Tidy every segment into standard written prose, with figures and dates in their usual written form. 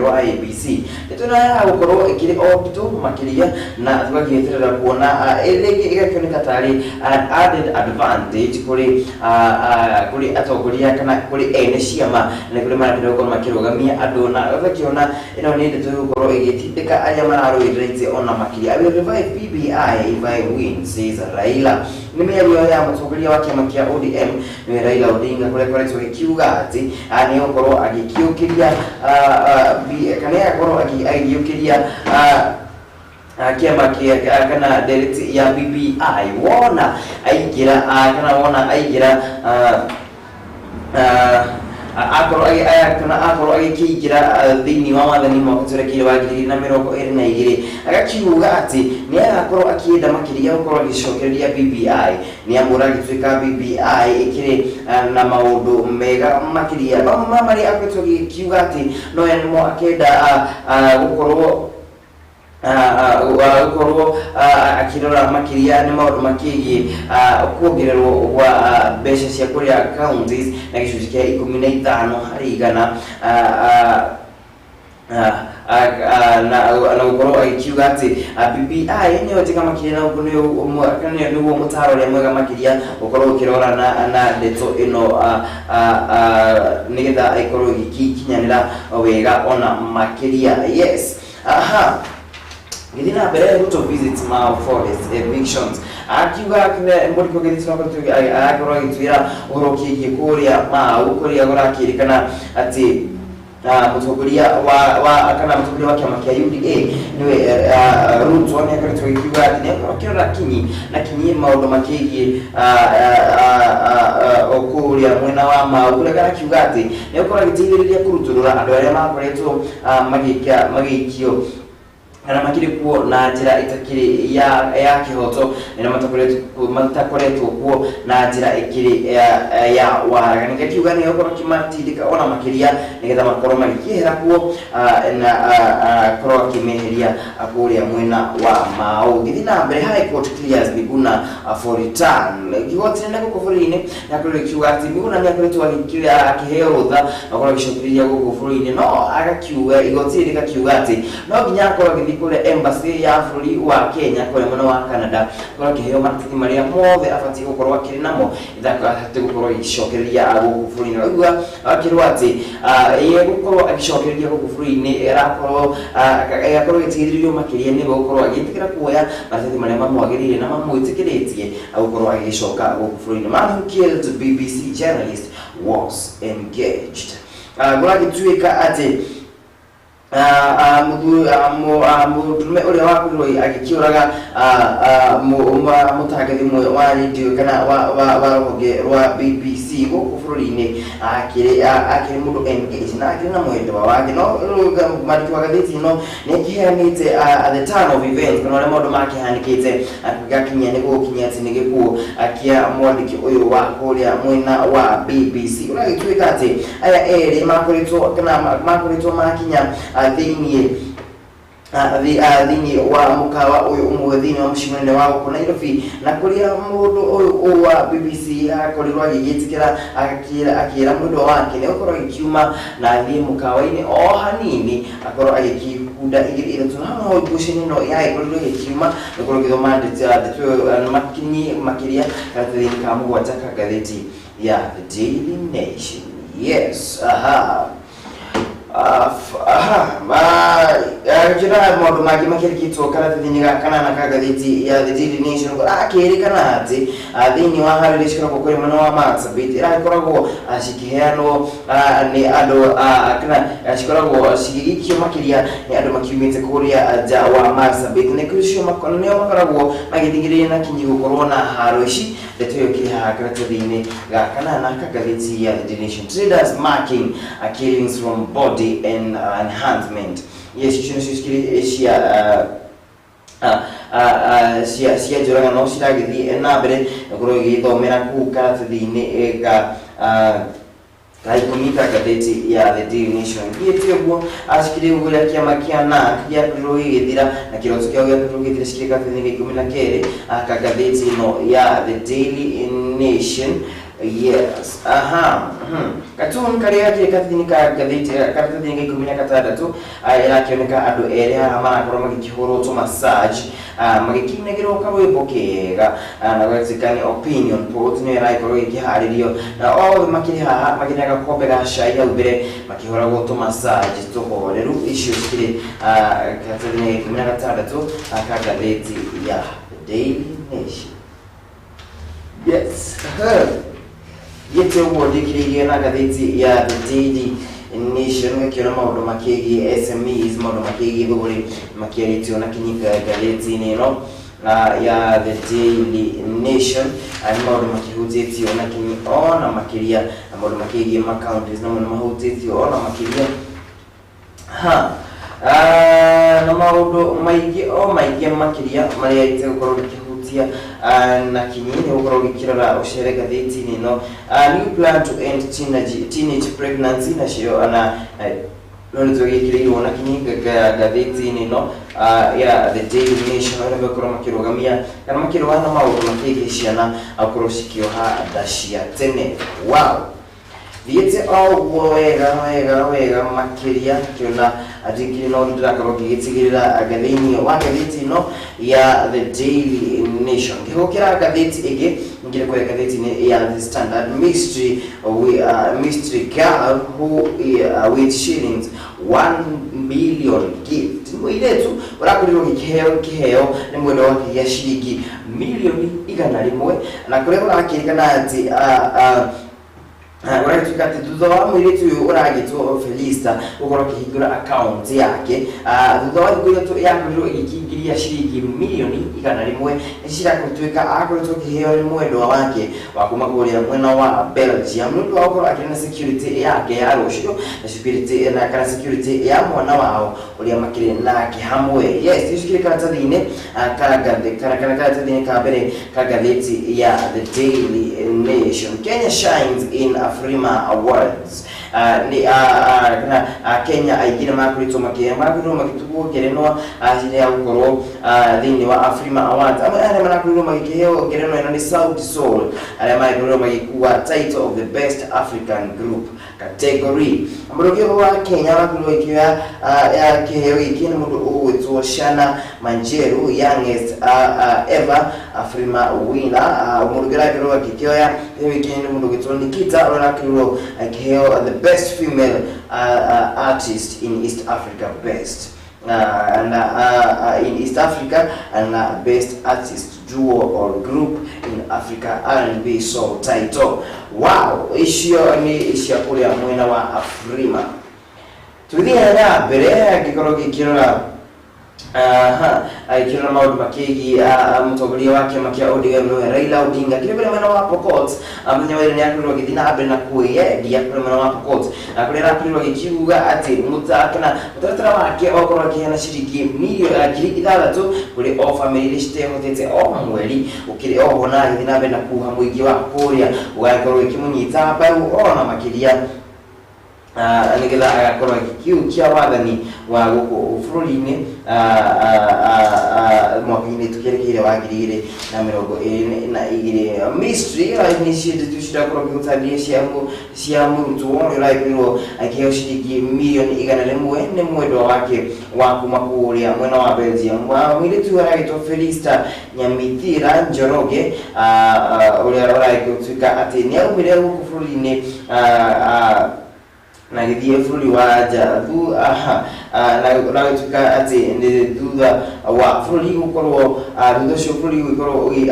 Rwa IEBC. Ndeto ĩno ya gũkorwo ĩkĩrĩ o nditũ makĩria na tũgagĩeterera kuona rĩngĩ ĩgakĩoneka tarĩ an added advantage kũrĩ atongoria kana kũrĩ ene ciama na kũrĩ marakĩenda gũkorwo makĩrũgamia andũ, na ũgakĩona ĩno nĩ ndeto ĩgũkorwo ĩgĩtindĩka arĩa mararũĩrĩra itĩ ona makĩria. "I will revive BBI if I win," says Raila. Nĩ mĩario ya mũtongoria wa kĩama kĩa ODM, nĩwe Raila Odinga, kũrĩa akoretwo agĩkiuga atĩ nĩ egũkorwo agĩkĩũkĩria kana agakorwo agĩũkĩria kĩama kĩa kana ndereti ya BBI wona aingĩra, kana wona aingĩra, akorwo kana akorwo agĩkĩingĩra thĩinĩ wa wathani mwaka twerekeire wa 2022. Agakiuga atĩ nĩ agakorwo akĩenda makĩria gũkorwo agĩcokereria BBI, nĩ amu ũragĩtuĩka BBI ĩkĩrĩ na maũndũ mega makĩria. Mamwe ma marĩa akoretwo agĩkiuga atĩ no nĩmo akenda gũkorwo akĩrora makĩria nĩ maũndũ makĩgiĩ kuongererwo gwa mbeca cia kũrĩa counties na gĩcunjĩ kĩa 15%, na gũkorwo agĩkiuga atĩ BBI nĩyo njega makĩria na ũguo nĩguo mũtaro ũrĩa mwega makĩria gũkorwo ũkĩrora na ndeto ĩno nĩgetha ĩkorwo ĩgĩkinyanĩra wega ona makĩria. Yes, aha, gĩthiĩ na mbere. Ruto visits Mau forest evictions. Akiuga mũriko gĩthiĩ arakorwo agĩtwĩra ũhoro ũkĩgiĩ kũrĩa Mau, kũrĩa kũrakĩrĩkana atĩ mũtongoria wa kana mũtongoria wa kĩama kĩa UDA, nĩwe Ruto, nĩ akoretwo agĩkiuga atĩ nĩ akorwo akĩrora kinyi na kinyi maũndũ makĩgiĩ kũrĩa mwena wa Mau, kũrĩa karakiuga atĩ nĩ akorwo agĩteithĩrĩria kũrutũrũra andũ arĩa makoretwo magĩikio kana makĩrĩ kuo na njĩra ĩtakĩrĩ ya kĩhoto na matakoretwo kuo na njĩra ĩkĩrĩ ya waragania. Ngakiuga nĩ gũkorwo kĩmatindĩka ona makĩria nĩgetha makorwo magĩkĩehera kuo na korwo akĩmeheria kũrĩa mwena wa Mau. Gĩthiĩ na mbere. High Court clears Miguna for return. Igoti nene gũkũ bũrũri-inĩ nĩ akorirwo ĩkiuga atĩ Miguna nĩ akoretwo akĩheo rũtha na gũkorwo agĩcokereria gũkũ bũrũri-inĩ, no agakiuga, igoti rĩrĩ rĩgakiuga atĩ no nginya akorwo agĩthiĩ kũrĩa embassy ya bũrũri wa Kenya kũrĩa mwena wa Canada, akorwo akĩheo maratathi marĩa mothe abatiĩ gũkorwo akĩrĩ namo ahote gũkorwo agĩcokereria gũkũ bũrũri-inĩ. Ũguo akĩrwo atĩ ye gũkorwo agĩcokereria gũkũ bũrũri-inĩ ĩrakorwo ĩgakorwo ĩgĩteithĩrĩrio makĩria nĩwe gũkorwo agĩtĩkĩra kuoya maratathi marĩa mamwagĩrĩire na mamwĩtĩkĩrĩtie gũkorwo agĩcoka gũkũ bũrũri-inĩ. Man who killed BBC journalist was engaged. Kũragĩtuĩka atĩ mũndũrũme ũrĩa wakorirwo agĩkĩũraga mũtangathi ũmwe wa radio kana wa rũhonge rwa BBC gũkũ bũrũri-inĩ akĩrĩ mũndũ engaged na akĩrĩ na mwendwa wake, no mwandĩki wa gathĩti ĩno nĩ akĩheanĩte the turn of events kana ũrĩa maũndũ makĩhanĩkĩte gakinya nĩ gũgũkinya atĩ nĩ gĩkuũ kĩa mwandĩki ũyũ wa kũrĩa mwena wa BBC. Ũragĩtuĩka atĩ aya erĩ makoretwo kana makoretwo makinya thĩinĩ wa mũkawa ũyũ ũmwe thĩinĩ wa mũciĩ mũnene wa gũkũ Nairobi, na kũrĩa mũndũ ũyũ wa BBC akorirwo agĩgĩtĩkĩra akĩra mwendwa wake nĩ gũkorwo agĩkiuma na athiĩ mũkawa-inĩ o hanini akorwo agĩkĩhunda igĩrĩ ithatũ, na hau noho ngucanio ĩno yagĩkorirwo ĩgĩkiuma. Nĩkorwo ũgĩthoma ndeto ĩyo makinyi makĩria karatathi-inĩ ka 7 ka ngathĩti ya The Daily Nation. Yes, aha. Aha, njĩra maũndũ mangĩ makĩrĩkĩtwo karatathi-inĩ ga kanana ka ngathĩti ya The Daily Nation. Akĩrĩkana atĩ thĩinĩ wa harĩrĩ cikoragwo kũrĩ mwena wa Marsabit ĩragĩkoragwo cikĩheanwo nĩ andũ kana cikoragwo cigĩgĩikio makĩria nĩ andũ makiumĩte kũrĩa nja wa Marsabit, nĩ kũcio nĩo makoragwo magĩthingĩrĩria na kinyi gũkorwo na haro ici. Ndeto ĩyo ĩkĩrĩ haha karatathi-inĩ ga kanana ka ngathĩti ya The Daily Nation. Traders marking killings from body and enhancement. Yes, icio nĩcio cikĩrĩ cia cia njũragano ciragĩthiĩ na mbere gũkorwo igĩthomera kũu karatathi-inĩ ga 10 ka ngathĩti ya The Daily Nation. Thiĩte ũguo acikĩrĩ ũguo ũrĩa kĩama kĩa NARC gĩakorirwo gĩgĩthira na kĩroto kĩao gĩakorirwo gĩgĩthira, cikĩrĩ karatathi-inĩ ga 12 ka ngathĩti ĩno ya The Daily Nation. Yes, aha. Cartoon karĩa gakĩrĩ karatathi-inĩ ka ngathĩti karatathi-inĩ ga 16, ĩrakĩoneka andũ erĩ haha marakorwo magĩkĩhũrwo tũ massage, magĩkĩinagĩrwo karwĩmbo kega, na gũgatuĩka nĩ opinion polls nĩyo ĩragĩkorwo ĩkĩharĩrio, na othe makĩrĩ haha makĩrĩ na gakombe ga cai hau mbere makĩhũragwo tũ massage tũhoreru. Icio cikĩrĩ karatathi-inĩ ga 16 ka ngathĩti ya Daily Nation. Yes. Thiĩte ũguo ndĩkĩrĩirie na ngathĩti ya The Daily Nation, ngakĩona maũndũ makĩgiĩ SMEs, maũndũ makĩgiĩ thũgũrĩ makĩarĩtio na kinyi ngathĩti-inĩ ĩno ya The Daily Nation. Nĩ maũndũ makĩhutĩtio na kinyi ona makĩria, na maũndũ makĩgiĩ ma counties namo nĩ mahutĩtio ona makĩria ha. Na maũndũ maingĩ o maingĩ makĩria marĩa itegũkorwo gĩkĩhutia na kinyi nĩ gũkorwo gĩkĩrora ũcere ngathĩti-inĩ ĩno. New plan to end teenage pregnancy nacio na no nĩ tũgĩkĩrĩirwo na kinyi ngathĩti-inĩ ĩno ya The Daily Nation, arĩa megũkorwo makĩrũgamia kana makĩrũa na maũndũ makĩgiĩ ciana gũkorwo cikĩoha nda cia tene. Wow, thiĩte o ũguo wega wega wega makĩria, ngĩona atĩ ngiri no ndĩrakorwo ngĩgĩtigĩrĩra thĩinĩ wa ngathĩti ĩno ya The Daily Nation. Ngĩhũkĩra ngathĩti ĩngĩ, ngĩrĩ kũrĩa ngathĩti-inĩ ya The Standard, mystery, mystery girl who with shillings 1 million gift, nĩ mũirĩtu ũrakorirwo gĩkĩheo kĩheo nĩ mwendwa wake gĩa ciringi milioni 100, na kũrĩa ũrakĩrĩkana atĩ ũragĩtuĩka atĩ thutha wa mũirĩtu ũyũ ũragĩtwo Felista gũkorwo akĩhingũra account yake, thutha wa thikũ 3 yakorirwo ĩgĩkĩingĩria ciringi milioni 100 nĩ ciragũtuĩka akoretwo akĩheo nĩ mwendwa wake wa kuma kũrĩa mwena wa Belgium, nĩ ũndũ wa gũkorwo akĩrĩ na security yake ya rũciũ na security na kana security ya mwana wao ũrĩa makĩrĩ nake hamwe. Yes, icio cikĩrĩ karatathi-inĩ ka ngathĩ kana karatathi-inĩ ka mbere ka ngathĩti ya The Daily Nation. Kenya shines in Afrima Awards. Nĩ kana Kenya aingĩ nĩ makoretwo makĩ makoretwo magĩtugwo ngerenwa hĩndĩ ya gũkorwo thĩinĩ wa Afrima Awards. Amwe arĩa marakorirwo magĩkĩheo ngerenwa ĩno nĩ Sauti Sol, arĩa marakorirwo magĩkua title of the best African group category. Mũndũ ũngĩ wa Kenya wakorirwo akĩoya ya kĩheo gĩkĩ nĩ mũndũ ũgwĩtwo Shana Manjeru, youngest ever Afrima winner. Mũndũ ũngĩ ũrakorirwo agĩkĩoya kĩheo gĩkĩ nĩ mũndũ ũgwĩtwo Nikita, ũrĩa ũrakorirwo akĩheo the best female artist in East Africa, best and in East Africa and best artist duo or group in Africa R&B Soul title. Wow, icio nĩ cia kũrĩa mwena wa Afrima. Tũgĩthiĩ na mbere, angĩkorwo ngĩkĩrora aha agĩkĩrora maũndũ makĩgiĩ mũtongoria wa kĩama kĩa ODM nĩwe Raila Odinga, kĩrĩa kũrĩa mwena wa Pokot, mũthenya wa ira nĩ akorirwo agĩthiĩ na mbere na kwĩyendia kũrĩa mwena wa Pokot, na kũrĩa arakorirwo agĩkiuga atĩ kana mũtaratara wake wakorwo akĩheana ciringi milioni 6,000 kũrĩ o bamĩrĩ iria citehotete o mweri. Ũkĩrĩ oho na agĩthiĩ na mbere na kuha mũingĩ wa kũrĩa ũgagĩkorwo ĩkĩmũnyita mbaru ona makĩria, nĩgetha agakorwo agĩkiũkia wathani wa gũkũ bũrũri-inĩ mwaka-inĩ tũkĩerekeire wa 2022. Mystery initiative cirakorwo gĩgũtarĩria cia mũrutwo ũrĩa ũragĩkorirwo akĩheo ciringi milioni 100 nĩ mwendwa wake wa kuma kũrĩa mwena wa Belgium. Wa mũirĩtu aragĩtwo Felista Nyamithira Njoroge, ũrĩa ũragĩtuĩka atĩ nĩ aumire gũkũ bũrũri-inĩ na gĩthiĩ bũrũri wa nja aha, na gũtuĩka atĩ nĩ thutha wa bũrũri gũkorwo thutha ũcio bũrũri gũkorwo ũgĩ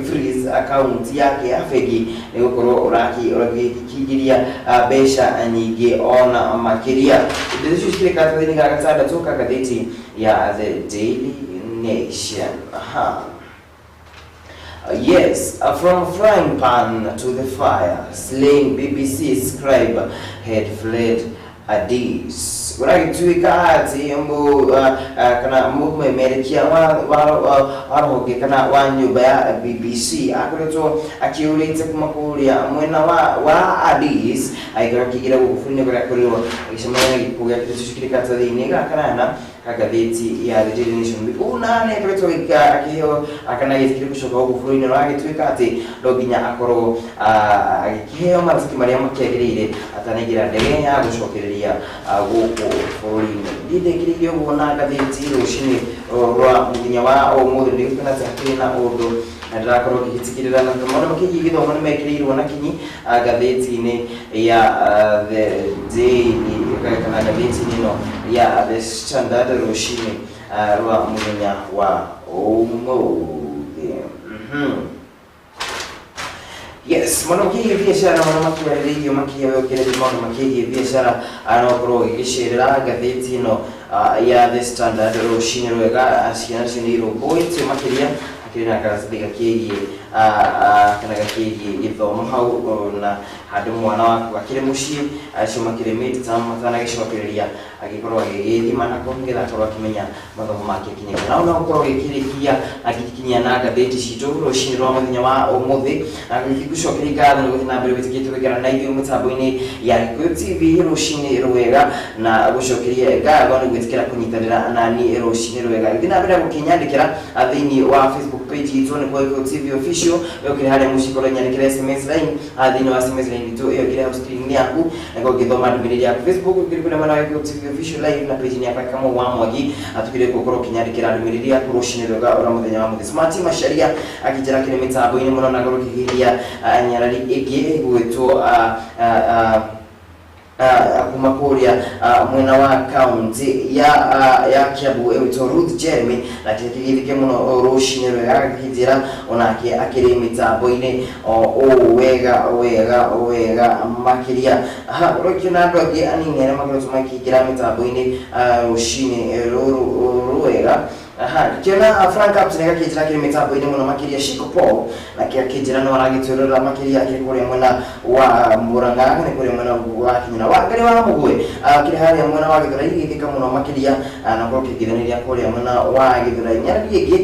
freeze account yake ya bengi nĩ gũkorwo ũrakĩingĩria mbeca nyingĩ ona makĩria. Indo icio cikĩrĩ karatathi-inĩ ga gatandatũ ka ngathĩti ya The Daily Nation. Aha. Yes, from frying pan to the fire, slain BBC scribe had fled Addis. Gũragĩtuĩka atĩ kana mũmemerekia wa rũhonge kana wa nyũmba ya BBC akoretwo akĩũrĩte kuma kũrĩa mwena wa Addis, agĩkorwo akĩingĩra gũkũ bũrũri-inĩ kũrĩa akorirwo agĩcemania na gĩkuũ gĩake gĩcucu karatathi-inĩ ga kanana ka ngathĩti ya The Daily Nation. Una nĩ akoretwo akĩheo kana agĩtĩkĩrio gũcoka gũkũ bũrũri-inĩ, no agĩtuĩka atĩ no nginya akorwo agĩkĩheo maratathi marĩa makĩagĩrĩire atanaingĩra ndege ya gũcokereria gũkũ bũrũri-inĩ. Niĩ ndĩkĩrĩirie ũguo na ngathĩti rũcinĩ rwa mũthenya wa ũmũthĩ. Nĩ gũkuona atĩ hakĩrĩ na ũndũ na ndĩrakorwo ngĩgĩtigĩrĩra na maũndũ makĩgiĩ gĩthomo nĩ mekĩrĩirwo na kinyi ngathĩti-inĩ ya The Daily kana ngathĩti-inĩ ĩno ya The Standard rũcinĩ rwa mũthenya wa ũmũthĩ. Yes, maũndũ makĩgiĩ biacara, maũndũ makĩarĩrĩirio makĩria wĩũkĩrĩrie maũndũ makĩgiĩ biacara, no ũkorwo ũgĩgĩcerera ngathĩti ĩno ya The Standard rũcinĩ rwega. Ciana cio nĩ irũmbũĩtio makĩria, hakĩrĩ na karatathi gakĩgiĩ kana gakĩgiĩ gĩthomo hau na handũ mwana waku akĩrĩ mũciĩ, acio makĩrĩ mid-term matanagĩcokereria, agĩkorwo agĩgĩthima nako nĩgetha akorwo akĩmenya mathomo make akinyĩte. Na no ũkorwo ũgĩkĩrĩkia agĩkinyia na ngathĩti citũ rũcinĩ rwa mũthenya wa ũmũthĩ, na gũcokeria ngatho nĩ gũthiĩ na mbere wĩtĩkĩtie gũikara na ithuĩ mĩtambo-inĩ ya Gĩkũyũ TV rũcinĩ rwega, na gũcokeria ngatho nĩ gwĩtĩkĩra kũnyitanĩra na niĩ rũcinĩ rwega. Gĩthiĩ na mbere gũkĩnyandĩkĩra thĩinĩ wa Facebook page itũ, nĩ kwa Gĩkũyũ TV Official. Ũkĩrĩ harĩa mũciĩ, korwo nyandĩkĩra SMS line thĩinĩ wa SMS line itũ ĩyo ĩkĩrĩ hau screen yaku, nĩguo ngĩthoma ndũmĩrĩri yaku. Facebook ũkĩrĩ kũrĩa mwena wa Gĩkũyũ TV Official live na page yakwa Kamau wa Mwangi, atukire gũkorwo ũkĩnyandĩkĩra ndũmĩrĩri yaku rũcinĩ rwega ũrĩa mũthenya wa mũthĩ. Smart Macharia akĩnjĩra kĩrĩ mĩtambo-inĩ mũno, na ngorwo ngĩgeithia nyarari ĩngĩ gwĩtwo kuma kũrĩa mwena wa kaunti ya Kiambu ĩgwĩtwo Ruth Jeremy, na kĩgeithĩke mũno rũcinĩ rwega, agakĩnjĩra onake akĩrĩ mĩtambo-inĩ o ũũ wega wega wega makĩria. Ha ũrokĩona andũ angĩ anini arĩa makoretwo makĩingĩra mĩtambo-inĩ rũcinĩ rũrũ rwega. Aha, ngĩkĩona Frank Captain agakĩnjĩra akĩrĩ mĩtambo-inĩ mũno makĩria. Shiko Paul nake akĩnjĩra no aragĩtwĩrorera makĩria, akĩrĩ kũrĩa mwena wa Murang'a, nĩ kũrĩa mwena wa Kinyana wa Ngarĩ wa Mũgwe, akĩrĩ harĩa mwena wa Gĩthũrai, gĩthĩka mũno makĩria, na korwo kĩngĩthanĩria kũrĩa mwena wa Gĩthũrai. Nyarari ĩngĩ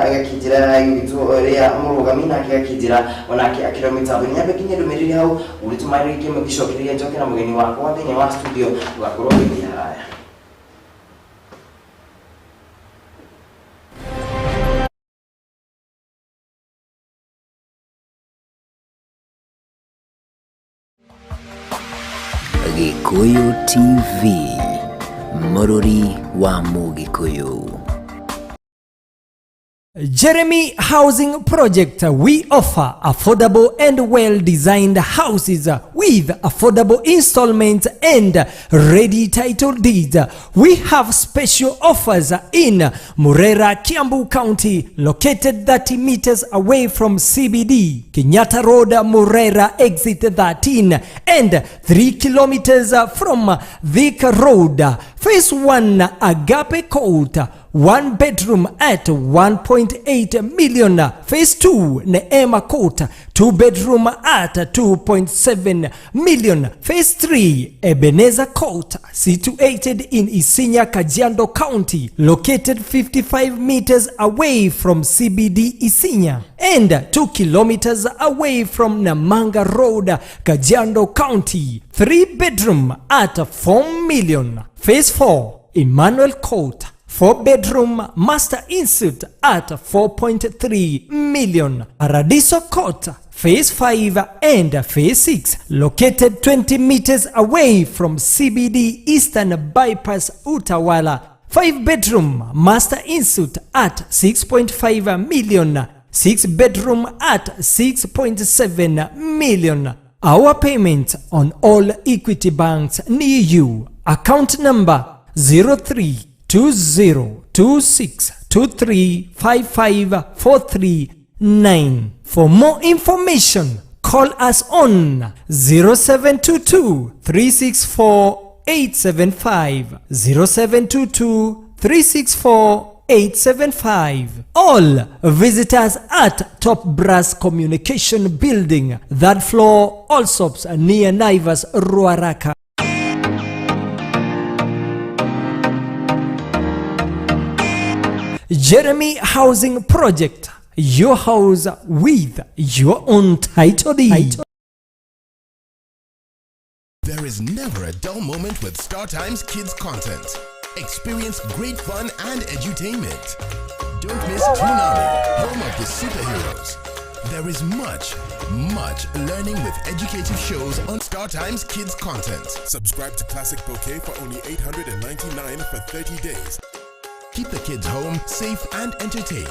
agakĩnjĩra ĩgwĩtwo rĩa mũrũgami, nake agakĩnjĩra onake akĩrĩ mĩtambo-inĩ. Nyambe nginya ndũmĩrĩri hau ũrĩtũmarĩrie kĩmwe, njoke na mũgeni wakwa thĩinĩ wa studio, ũgakorwo ũgĩthiĩ haraya. Gĩkũyũ TV, mũrũri wa Mũgĩkũyũ. Jeremy Housing Project, we offer affordable and well-designed houses with affordable installments and ready title deeds. We have special offers in Murera, Kiambu County, located 30 meters away from CBD, Kenyatta Road, Murera, exit 13, and 3 kilometers from Thika Road. Phase 1, Agape Court, one bedroom at 1.8 million. Phase 2, Neema Court, two bedroom at 2.7 million. Phase 3, Ebenezer Court, situated in Isinya, Kajiado County, located 55 meters away from CBD Isinya and 2 kilometers away from Namanga Road, Kajiado County. 3 bedroom at 4 million. Phase 4, Emmanuel Court, 4 bedroom master ensuite at 4.3 million. Paradiso Court, Phase 5 and Phase 6, located 20 meters away from CBD Eastern Bypass Utawala. 5 bedroom master ensuite at 6.5 million. 6 bedroom at 6.7 million. Our payment on all Equity banks near you. Account number 032026235543. For more information, call us on 0722 364 875, 0722 364 875. All visitors at Top Brass Communication Building, third floor, Allsops, near Naivas, Ruaraka. Jeremy Housing Project, your house with your own title deed. There is never a dull moment with StarTimes Kids content. Experience great fun and edutainment. Don't miss Toonami, home of the superheroes. There is much, much learning with educative shows on StarTimes Kids content. Subscribe to Classic Bouquet for only 899 for 30 days. Keep the kids home, safe and entertained.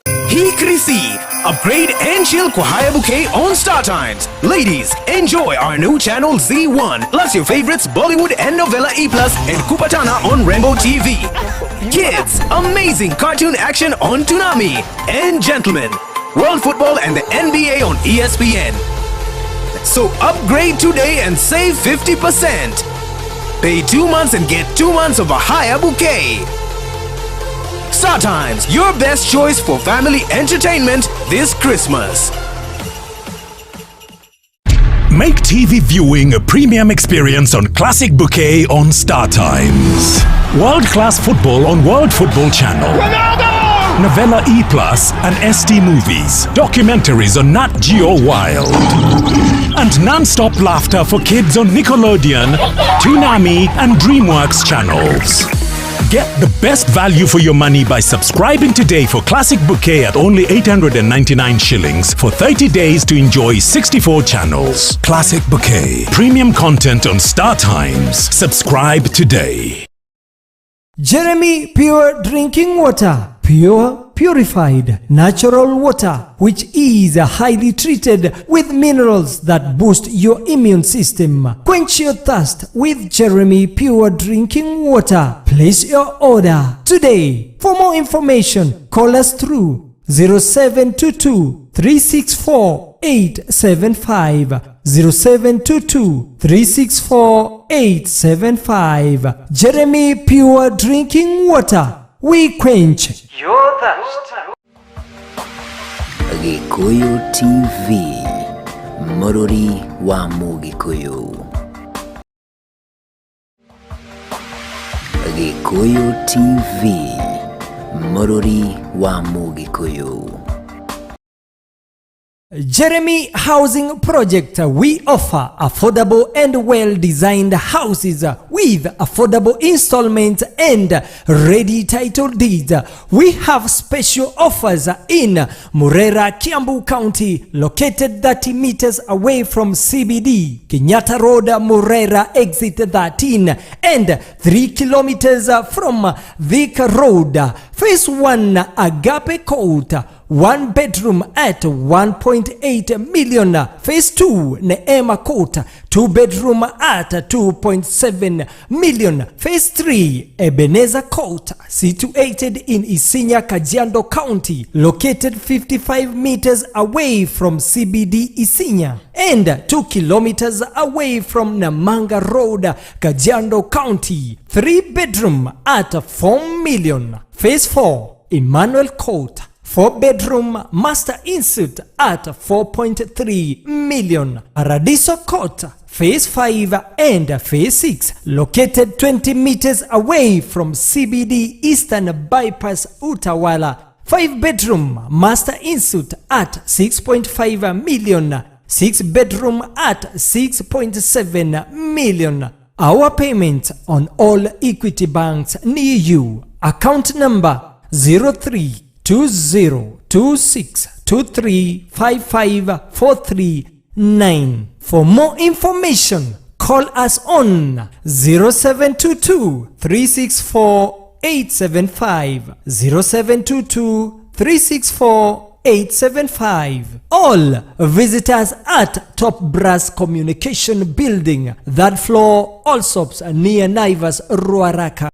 Hii Krisi, upgrade and chill kwa Haya Bouquet on Star Times. Ladies, enjoy our new channel Z1, plus your favorites Bollywood and Novella E Plus and Kupatana on Rainbow TV. Kids, amazing cartoon action on Toonami. And gentlemen, World Football and the NBA on ESPN. So upgrade today and save 50%. Pay 2 months and get 2 months of a Haya Bouquet. Star Times, your best choice for family entertainment this Christmas. Make TV viewing a premium experience on Classic Bouquet on Star Times. World class football on World Football Channel. Ronaldo! Novella E Plus and ST Movies. Documentaries on Nat Geo Wild. And non-stop laughter for kids on Nickelodeon, Toonami, and DreamWorks channels. Get the best value for your money by subscribing today for Classic Bouquet at only 899 shillings for 30 days to enjoy 64 channels. Classic Bouquet. Premium content on Star Times. Subscribe today. Jeremy Pure Drinking Water. Pure, purified, natural water, which is highly treated with minerals that boost your immune system. Quench your thirst with Jeremy Pure Drinking Water. Place your order today. For more information, call us through 0722 364 875, 0722 364 875. Jeremy Pure Drinking Water. We quench your thirst. Gikuyu TV, Mũrũri wa Mũgĩkũyũ. Gikuyu TV, Mũrũri wa Mũgĩkũyũ. Jeremy Housing Project. We offer affordable and well designed houses with affordable installments and ready title deeds. We have special offers in Murera, Kiambu County, located 30 meters away from CBD, Kenyatta Road, Murera, exit 13, and 3 kilometers from Thika Road. Phase 1, Agape Court, one bedroom at 1.8 million. Phase 2, Neema Court, two bedroom at 2.7 million. Phase 3, Ebenezer Court, situated in Isinya, Kajiado County, located 55 meters away from CBD Isinya and 2 kilometers away from Namanga Road, Kajiado County. 3 bedroom at 4 million. Phase 4, Emmanuel Court, 4 bedroom master ensuite at 4.3 million. Paradiso Court, Phase 5 and Phase 6, located 20 meters away from CBD Eastern Bypass Utawala. 5 bedroom master ensuite at 6.5 million. 6 bedroom at 6.7 million. Our payment on all Equity banks near you. Account number 032026235543. For more information, call us on 0722 364 875, 0722 364 875. All visitors at Top Brass Communication Building, third floor, Allsops, near Naivas, Ruaraka.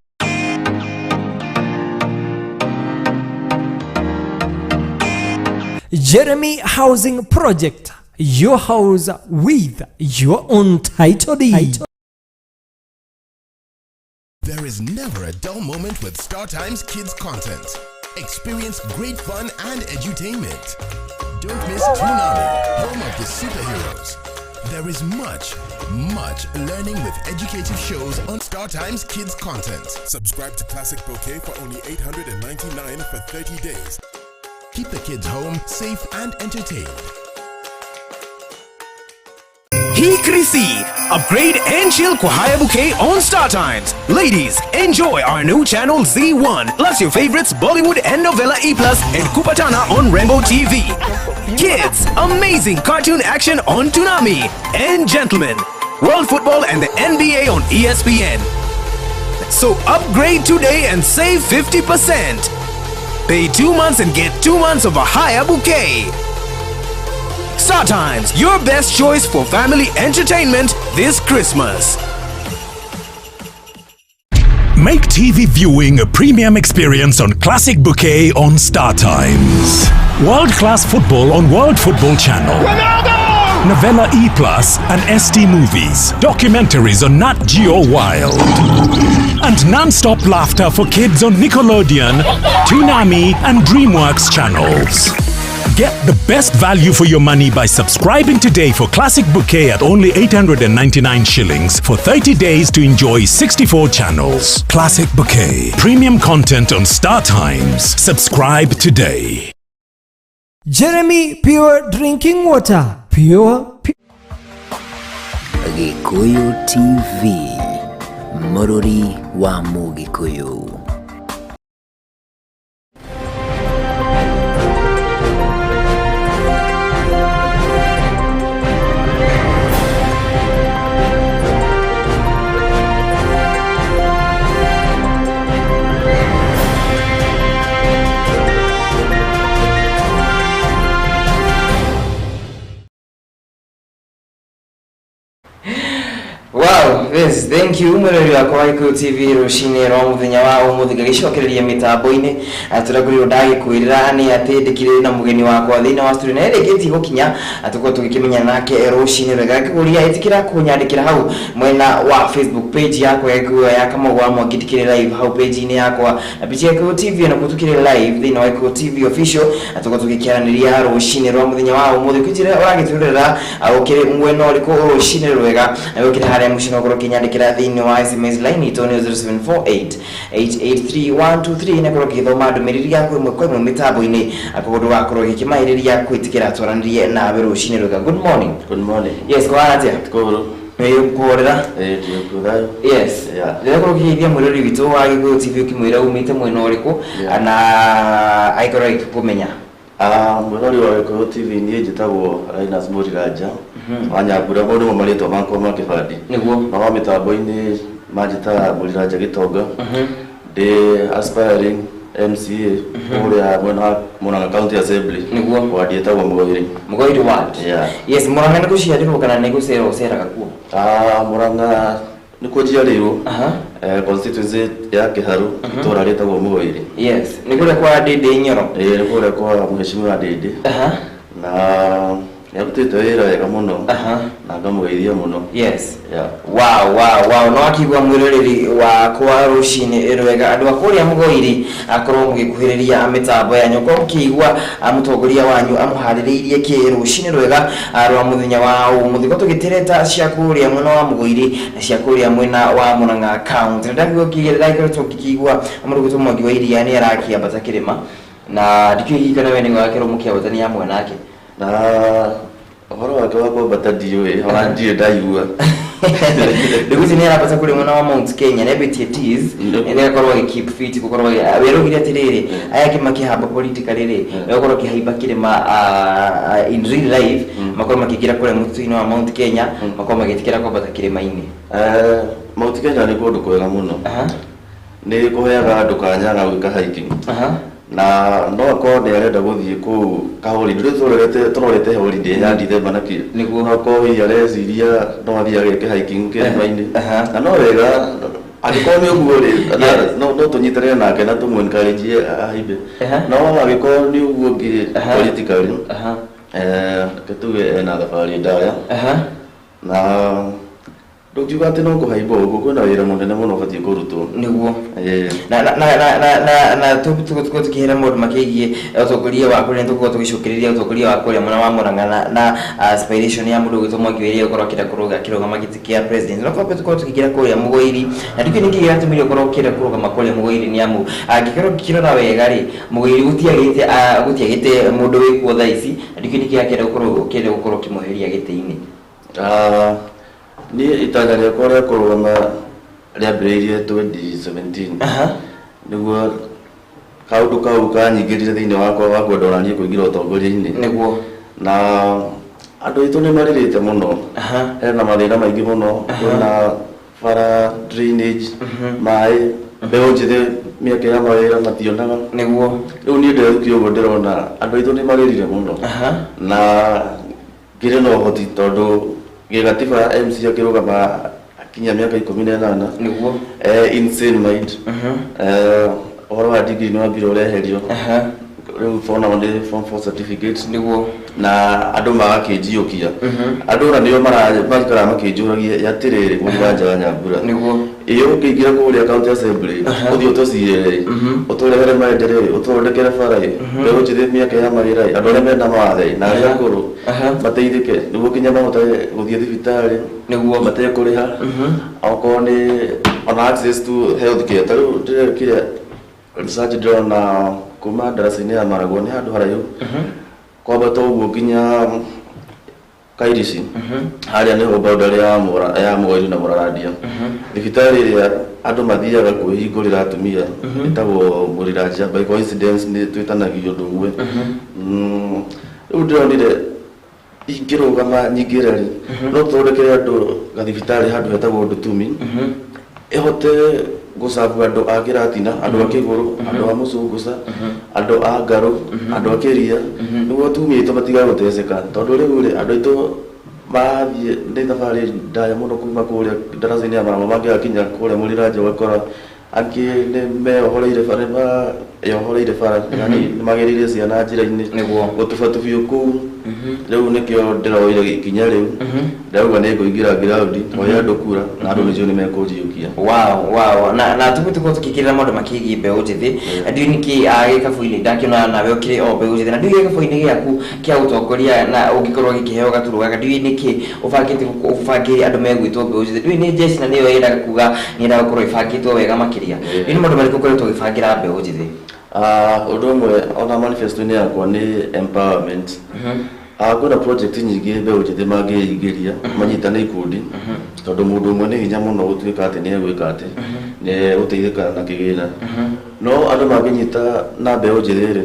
Jeremy Housing Project, your house with your own title deed. There is never a dull moment with StarTimes Kids content. Experience great fun and edutainment. Don't miss Toonami, home of the superheroes. There is much, much learning with educative shows on Star Times Kids content. Subscribe to Classic Bouquet for only 899 for 30 days. Keep the kids home, safe and entertained. Hii upgrade and chill kwa Haya Bouquet on Star Times. Ladies, enjoy our new channel Z1, plus your favorites Bollywood and Novella E Plus and Kupatana on Rainbow TV. Kids, amazing cartoon action on Toonami. And gentlemen, World Football and the NBA on ESPN. So upgrade today and save 50%. Pay 2 months and get 2 months of a Haya Bouquet. Star Times, your best choice for family entertainment this Christmas. Make TV viewing a premium experience on Classic Bouquet on Star Times. World class football on World Football Channel. Ronaldo! Novella E Plus and ST Movies. Documentaries on Nat Geo Wild. And non-stop laughter for kids on Nickelodeon, Toonami, and DreamWorks channels. Get the best value for your money by subscribing today for Classic Bouquet at only 899 shillings for 30 days to enjoy 64 channels. Classic Bouquet. Premium content on Star Times. Subscribe today. Jeremy Pure Drinking Water. Pure. Gikuyu TV, Mũrũri wa Mũgĩkũyũ. Wow, yes, thank you mwirori wakwa wa Gikuyu TV. Rucinĩ rwa mũthenya wa ũmũthĩ ngagĩcokereria mĩtambo-inĩ tũrĩa ndagĩkwĩrĩra nĩ atĩ ndĩkĩrĩ na mũgeni wakwa thĩinĩ wa studio na ĩrĩkĩtie gũkinya, tũkorwo tũgĩkĩmenya nake rũcinĩ rwega. Ngĩkũria ĩtĩkĩra kũnyandĩkĩra hau mwena wa Facebook page yakwa ya Gikuyu ya Kamau wa Mwangi, ndĩkĩrĩ live hau page-inĩ yakwa na page ya Gikuyu TV na tũkĩrĩ live thĩinĩ wa Gikuyu TV official, tũkorwo tũgĩkĩaranĩria rũcinĩ rwa mũthenya wa ũmũthĩ. Kwĩnjĩra ũragĩtwĩrorera ũkĩrĩ mwena ũrĩkũ, rũcinĩ rwega, na ũkĩrĩ harĩa mũciĩ no ũkorwo ũkĩnyandĩkĩra thĩinĩ wa SMS line itũ nĩ 0748 883123 na korwo ũgĩthoma ndũmĩrĩri yaku ĩmwe kwa ĩmwe mĩtambo-inĩ, koguo ndũgakorwo ũgĩkĩmaĩrĩria kwĩtĩkĩra twaranĩrie nawe rũcinĩ rwega. Good morning. Good morning. Yes, kwa atĩa? Kũhũrũ. Nĩ kũhorera? Eh, ndĩkũthayo. Yes. Rĩrĩa korwo ũkĩgeithia mwĩrori witũ wa Gĩkũyũ TV ũkĩmwĩra umĩte mwena ũrĩkũ na agĩkorwo agĩkũmenya. Ah, mwĩrori wa Gĩkũyũ TV, niĩ njĩtagwo Linus Mũriranja wa Nyambura, mau nĩmo marĩtwa makwa ma kĩbandĩ. Nĩguo. No mĩtambo-inĩ manjĩtaga Mũriranja Gĩtonga. Ndĩ aspiring MCA kũrĩa mwena wa Murang'a County Assembly. Nĩguo. Ward ĩtagwo Mũgoiri. Mũgoiri ward. Yeah. Yes, Murang'a nĩ gũciarĩrwo kana nĩ gũcera ũceraga kuo? Ah, Murang'a nĩkuo njiarĩirwo. Aha. Constituency ya Kĩharu, itũũra rĩtagwo Mũgoiri. Yes, nĩ kũrĩa kwa Ndĩndĩ Nyoro. Ĩĩ, nĩ kũrĩa kwa Mheshimiwa Ndĩndĩ. Aha. Na nĩarutĩte wĩra wega mũno Aha. na ngamũgeithia mũno. Yes. Yeah. Wow, no akigua mwĩroreri wakwa, rũcinĩ rwega andũ a kũrĩa Mũgoiri, akorwo mũgĩkuhĩrĩria mĩtambo yanyu, korwo mũkĩigua mũtongoria wanyu amũharĩrĩirie kĩ rũcinĩ rwega rwa mũthenya wa ũmũthĩ, korwo tũgĩtereta cia kũrĩa mwena wa Mũgoiri na cia kũrĩa mwena wa Murang'a County. Na ndagĩkoretwo ngĩkĩigua mũrũgũtũ Mwangi wa Iria nĩ arakĩambata kĩrĩma, na ndikĩũĩ hihi kana we nĩ wakerwo mũkĩambata nĩ hamwe nake. Na ũhoro wake wa kwambata ndiũĩ, ona ndirĩ ndaigua. Ndiguci nĩ arambata kũrĩ mwena wa Mount Kenya, nĩ ambĩtie teas nĩ akorwo agĩ keep fit, gũkorwo werũgire atĩrĩrĩ, aya angĩ makĩhamba politically rĩ, megũkorwo makĩhaimba kĩrĩma in real life, makorwo makĩingĩra kũrĩa mũtitũ-inĩ wa Mount Kenya, makorwo magĩtĩkĩra kwambata kĩrĩma-inĩ. Mount Kenya nĩ kũndũ kwega mũno. Aha. Nĩ kũheaga andũ kanya ga gwĩka hiking. Aha. Na no akorwo nĩ arenda gũthiĩ kũu ka holiday, rĩu tũrorete holiday ya December na kĩ. Nĩguo. No akorwo hihi areciria no athiĩ ageke hiking kĩrĩma-inĩ. Aha. Na no wega angĩkorwo nĩ ũguo rĩ, Yes. no tũnyitanĩre nake na tũmũ encourage ahaimbe. Aha. No angĩkorwo nĩ ũguo ũngĩ Aha. politically, Aha. reke tuge ena thabarĩ ndaya Aha. na Ndũngiuga atĩ no kũhaimba ũguo, kwĩna wĩra mũnene mũno ũbatiĩ kũrutwo. Nĩguo. Ĩĩ. Na tũgũkorwo tũkĩhera maũndũ makĩgiĩ ũtongoria wa kũrĩa, tũgũkorwo tũgĩcokereria ũtongoria wa kũrĩa mwena wa Murang'a na aspiration ya mũndũ ũgwĩtwo Mwangi wa Iria gũkorwo akĩenda kũrũga akĩrũgama gĩtĩ kĩa president. No kwamba tũkorwo tũkĩingĩra kũrĩa Mũgũiri, na ndikĩũĩ nĩkĩ gĩratũmire ũkorwo ũkĩenda kũrũgama kũrĩa Mũgũiri, nĩ amu angĩkorwo ngĩkĩrora wega rĩ, Mũgũiri gũtiagĩte mũndũ wĩkuo thaa ici, na ndikĩũĩ nĩkĩ akĩenda gũkorwo ũkĩenda gũkorwo ũkĩmweheria gĩtĩ-inĩ. Niĩ itanya rĩakwa rĩa kũrũgama rĩambĩrĩirie 2017. Nĩguo kaũndũ kau kanyingĩrire thĩinĩ wakwa wa kwenda ona niĩ kũingĩra ũtongoria-inĩ. Na andũ aitũ nĩ marĩrĩte mũno. Hena mathĩna maingĩ mũno, kwĩna bara, drainage, maĩ, mbeũ njĩthĩ mĩeke ya mawĩra mationaga. Rĩu niĩ nderũkia ũguo ndĩrona andũ aitũ nĩ marĩrire mũno. Na ngĩrĩ na ũhoti tondũ gĩgatiba MC akĩrũgama akinyia mĩaka 18. In sane mind. Ũhoro wa degree nĩ wambire ũreherio. Rĩu for now nĩ form 4 certificate. Na andũ magakĩnjiũkia. Andũ ona nĩo maikaraga makĩnjũragia atĩrĩrĩ, Mũrĩranja wa Nyambura. Ĩ ũngĩingĩra kũrĩa county assembly, ũthiĩ ũtũcirĩre, ũtũrehere maendeleo, ũtũthondekere bara, mbeũ njĩthĩ mĩeke ya mawĩra, andũ arĩa mena mawathe na arĩa akũrũ mateithĩke, nĩguo nginya mahote gũthiĩ thibitarĩ matekũrĩha, okorwo nĩ ona access to health care. Ta rĩu ndĩrekire research, ndĩrona kuma ndaraca-inĩ ya Maragwa nĩ handũ haraihu kwambata ũguo nginya Kairici, harĩa nĩho boundary ya ya Mũgũiri na Mũrarandia. Thibitarĩ ĩrĩa andũ mathiaga kwĩhingũrĩra atumia ĩtagwo Mũriranja, by coincidence nĩ twĩtanagio ũndũ ũmwe. Rĩu ndĩronire ingĩrũgama nyingĩre rĩ, no tũthondekere andũ gathibitarĩ handũ hetagwo Ndutumi, ĩhote gũcabu andũ a Kĩratina, andũ a Kĩgũrũ, andũ a Mũcungũca, andũ a Ngarũ, andũ a Kĩria, nĩguo atumia aitũ matigage gũteceka, tondũ rĩu rĩ, andũ aitũ marathiĩ nĩ thabarĩ ndaya mũno kuma kũrĩa ndaraca-inĩ ya Maragwa mangĩgakinya kũrĩa Mũriranja, ũgakora angĩ nĩ meyohoreire bara, nĩ mayohoreire bara, yani nĩ magereire ciana njĩra-inĩ gũtubatubio kũu. Rĩu nĩkĩo ndĩroire ikinya rĩu, ndauga nĩ ngũingĩra ground hoya andũ kura, na andũ nĩcio nĩ mekũnjiũkia. Wow, na tũgũkorwo tũkĩkĩrĩra maũndũ makĩgiĩ mbeũ njĩthĩ, ndiũĩ nĩkĩ gĩkabũ-inĩ ndakĩona nawe ũkĩrĩ o mbeũ njĩthĩ, na ndiũĩ gĩkabũ-inĩ gĩaku kĩa ũtongoria na ũngĩkorwo gĩkĩheo gaturwa gaka, ndiũĩ nĩkĩ ũbangĩte ũbangĩire andũ megwĩtwo mbeũ njĩthĩ. Ndiũĩ nĩ jeshi na nĩyo yendaga kuga nĩ yendaga gũkorwo ĩbangĩtwo wega makĩria. Ndiũĩ nĩ maũndũ marĩkũ ũkoretwo ũgĩbangĩra mbeũ njĩthĩ? Ũndũ ũmwe ona manifesto-inĩ yakwa nĩ empowerment. Kwĩna project nyingĩ mbeũ njĩthĩ mangĩingĩria manyitane ikundi, tondũ mũndũ ũmwe nĩ hinya mũno gũtuĩka atĩ nĩ egwĩka atĩ nĩ egũteithĩka na kĩgĩna, no andũ mangĩnyita na mbeũ njĩthĩ rĩ,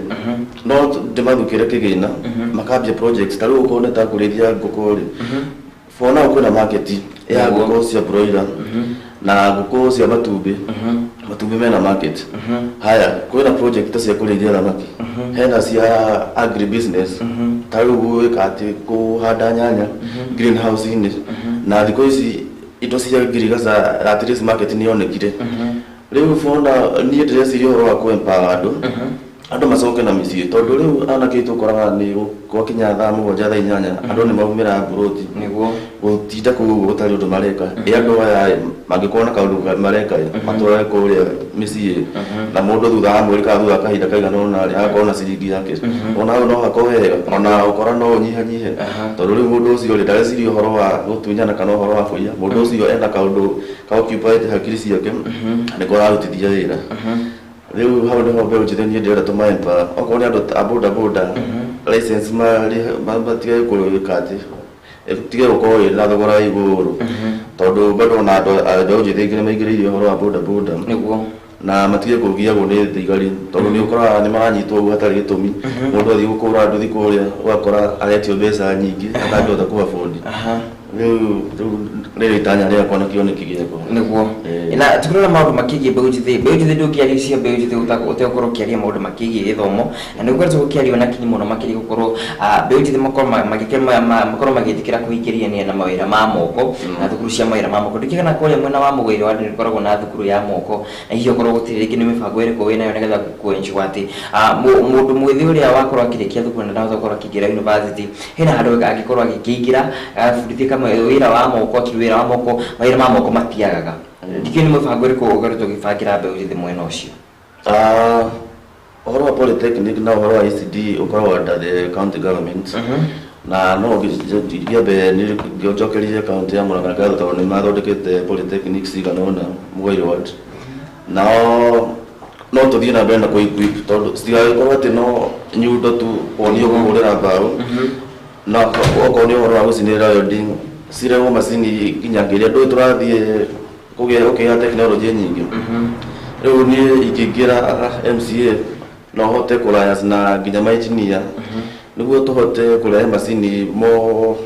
no ndĩmathukĩre kĩgĩna makambia project. Ta rĩu okorwo nĩ ta kũrĩithia ngũkũ rĩ, for now kwĩna market ya ngũkũ cia broiler na ngũkũ cia matumbĩ. Matumbĩ mena market. Haya, kwĩna project ta cia kũrĩithia thamaki, hena cia agri business, ta rĩu gwĩka atĩ kũhanda nyanya greenhouse-inĩ, na thikũ ici indo cia ngirigaca at least market nĩ yonekire. Rĩu bona niĩ ndĩreciria ũhoro wa kũ-empower andũ, andũ macoke na mĩciĩ, tondũ rĩu anake aitũ ũkoraga nĩ gwakinya thaa 7, thaa 8, andũ nĩ maumĩra mburoti gũtinda kũu ũguo gũtarĩ ũndũ mareka. Ĩ andũ aya ĩ, mangĩkorwo na kaũndũ mareka ĩ, matware kũrĩa mĩciĩ, na mũndũ thutha wa mweri kana thutha wa kahinda kaigana ũna rĩ, agakorwo na ciringi yake. Ona hau no hakorwo hega, ona ũkora no ũnyihanyihe, tondũ rĩu mũndũ ũcio rĩ, ndareciria ũhoro wa gũtunyana kana ũhoro wa kũiya. Mũndũ ũcio ena kaũndũ ka occupy hakiri ciake, nĩko ararutithia wĩra. Rĩu hau nĩho mbeũ njĩthĩ niĩ ndĩrenda tũma empower. Okorwo nĩ andũ a boda boda license matige gwĩka atĩ ĩtige gũkorwo ĩna thogora wa igũrũ, tondũ bado ona andũ a mbeũ njĩthĩ aingĩ nĩ maingĩrĩire ũhoro wa boda boda, na matige kũgiagwo nĩ thigari, tondũ nĩ ũkoraga nĩ maranyitwo ũguo hatarĩ gĩtũmi. Mũndũ athiĩ gũkũra nduthi kũrĩa, ũgakora aretio mbeca nyingĩ atangĩhota kũ afford. Rĩu rĩrĩ itanya rĩakwa na kĩoneki gĩakwa. Na tukĩrora maũndũ makĩgiĩ mbeũ njĩthĩ, mbeũ njĩthĩ, ndũngĩaria cia mbeũ njĩthĩ ũtegũkorwo ũkĩaria maũndũ makĩgiĩ gĩthomo, na nĩ gũkoretwo gũkĩario na kinyi mũno makĩria gũkorwo mbeũ njĩthĩ makorwo magĩtĩkĩra kũingĩrania na mawĩra ma moko na thukuru cia mawĩra ma moko. Ndikĩgana kũrĩa mwena wa Mũgũirĩ wa nĩ gũkoragwo na thukuru ya moko, na hihi okorwo gũtirĩ rĩngĩ, nĩ mĩbango ĩrĩkũ wĩnayo nĩgetha kũ-ensure atĩ mũndũ mwĩthĩ ũrĩa wakorwo akĩrĩkia thukuru na ndahota gũkorwo akĩingĩra university, hena handũ angĩkorwo agĩkĩingĩra agabundithio kamwe wĩra wa moko akĩrĩ Wĩra wa moko, mawĩra ma moko matiagaga. Ndikĩũĩ nĩ mũbango ũrĩkũ ũkoretwo ũgĩbangĩra mbeũ njĩthĩ mwena ũcio? Ũhoro wa polytechnic na ũhoro wa ECD ũkoragwo under the county government, na no ngĩambe njokerie county ya Murang'a ngatho tondũ nĩ mathondekete polytechnic cigana ũna Mugoiri ward. Nao no tũthiĩ na mbere na kũ-equip, tondũ citigagĩkorwo atĩ no nyundo tu wonio kũhũrĩra mbaũ, na okorwo nĩ ũhoro wa gũcinĩrĩra, welding, cirehwo macini nginya kĩrĩa ndũĩ tũrathiĩ kũgĩa gũkĩgĩa tekinoronjĩ nyingĩ. Rĩu niĩ ingĩingĩra MCA no hote kũraya na nginya ma engineer nĩguo tũhote kũrehe macini more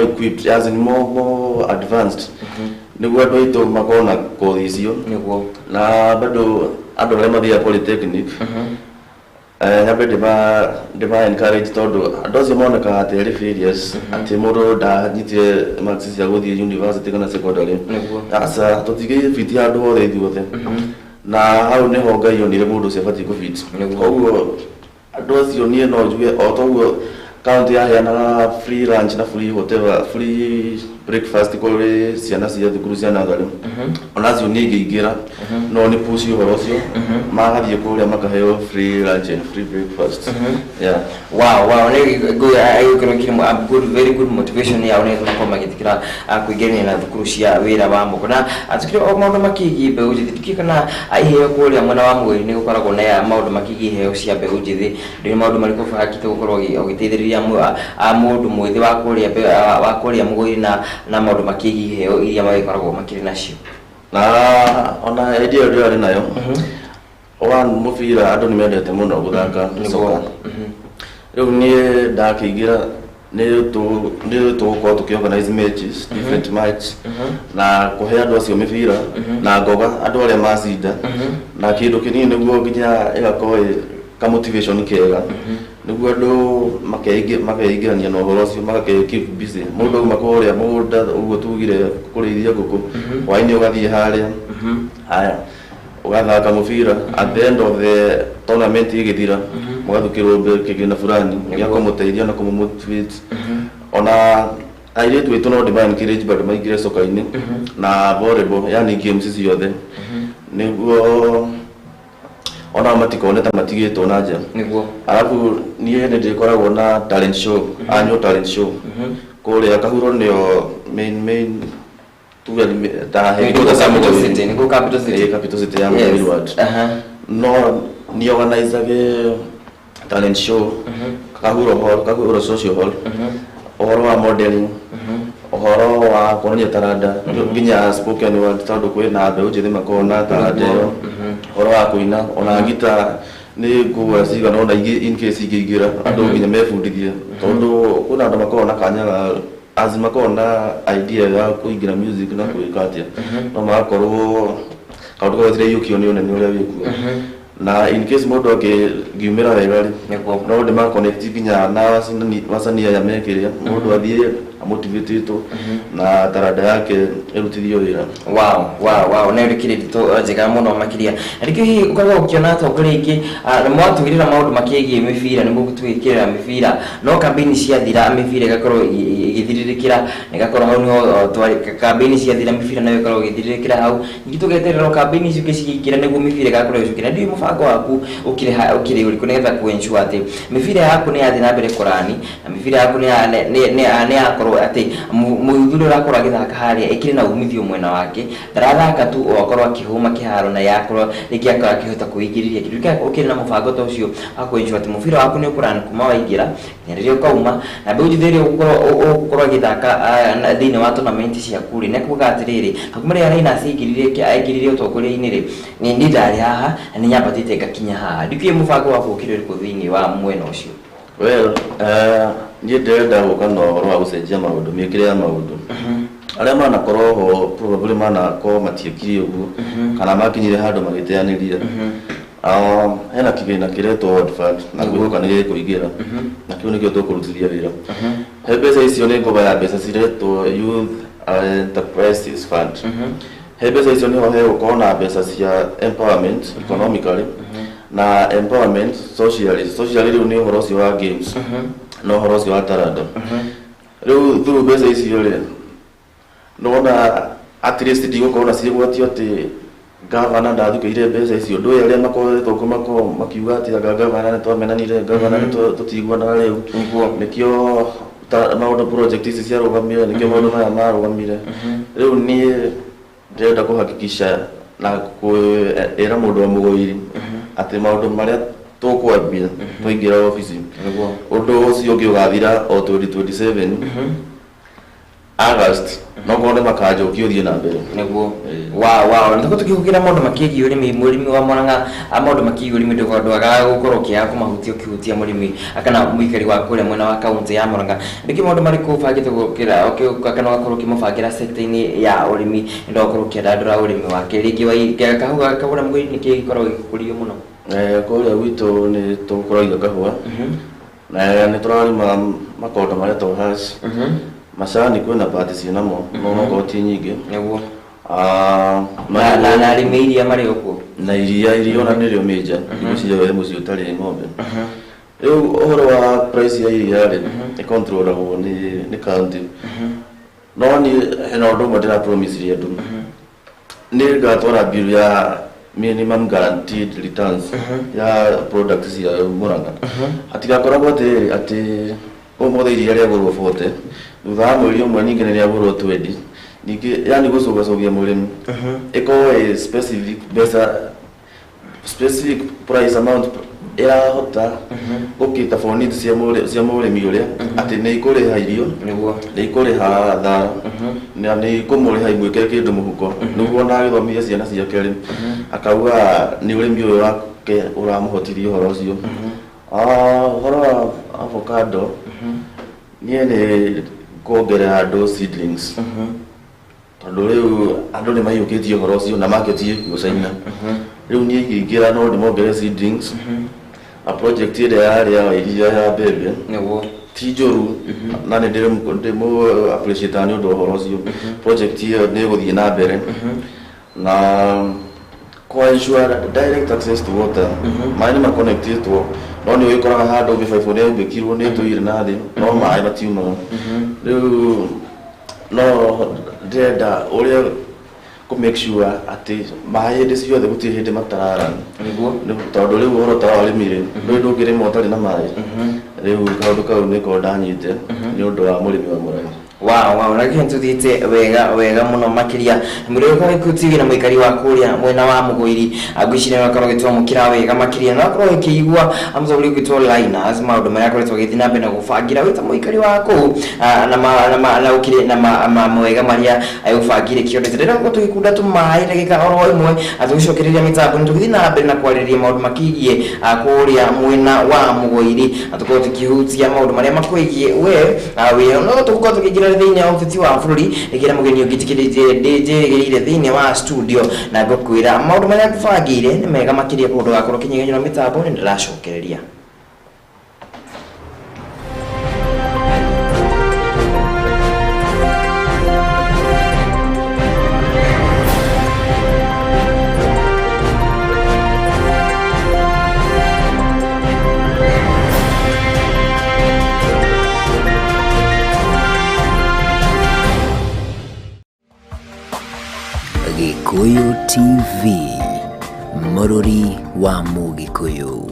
equipped, as in more advanced, nĩguo andũ aitũ makorwo na kothi icio. Na bado andũ arĩa mathiaga polytechnic, nyambe ndĩma encourage, tondũ andũ acio monekaga atĩ arĩ failures, atĩ mũndũ ndanyitire marks cia gũthiĩ university kana secondary. Aca, tũtingĩbiti handũ hothe ithuothe, na hau nĩho Ngai onire mũndũ ũcio abatiĩ kũbiti. Koguo andũ acio niĩ no njuge o toguo county yaheanaga free lunch na free whatever, free breakfast kũrĩ ciana cia thukuru cia natharĩ, ona acio niĩ ingĩingĩra no nĩ push ũhoro ũcio magathiĩ kũrĩa makaheo free lunch and free breakfast, yeah. Wow, nĩ gũkorwo kĩrĩ a good, very good motivation yao nĩ makorwo magĩtĩkĩra kũingĩrania na thukuru cia wĩra wa moko. Na tukĩrĩ o maũndũ makĩgiĩ mbeũ njĩthĩ, tukĩĩ kana iheo kũrĩa mwena wa Mũgĩri nĩ gũkoragwo na maũndũ makĩgiĩ iheo cia mbeũ njĩthĩ? Nĩ maũndũ marĩkũ ũbangĩte gũkorwo ũgĩteithĩrĩria mũndũ mwĩthĩ wa kũrĩa wa kũrĩa Mũgũiri na maũndũ makĩgiĩ iheo iria magĩkoragwo makĩrĩ nacio? Na ona idea ĩyo ndĩrarĩ nayo, one, mũbira, andũ nĩ mendete mũno gũthaka soka. Rĩu niĩ ndakĩingĩra nĩ tũgũkorwo tũkĩ organize matches, different match, na kũhe andũ acio mĩbira na ngoga andũ arĩa macinda na kĩndũ kĩnini, nĩguo nginya ĩgakorwo ĩ ka motivation kega, nĩguo andũ makeingĩrania na ũhoro ũcio, magake keep busy. Mũndũ auma kũrĩa mũgũnda ũguo tugire kũrĩithia ngũkũ, hwaĩ-inĩ ũgathiĩ harĩa haya ũgathaka mũbira. At the end of the tournament ĩgĩthira, mũgathukĩrwo kĩgĩna fulani gĩa kũmũteithia na kũmũmotivate. Ona airĩtu aitũ no ndĩma encourage bado maingĩre soka-inĩ na volleyball, yani games ciothe, nĩguo ona matikone ta matigĩtwo na nja. Arabu niĩ nĩ ndĩkoragwo na talent show, annual talent show kũrĩa Kahuro, nĩyo main tuge ta headquarters ya Capital City, nĩguo Capital City. Ĩĩ, Capital City ya Mũgĩri ward. No nĩ organizage talent show Kahuro Hall, Kahuro Social Hall, ũhoro wa modeling, ũhoro wa kuonania taranda, nginya spoken word, tondũ kwĩna mbeũ njĩthĩ makoragwo na taranda ĩyo, ũhoro wa kũina, ona ngita nĩ ngũgũra cigana ona ingĩ in case ingĩingĩra, andũ nginya mebundithie, tondũ kwĩna andũ makoragwo na kanya ga as makoragwo na idea ya kũingĩra music na gwĩka atĩa, no magakorwo kaũndũ kau gatiraiyũkio nĩ ũnene ũrĩa wĩkuo. Na in case mũndũ angĩngiumĩra wega rĩ, no ndĩma connect nginya na wasanii aya mekĩrĩa, mũndũ athiĩ amotivatĩtwo na taranda yake ĩrutithio wĩra. Wow, na ĩrĩ ndeto njega mũno makĩria. Na nĩkĩo hihi ũkoragwo ũkĩona atongoria aingĩ nĩ mwatugĩrĩra maũndũ makĩgiĩ mĩbira, nĩ mũgũtwĩkĩrĩra mĩbira, no kambĩini ciathira mĩbira ĩgakorwo ĩgĩthirĩrĩkĩra, na ĩgakorwo hau nĩho kambĩini ciathira mĩbira nayo ĩkoragwo ĩgĩthirĩrĩkĩra hau. Ningĩ tũgeterera o kambĩini icio ingĩ cigĩingĩra nĩguo mĩbira ĩgakorwo ĩgĩcokera. Na ndiũĩ mũbango waku ũkĩrĩ ũrĩkũ nĩgetha kũ ensure atĩ mĩbira yaku nĩ yathiĩ na mbere kũrani, na mĩbira yaku nĩ yakorwo atĩ mũthuri ũrakorwo agĩthaka harĩa ĩkĩrĩ na umithio mwena wake, ndarathaka tu o akorwo akĩhũma kĩharo na yakorwo rĩngĩ akorwo akĩhota kwĩingĩrĩria kĩndũ kĩa. Ũkĩrĩ na mũbango ta ũcio wa kũ ensure atĩ mũbira waku nĩ ũkũrani kuma waingĩra nginya rĩrĩa ũkauma, na mbeũ njĩthĩ ĩrĩa ũgũkorwo ĩgĩthaka thĩinĩ wa tournament ciaku rĩ, nĩ kuga atĩrĩrĩ, kuma rĩrĩa Raina aingĩrire ũtongoria-inĩ rĩ, nĩ ndarĩ haha na nĩ nyambatĩte ngakinya haha? Ndikĩũĩ mũbango waku ũkĩrĩ ũrĩkũ thĩinĩ wa mwena ũcio? Well, niĩ ndĩrenda gũka na ũhoro wa gũcenjia maũndũ, mĩkĩre ya maũndũ. Arĩa manakorwo ho probably manakorwo matiekire ũguo kana makinyire handũ magĩteanĩria. Hena kĩgĩna kĩretwo World Fund na ngwĩhoka nĩ gĩkũingĩra, na kĩu nĩkĩo tũkũrutithia wĩra. He mbeca icio nĩ ngomba ya mbeca ciretwo Youth Enterprises Fund. He mbeca icio nĩho hegũkorwo na mbeca cia empowerment economically na empowerment socially. Socially rĩu nĩ ũhoro ũcio wa games na ũhoro ũcio wa taranda. Rĩu through mbeca icio rĩ, Nona at least ndigũkorwo na ciĩgwatio atĩ gavana ndathukĩire mbeca icio. Ndũĩ arĩa makoretwo makorwo makiuga atĩ anga gavana nĩ twamenanire, gavana nĩ tũtiguanaga rĩu, nĩkĩo maũndũ project ici ciarũgamire, nĩkĩo maũndũ maya marũgamire. Rĩu niĩ ndĩrenda kũhakikisha na kwĩra mũndũ wa Mũgũiri atĩ maũndũ marĩa tũkwambia twaingĩra obici, ũndũ ũcio ũngĩ ũgathira o 2027 August, no korwo nĩ makanjokia ũthiĩ na mbere. Nĩguo wa nĩtũkorwo tũkĩhũthĩra maũndũ makĩgiĩ ũrĩmi, mũrĩmi wa Murang'a, maũndũ makĩgiĩ ũrĩmi ndwagaga gũkorwo ũkĩaga kũmahutia ũkĩhutia mũrĩmi kana mũikari wa kũrĩa mwena wa kaunti ya Murang'a. Nĩkĩ maũndũ marĩkũ ũbangĩte gũkĩra kana ũgakorwo ũkĩmũbangĩra sector-inĩ ya ũrĩmi nĩ ũgakorwo ũkĩandandũra ũrĩmi wake rĩngĩ wa kahũa kahũra mũgũri nĩkĩ gĩkoragwo gĩgĩkũrio mũno? Kũrĩa gwitũ nĩ tũkũragia kahũa na nĩ tũrarĩma makondo maretwo hash. Macani kwĩna pati ciĩnamo no nokorwo ti nyingĩ. Nĩguo. Na arĩmi iria marĩ o kuo? Na iria ona nĩrĩo major, ngwĩciria we mũciĩ ũtarĩ ng'ombe. Rĩu ũhoro wa price ya iria rĩ, ĩ controlagwo nĩ county, no niĩ hena ũndũ ũmwe ndĩra promise andũ: nĩ ngatwara bill ya minimum guaranteed returns ya product cia Murang'a. Hatigakoragwo atĩrĩrĩ atĩ ũmũthĩ iria rĩagũrwo 40, thutha wa mweri ũmwe ningĩ nĩ rĩagũrwo 20 ningĩ, yani gũcũgacũgia mũrĩmi. Ĩkorwo ĩ specific mbeca, specific price amount ĩrahota gũkĩta for needs cia mũrĩmi ũrĩa atĩ nĩ ikũrĩha irio, nĩ ikũrĩha thara, na nĩ ikũmũrĩha imwĩkĩre kĩndũ mũhuko nĩguo ona agĩthomithia ciana ciake rĩ, akauga nĩ ũrĩmi ũyũ wake ũramũhotithia ũhoro ũcio. Ũhoro wa avocado, niĩ nĩ kuongerera andũ seedlings tondũ rĩu andũ nĩ maiyũkĩtie ũhoro ũcio na market ĩkuo China. Rĩu niĩ ingĩingĩra no ndĩmongerere seedlings, na project ĩrĩa yarĩ ya iria ya mbembe ti njũru na nĩ ndĩmũ appreciate nĩ ũndũ wa ũhoro ũcio. Project ĩyo nĩ ĩgũthiĩ na mbere na kwa ensure direct access to water. Maĩ nĩ maconnectĩtwo, no nĩ ũgĩkoraga handũ mĩbaibũ nĩ yaunĩkirwo nĩ ĩtũire na thĩ no maĩ matiumaga. Rĩu no ndĩrenda ũrĩa kũ make sure atĩ maĩ hĩndĩ ciothe gũtirĩ hĩndĩ matarara. Tondũ rĩu ũhoro ta wa ũrĩmi rĩ, ndũĩ ndũngĩrĩma ũtarĩ na maĩ. Rĩu kaũndũ kau nĩko ndanyite nĩ ũndũ wa mũrĩmi wa Murang'a. Wow, na kĩo tũthiĩte wega wega mũno makĩria mũrĩ TV na mũikari wa kũrĩa mwena wa Mũgũiri, ngwĩciria no akorwo agĩtwamũkĩra wega makĩria na akorwo akĩigua mũtongoria gwĩtwo Linus maũndũ marĩa akoretwo agĩthiĩ na mbere na gũbangĩra wĩta mũikari wa kũu, na ũkĩrĩ na mawega marĩa agũbangĩire kĩondo. Ndĩrenda gũkorwo tũgĩkunda tũmaĩ ndagĩka oro ĩmwe, tũgĩcokereria mĩtambo nĩ tũgĩthiĩ na mbere na kwarĩrĩria maũndũ makĩgiĩ kũrĩa mwena wa Mũgũiri na tũkorwo tũkĩhutia maũndũ marĩa makwĩgiĩ we wĩ no tũgũkorwo tũkĩingĩra thĩinĩ wa ũteti wa bũrũri rĩngĩ na mũgeni ũngĩ njĩkĩrĩte njĩrĩgĩrĩire thĩinĩ wa studio na ngũkwĩra maũndũ marĩa ngũbangĩire nĩ mega makĩria kũndũ gakorwo kĩnyegenyũra mĩtambo nĩ ndĩracokereria. Gikuyu TV, Mũrũri wa Mũgĩkũyũ.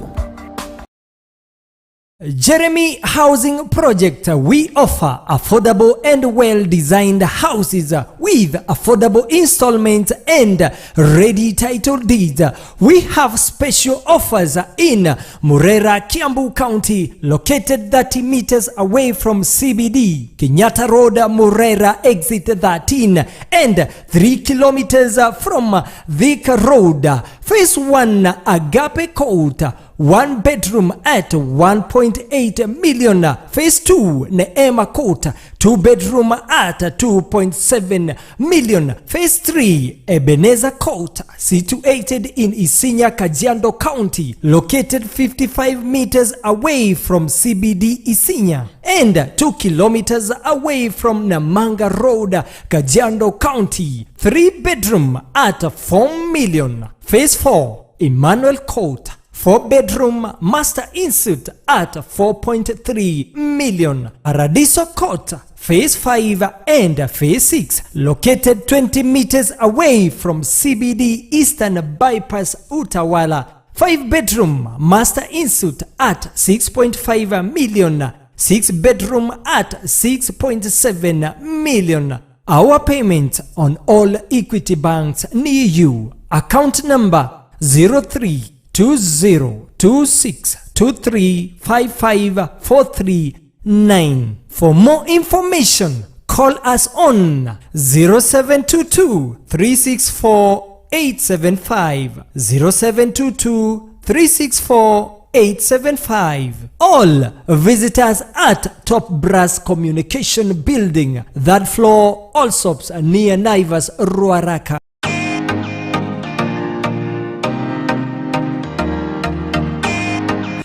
Jeremy Housing Project. We offer affordable and well-designed houses with affordable installments and ready title deeds. We have special offers in Murera, Kiambu County, located 30 meters away from CBD, Kenyatta Road, Murera, exit 13, and 3 kilometers from Thika Road. Phase 1, Agape Court, one bedroom at 1.8 million. Phase 2, Neema Court, two bedroom at 2.7 million. Phase 3, Ebenezer Court, situated in Isinya, Kajiado County, located 55 meters away from CBD Isinya and 2 kilometers away from Namanga Road, Kajiado County. 3 bedroom at 4 million. Phase 4, Emmanuel Court, 4 bedroom master ensuite at 4.3 million. Paradiso Court, Phase 5 and Phase 6, located 20 meters away from CBD Eastern Bypass Utawala. 5 bedroom master ensuite at 6.5 million. 6 bedroom at 6.7 million. Our payment on all Equity banks near you. Account number 032026235543. For more information, call us on 0722 364 875, 0722 364 875. All visitors at Top Brass Communication Building, third floor, Allsops, near Naivas, Ruaraka.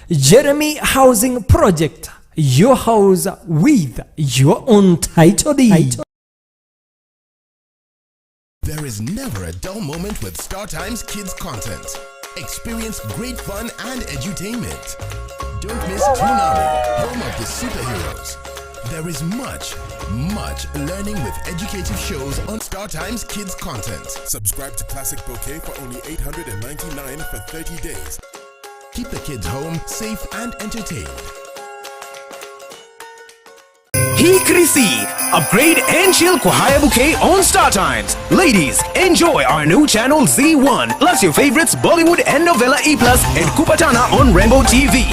Jeremy Housing Project, your house with your own title deed. There is never a dull moment with StarTimes Kids content. Experience great fun and edutainment. Don't miss Toonami, home of the superheroes. There is much, much learning with educative shows on StarTimes Kids content. Subscribe to Classic Bouquet for only 899 for 30 days. Keep the kids home, safe and entertained. Hii Krisi, upgrade and chill kwa Haya Bouquet on Star Times. Ladies, enjoy our new channel Z1, plus your favorites Bollywood and Novella E Plus and Kupatana on Rainbow TV.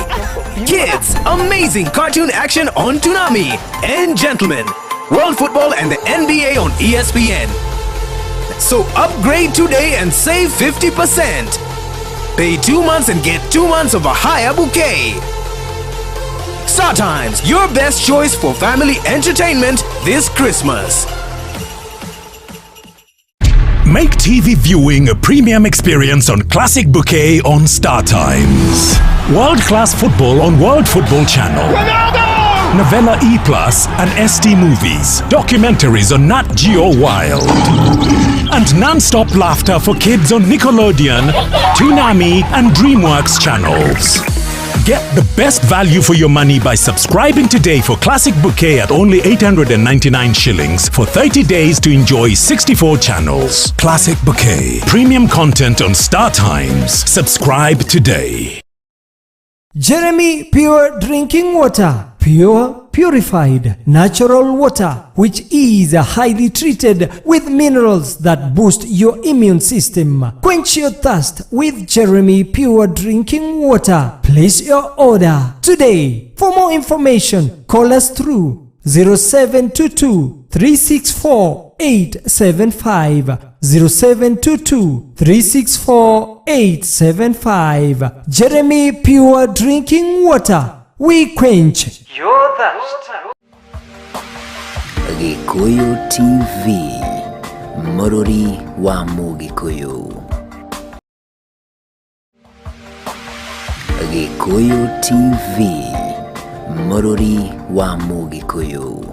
Kids, amazing cartoon action on Toonami. And gentlemen, World Football and the NBA on ESPN. So upgrade today and save 50%. Pay 2 months and get 2 months of a Haya Bouquet. Star Times, your best choice for family entertainment this Christmas. Make TV viewing a premium experience on Classic Bouquet on Star Times. World class football on World Football Channel. Ronaldo! Novella E Plus and ST Movies. Documentaries on Nat Geo Wild. And non-stop laughter for kids on Nickelodeon, Toonami, and DreamWorks channels. Get the best value for your money by subscribing today for Classic Bouquet at only 899 shillings for 30 days to enjoy 64 channels. Classic Bouquet. Premium content on Star Times. Subscribe today. Jeremy Pure Drinking Water. Pure, purified, natural water, which is highly treated with minerals that boost your immune system. Quench your thirst with Jeremy Pure Drinking Water. Place your order today. For more information, call us through 0722 364 875, 0722 364 875. Jeremy Pure Drinking Water. We quench your thirst. Gikuyu TV, Mũrũri wa Mũgĩkũyũ. Gikuyu TV, Mũrũri wa Mũgĩkũyũ.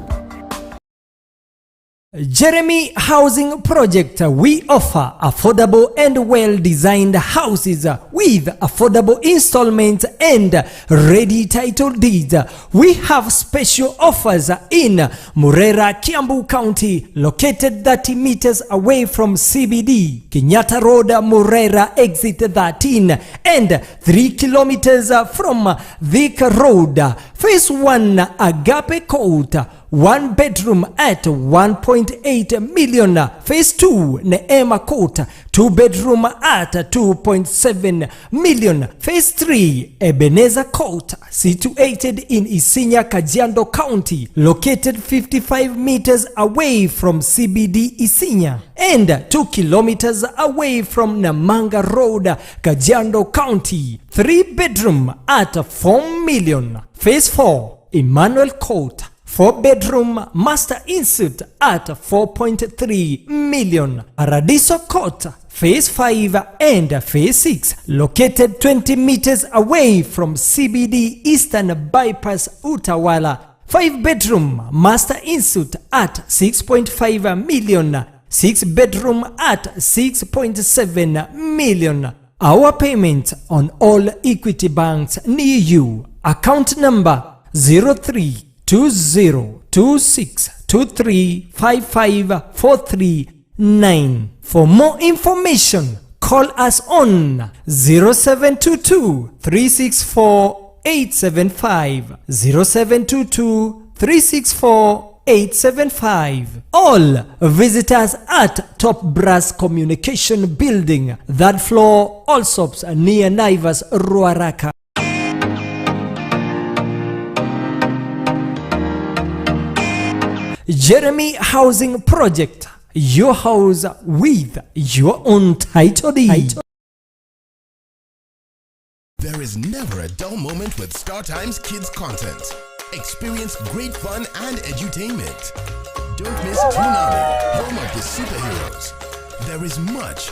Jeremy Housing Project. We offer affordable and well designed houses with affordable installments and ready title deeds. We have special offers in Murera, Kiambu County, located 30 meters away from CBD, Kenyatta Road, Murera, exit 13, and 3 kilometers from Thika Road. Phase 1, Agape Court, one bedroom at 1.8 million. Phase 2, Neema Court, two bedroom at 2.7 million. Phase 3, Ebenezer Court, situated in Isinya, Kajiado County, located 55 meters away from CBD Isinya and 2 kilometers away from Namanga Road, Kajiado County. 3 bedroom at 4 million. Phase 4, Emmanuel Court, 4 bedroom master ensuite at 4.3 million. Paradiso Court, Phase 5 and Phase 6, located 20 meters away from CBD Eastern Bypass Utawala. 5 bedroom master ensuite at 6.5 million. 6 bedroom at 6.7 million. Our payment on all Equity banks near you. Account number 032026235543. For more information, call us on 0722 364 875, 0722 364 875. All visitors at Top Brass Communication Building, third floor, Allsops, near Naivas, Ruaraka. Jeremy Housing Project, your house with your own title deed. There is never a dull moment with Star Times Kids content. Experience great fun and edutainment. Don't miss Toonami, home of the superheroes. There is much,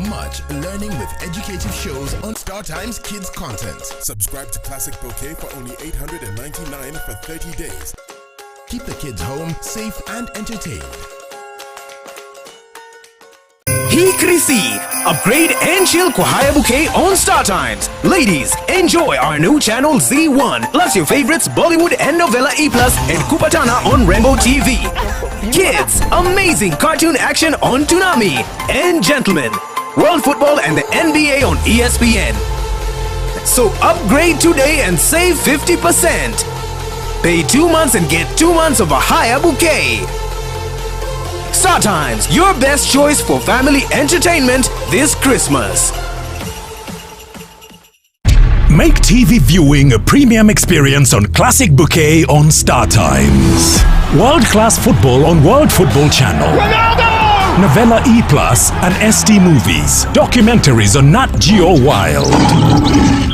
much learning with educative shows on Star Times Kids content. Subscribe to Classic Bouquet for only 899 for 30 days. Keep the kids home, safe and entertained. Hii Krisi, upgrade and chill kwa Haya Bouquet on Star Times. Ladies, enjoy our new channel Z1, plus your favorites Bollywood and Novella E Plus and Kupatana on Rainbow TV. Kids, amazing cartoon action on Toonami. And gentlemen, World Football and the NBA on ESPN. So upgrade today and save 50%. Pay 2 months and get 2 months of a Haya Bouquet. Star Times, your best choice for family entertainment this Christmas. Make TV viewing a premium experience on Classic Bouquet on Star Times. World class football on World Football Channel. Novella E Plus and ST Movies. Documentaries on Nat Geo Wild.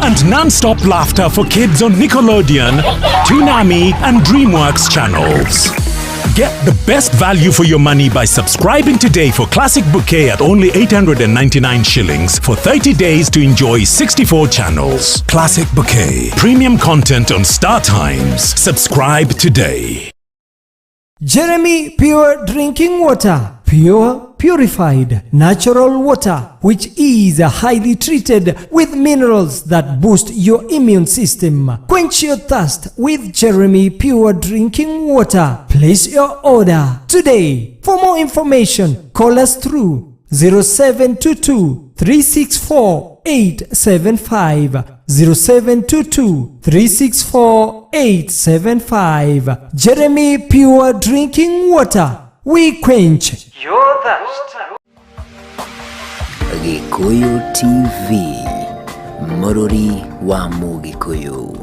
And non-stop laughter for kids on Nickelodeon, Toonami, and DreamWorks channels. Get the best value for your money by subscribing today for Classic Bouquet at only 899 shillings for 30 days to enjoy 64 channels. Classic Bouquet. Premium content on Star Times. Subscribe today. Jeremy Pure Drinking Water. Pure, purified, natural water, which is highly treated with minerals that boost your immune system. Quench your thirst with Jeremy Pure Drinking Water. Place your order today. For more information, call us through 0722 364 875, 0722 364 875. Jeremy Pure Drinking Water. We quench your thirst. Gikuyu TV, Mũrũri wa Mũgĩkũyũ.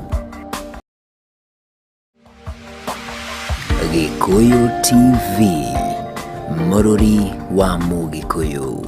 Gikuyu TV, Mũrũri wa Mũgĩkũyũ.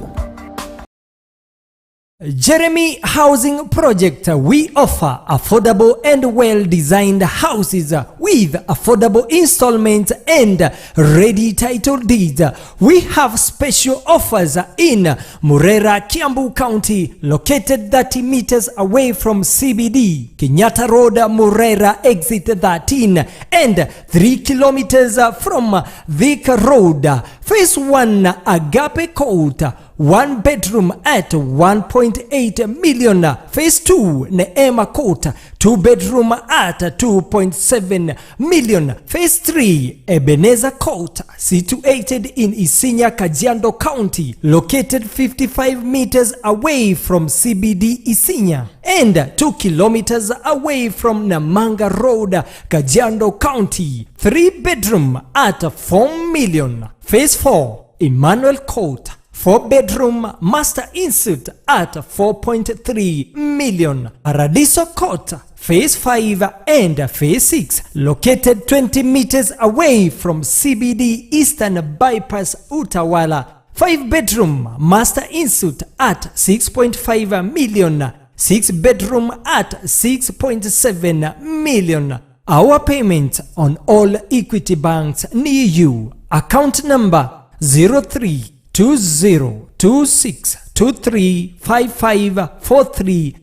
Jeremy Housing Project. We offer affordable and well designed houses with affordable installments and ready title deeds. We have special offers in Murera, Kiambu County, located 30 meters away from CBD, Kenyatta Road, Murera, exit 13, and 3 kilometers from Thika Road. Phase 1, Agape Court, one bedroom at 1.8 million. Phase 2, Neema Court, two bedroom at 2.7 million. Phase 3, Ebenezer Court, situated in Isinya, Kajiado County, located 55 meters away from CBD Isinya and 2 kilometers away from Namanga Road, Kajiado County. 3 bedroom at 4 million. Phase 4, Emmanuel Court, 4 bedroom master ensuite at 4.3 million. Paradiso Court, Phase 5 and Phase 6, located 20 meters away from CBD Eastern Bypass Utawala. 5 bedroom master ensuite at 6.5 million. 6 bedroom at 6.7 million. Our payment on all Equity banks near you. Account number 032026235543.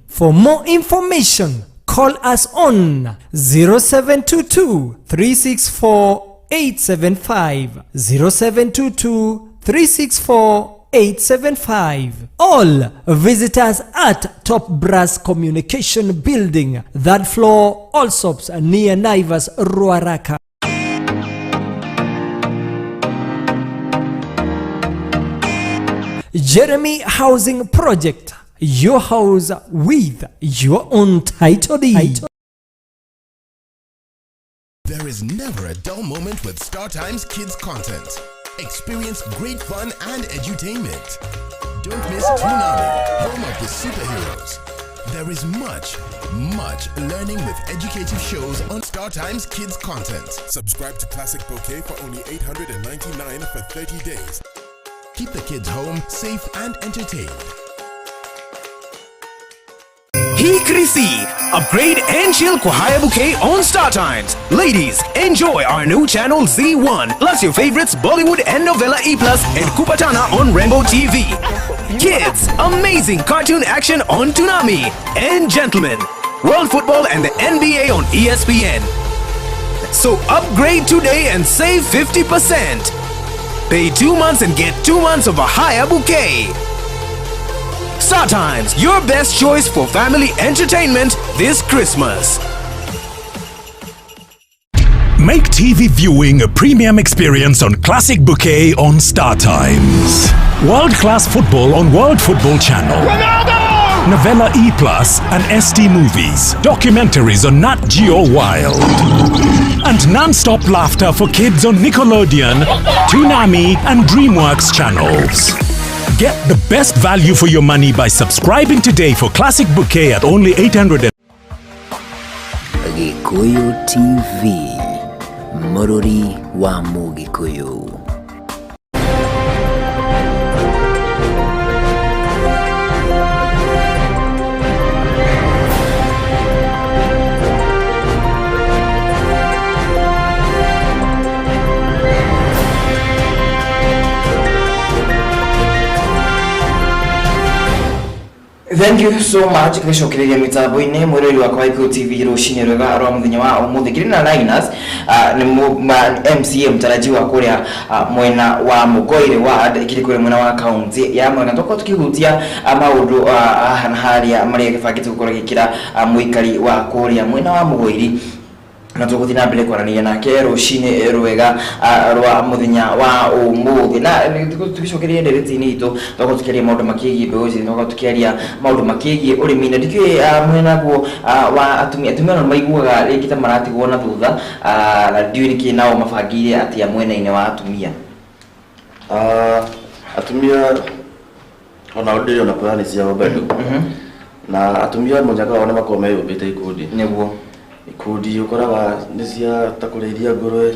For more information, call us on 0722 364 875, 0722 364. 875. All visitors at Top Brass Communication Building, third floor, Allsops, near Naivas, Ruaraka. Jeremy Housing Project, your house with your own title deed. There is never a dull moment with StarTimes Kids content. Experience great fun and edutainment. Don't miss Toonami, home of the superheroes. There is much, much learning with educative shows on StarTimes Kids content. Subscribe to Classic Bouquet for only 899 for 30 days. Keep the kids home, safe and entertained. Hii upgrade and chill kwa Haya Bouquet on Star Times. Ladies, enjoy our new channel Z1, plus your favorites Bollywood and Novella E Plus and Kupatana on Rainbow TV. Kids, amazing cartoon action on Toonami. And gentlemen, World Football and the NBA on ESPN. So upgrade today and save 50%. Pay 2 months and get 2 months of a Haya Bouquet. Star Times, your best choice for family entertainment this Christmas. Make TV viewing a premium experience on Classic Bouquet on Star Times. World-class football on World Football Channel. Ronaldo! Novella E Plus and ST Movies. Documentaries on Nat Geo Wild. And non-stop laughter for kids on Nickelodeon, Toonami and DreamWorks channels. Get the best value for your money by subscribing today for Classic Bouquet at only 800. Gikuyu TV, Mũrũri wa Mũgĩkũyũ. Thank you so much gũcokereria mĩtambo-inĩ mwĩrori wakwa wa Gĩkũyũ TV rũcinĩ rwega rwa mũthenya wa ũmũthĩ. Ngĩrĩ na Linus, nĩ MCA mtarajiwa kũrĩa mwena wa Mũgoire ward, ĩkĩrĩ kũrĩa mwena wa kaunti ya Mwena. Twakorwo tũkĩhutia maũndũ haha na harĩa marĩa gĩbangĩte gũkorwo gĩkĩra mũikari wa kũrĩa mwena wa Mũgoiri, na tũgũthiĩ na mbere kwaranĩria nake rũcinĩ rwega rwa mũthenya wa ũmũthĩ. Na tũgĩcokereria ndereti-inĩ itũ, twakorwo tũkĩaria maũndũ makĩgiĩ mbeũ njĩthĩ, twakorwo tũkĩaria maũndũ makĩgiĩ ũrĩmi, na ndikĩũĩ mwena guo wa atumia. Atumia no maiguaga rĩngĩ ta maratigwo na thutha, na ndiũĩ nĩkĩ nao mabangĩire atĩa mwena-inĩ wa atumia. Atumia onao ndĩrĩ ona plan ciao bado, na atumia mũnyaka wao nĩ makoragwo meyũmbĩte ikundi. Nĩguo. Ikundi ũkoraga nĩ cia ta kũrĩithia ngũrwe,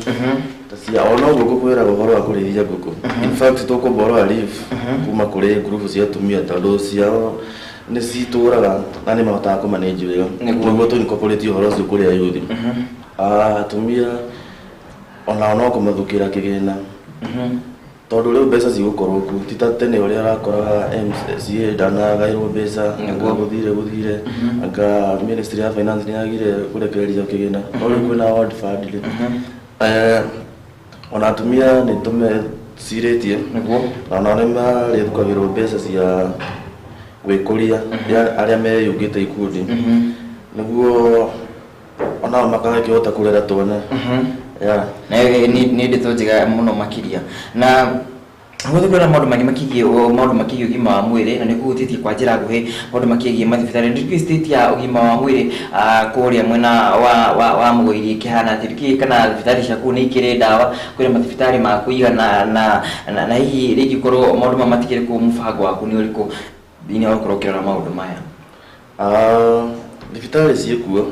ta cia ona ũguo ngũkwĩraga ũhoro wa kũrĩithia ngũkũ. In fact tũkũborrow a leaf kuma kũrĩ ngurubu cia atumia, tondũ ciao nĩ citũraga na nĩ mahotaga kũmanage wega. Nĩguo tũ incorporate ũhoro ũcio kũrĩ ayuthi. Atumia onao no kũmathukĩra kĩgĩna, tondũ rĩu mbeca cigũkorwo kuo, ti ta tene ũrĩa ũrakoraga MCA ndanagaĩrwo mbeca, gũthire anga Ministry ya Finance nĩ yagire kũrekereria kĩgĩna, no rĩu kwĩna World Fund rĩ. Ona atumia nĩ tũmecirĩtie, na onao nĩ marĩthukagĩrwo mbeca cia gwĩkũria arĩa meyungĩte ikundi, nĩguo onao makakĩhota kũrera twana. Na nĩ ndeto njega mũno makĩria. Na gũthiĩ kwĩna maũndũ mangĩ makĩgiĩ maũndũ makĩgiĩ ũgima wa mwĩrĩ, na nĩ kũhutĩtie kwa njĩra nguhĩ maũndũ makĩgiĩ mathibitarĩ. Ndikĩũĩ state ya ũgima wa mwĩrĩ kũrĩa mwena wa Mũgoiri ĩkĩhana atĩa? Ndikĩũĩ kana thibitarĩ cia kũu nĩ ikĩrĩ ndawa, kwĩna mathibitarĩ ma kũigana, na hihi rĩngĩ korwo maũndũ maya matikĩrĩ kũu, mũbango waku nĩ ũrĩkũ thĩinĩ wa gũkorwo ũkĩrora maũndũ maya? Thibitarĩ ciĩkuo,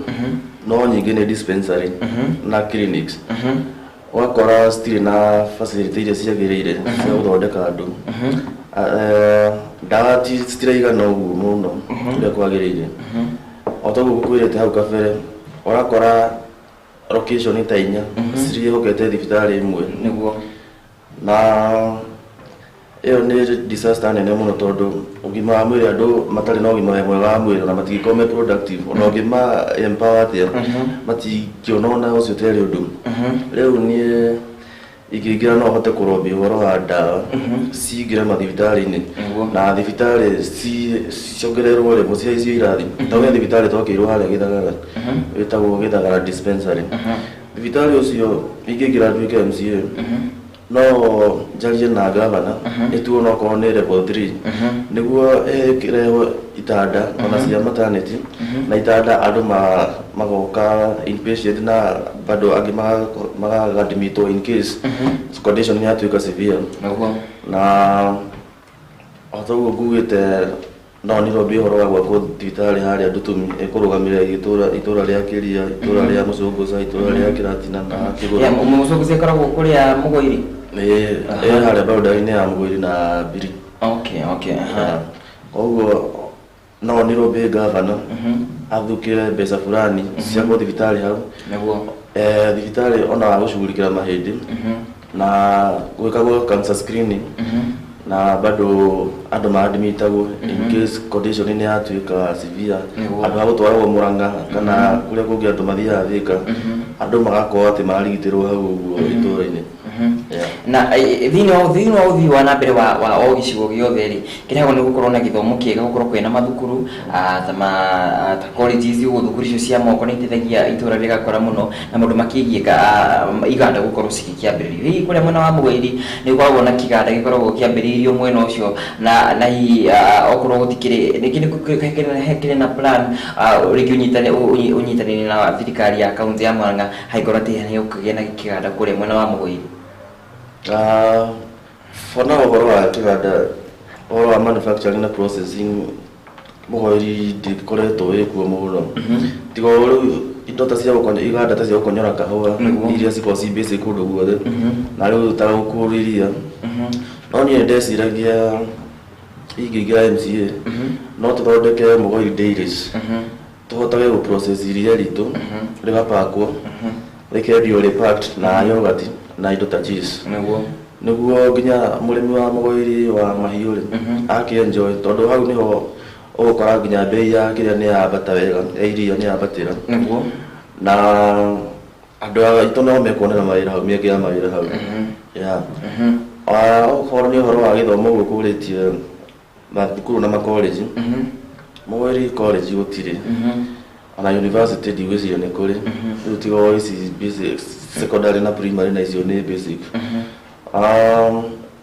no nyingĩ nĩ dispensary na clinics. Ũgakora citirĩ na facility iria ciagĩrĩire cia gũthondeka andũ. Ndawa citiraigana ũguo mũno ũrĩa kwagĩrĩire. O toguo ngũkwĩrĩte hau kabere, ũrakora location ta inya cirĩhokete thibitarĩ ĩmwe. Nĩguo. Na ĩyo nĩ disaster nene mũno, tondũ ũgima wa mwĩrĩ, andũ matarĩ na ũgima mwega wa mwĩrĩ ona matingĩkorwo me productive, ona ũngĩma empower atĩa matingĩona ona ũcio terĩ ũndũ. Rĩu niĩ Ingĩingĩra no hote kũrombia ũhoro wa ndawa cingĩre mathibitarĩ-inĩ na thibitarĩ ciongererwo level cia icio irathi. Ta ũrĩa thibitarĩ twakĩirwo harĩa Gĩthagara wĩtagwo Gĩthagara dispensary, thibitarĩ ũcio ingĩingĩra nduĩke MCA, no njarie na gavana ĩtuo no korwo nĩ level 3 nĩguo ĩkĩrehwo itanda ona cia maternity na itanda andũ magoka inpatient na bado angĩ magadmitwo in case condition nĩ yatuĩka severe. Na o ta ũguo ngugĩte, no nĩrombi ũhoro wa gwakwo thibitarĩ harĩa Ndutumi ĩkũrũgamĩrĩra itũra rĩa Kĩria, itũra rĩa Mũcũngũca, itũra rĩa Kĩratina na Kĩgũrũ. Mũcũngũca ĩkoragwo kũrĩa Mũgoiri? Ĩ harĩa boundary-inĩ ya Mũgoiri na Mbiri. Okay, aha. Koguo no nĩrombi gavana athukĩre mbeca fulani ciakwo thibitarĩ hau. Thibitarĩ ona wa gũcugurikĩra mahĩndĩ na gwĩkagwo cancer screening na bado andũ maadmitagwo in case condition nĩ yatuĩka severe. Andũ a gũtwaragwo Mũrang'a kana kũrĩa kũngĩ andũ mathiaga Thĩka, andũ magakorwo atĩ marigitĩrwo hau ũguo itũra-inĩ. Yeah. Na thĩinĩ wa ũthii wa na mbere wa o gĩcigo gĩothe rĩ, kĩrehagwo nĩ gũkorwo na gĩthomo kĩega, gũkorwo kwĩna mathukuru ta ma ta colleges ũguo. Thukuru icio cia moko nĩ iteithagia itũra rĩgakũra mũno na maũndũ makĩgiĩ iganda gũkorwo cigĩkĩambĩrĩrio. Hihi kũrĩa mwena wa Mũgũiri nĩ gũkoragwo na kĩganda gĩkoragwo kĩambĩrĩirio mwena ũcio? Na hihi okorwo gũtikĩrĩ, rĩngĩ nĩ hekĩrĩ na plan rĩngĩ ũnyitanĩre na thirikari ya kaunti ya Murang'a hangĩkorwo atĩ nĩ gũkĩgĩa na kĩganda kũrĩa mwena wa Mũgũiri? For now, ũhoro wa kĩganda, ũhoro wa manufacturing na processing Mũgoiri ndĩkoretwo ĩkuo mũno, tiga o rĩu indo ta cia gũkonya, iganda ta cia gũkonyora kahũa iria cikoragwo ci basic kũndũ guothe, na rĩu ta gũkũrĩria. No niĩ ndeciragia ingĩingĩra MCA no tũthondeke Mũgoiri Dairies, tũhotage gũ process iria ritũ rĩgapakwo, rĩkendio rĩ packed na yogurt na indo ta cheese, nĩguo nginya mũrĩmi wa Mũgoiri wa mahiũ rĩ akĩ-enjoy, tondũ hau nĩho ũgũkora nginya bei ya kĩrĩa nĩ yambata wega, ya iria nĩ yambatĩra. Na andũ aitũ no mekuonera mawĩra hau, mĩeke ya mawĩra hau. Yeah. Okorwo nĩ ũhoro wa gĩthomo ũguo kũrĩtie mathukuru na makoleji, Mũgoiri college gũtirĩ, ona university ndigwĩciria nĩ kũrĩ rĩu, tiga o ici basic secondary na primary, na icio nĩ basic.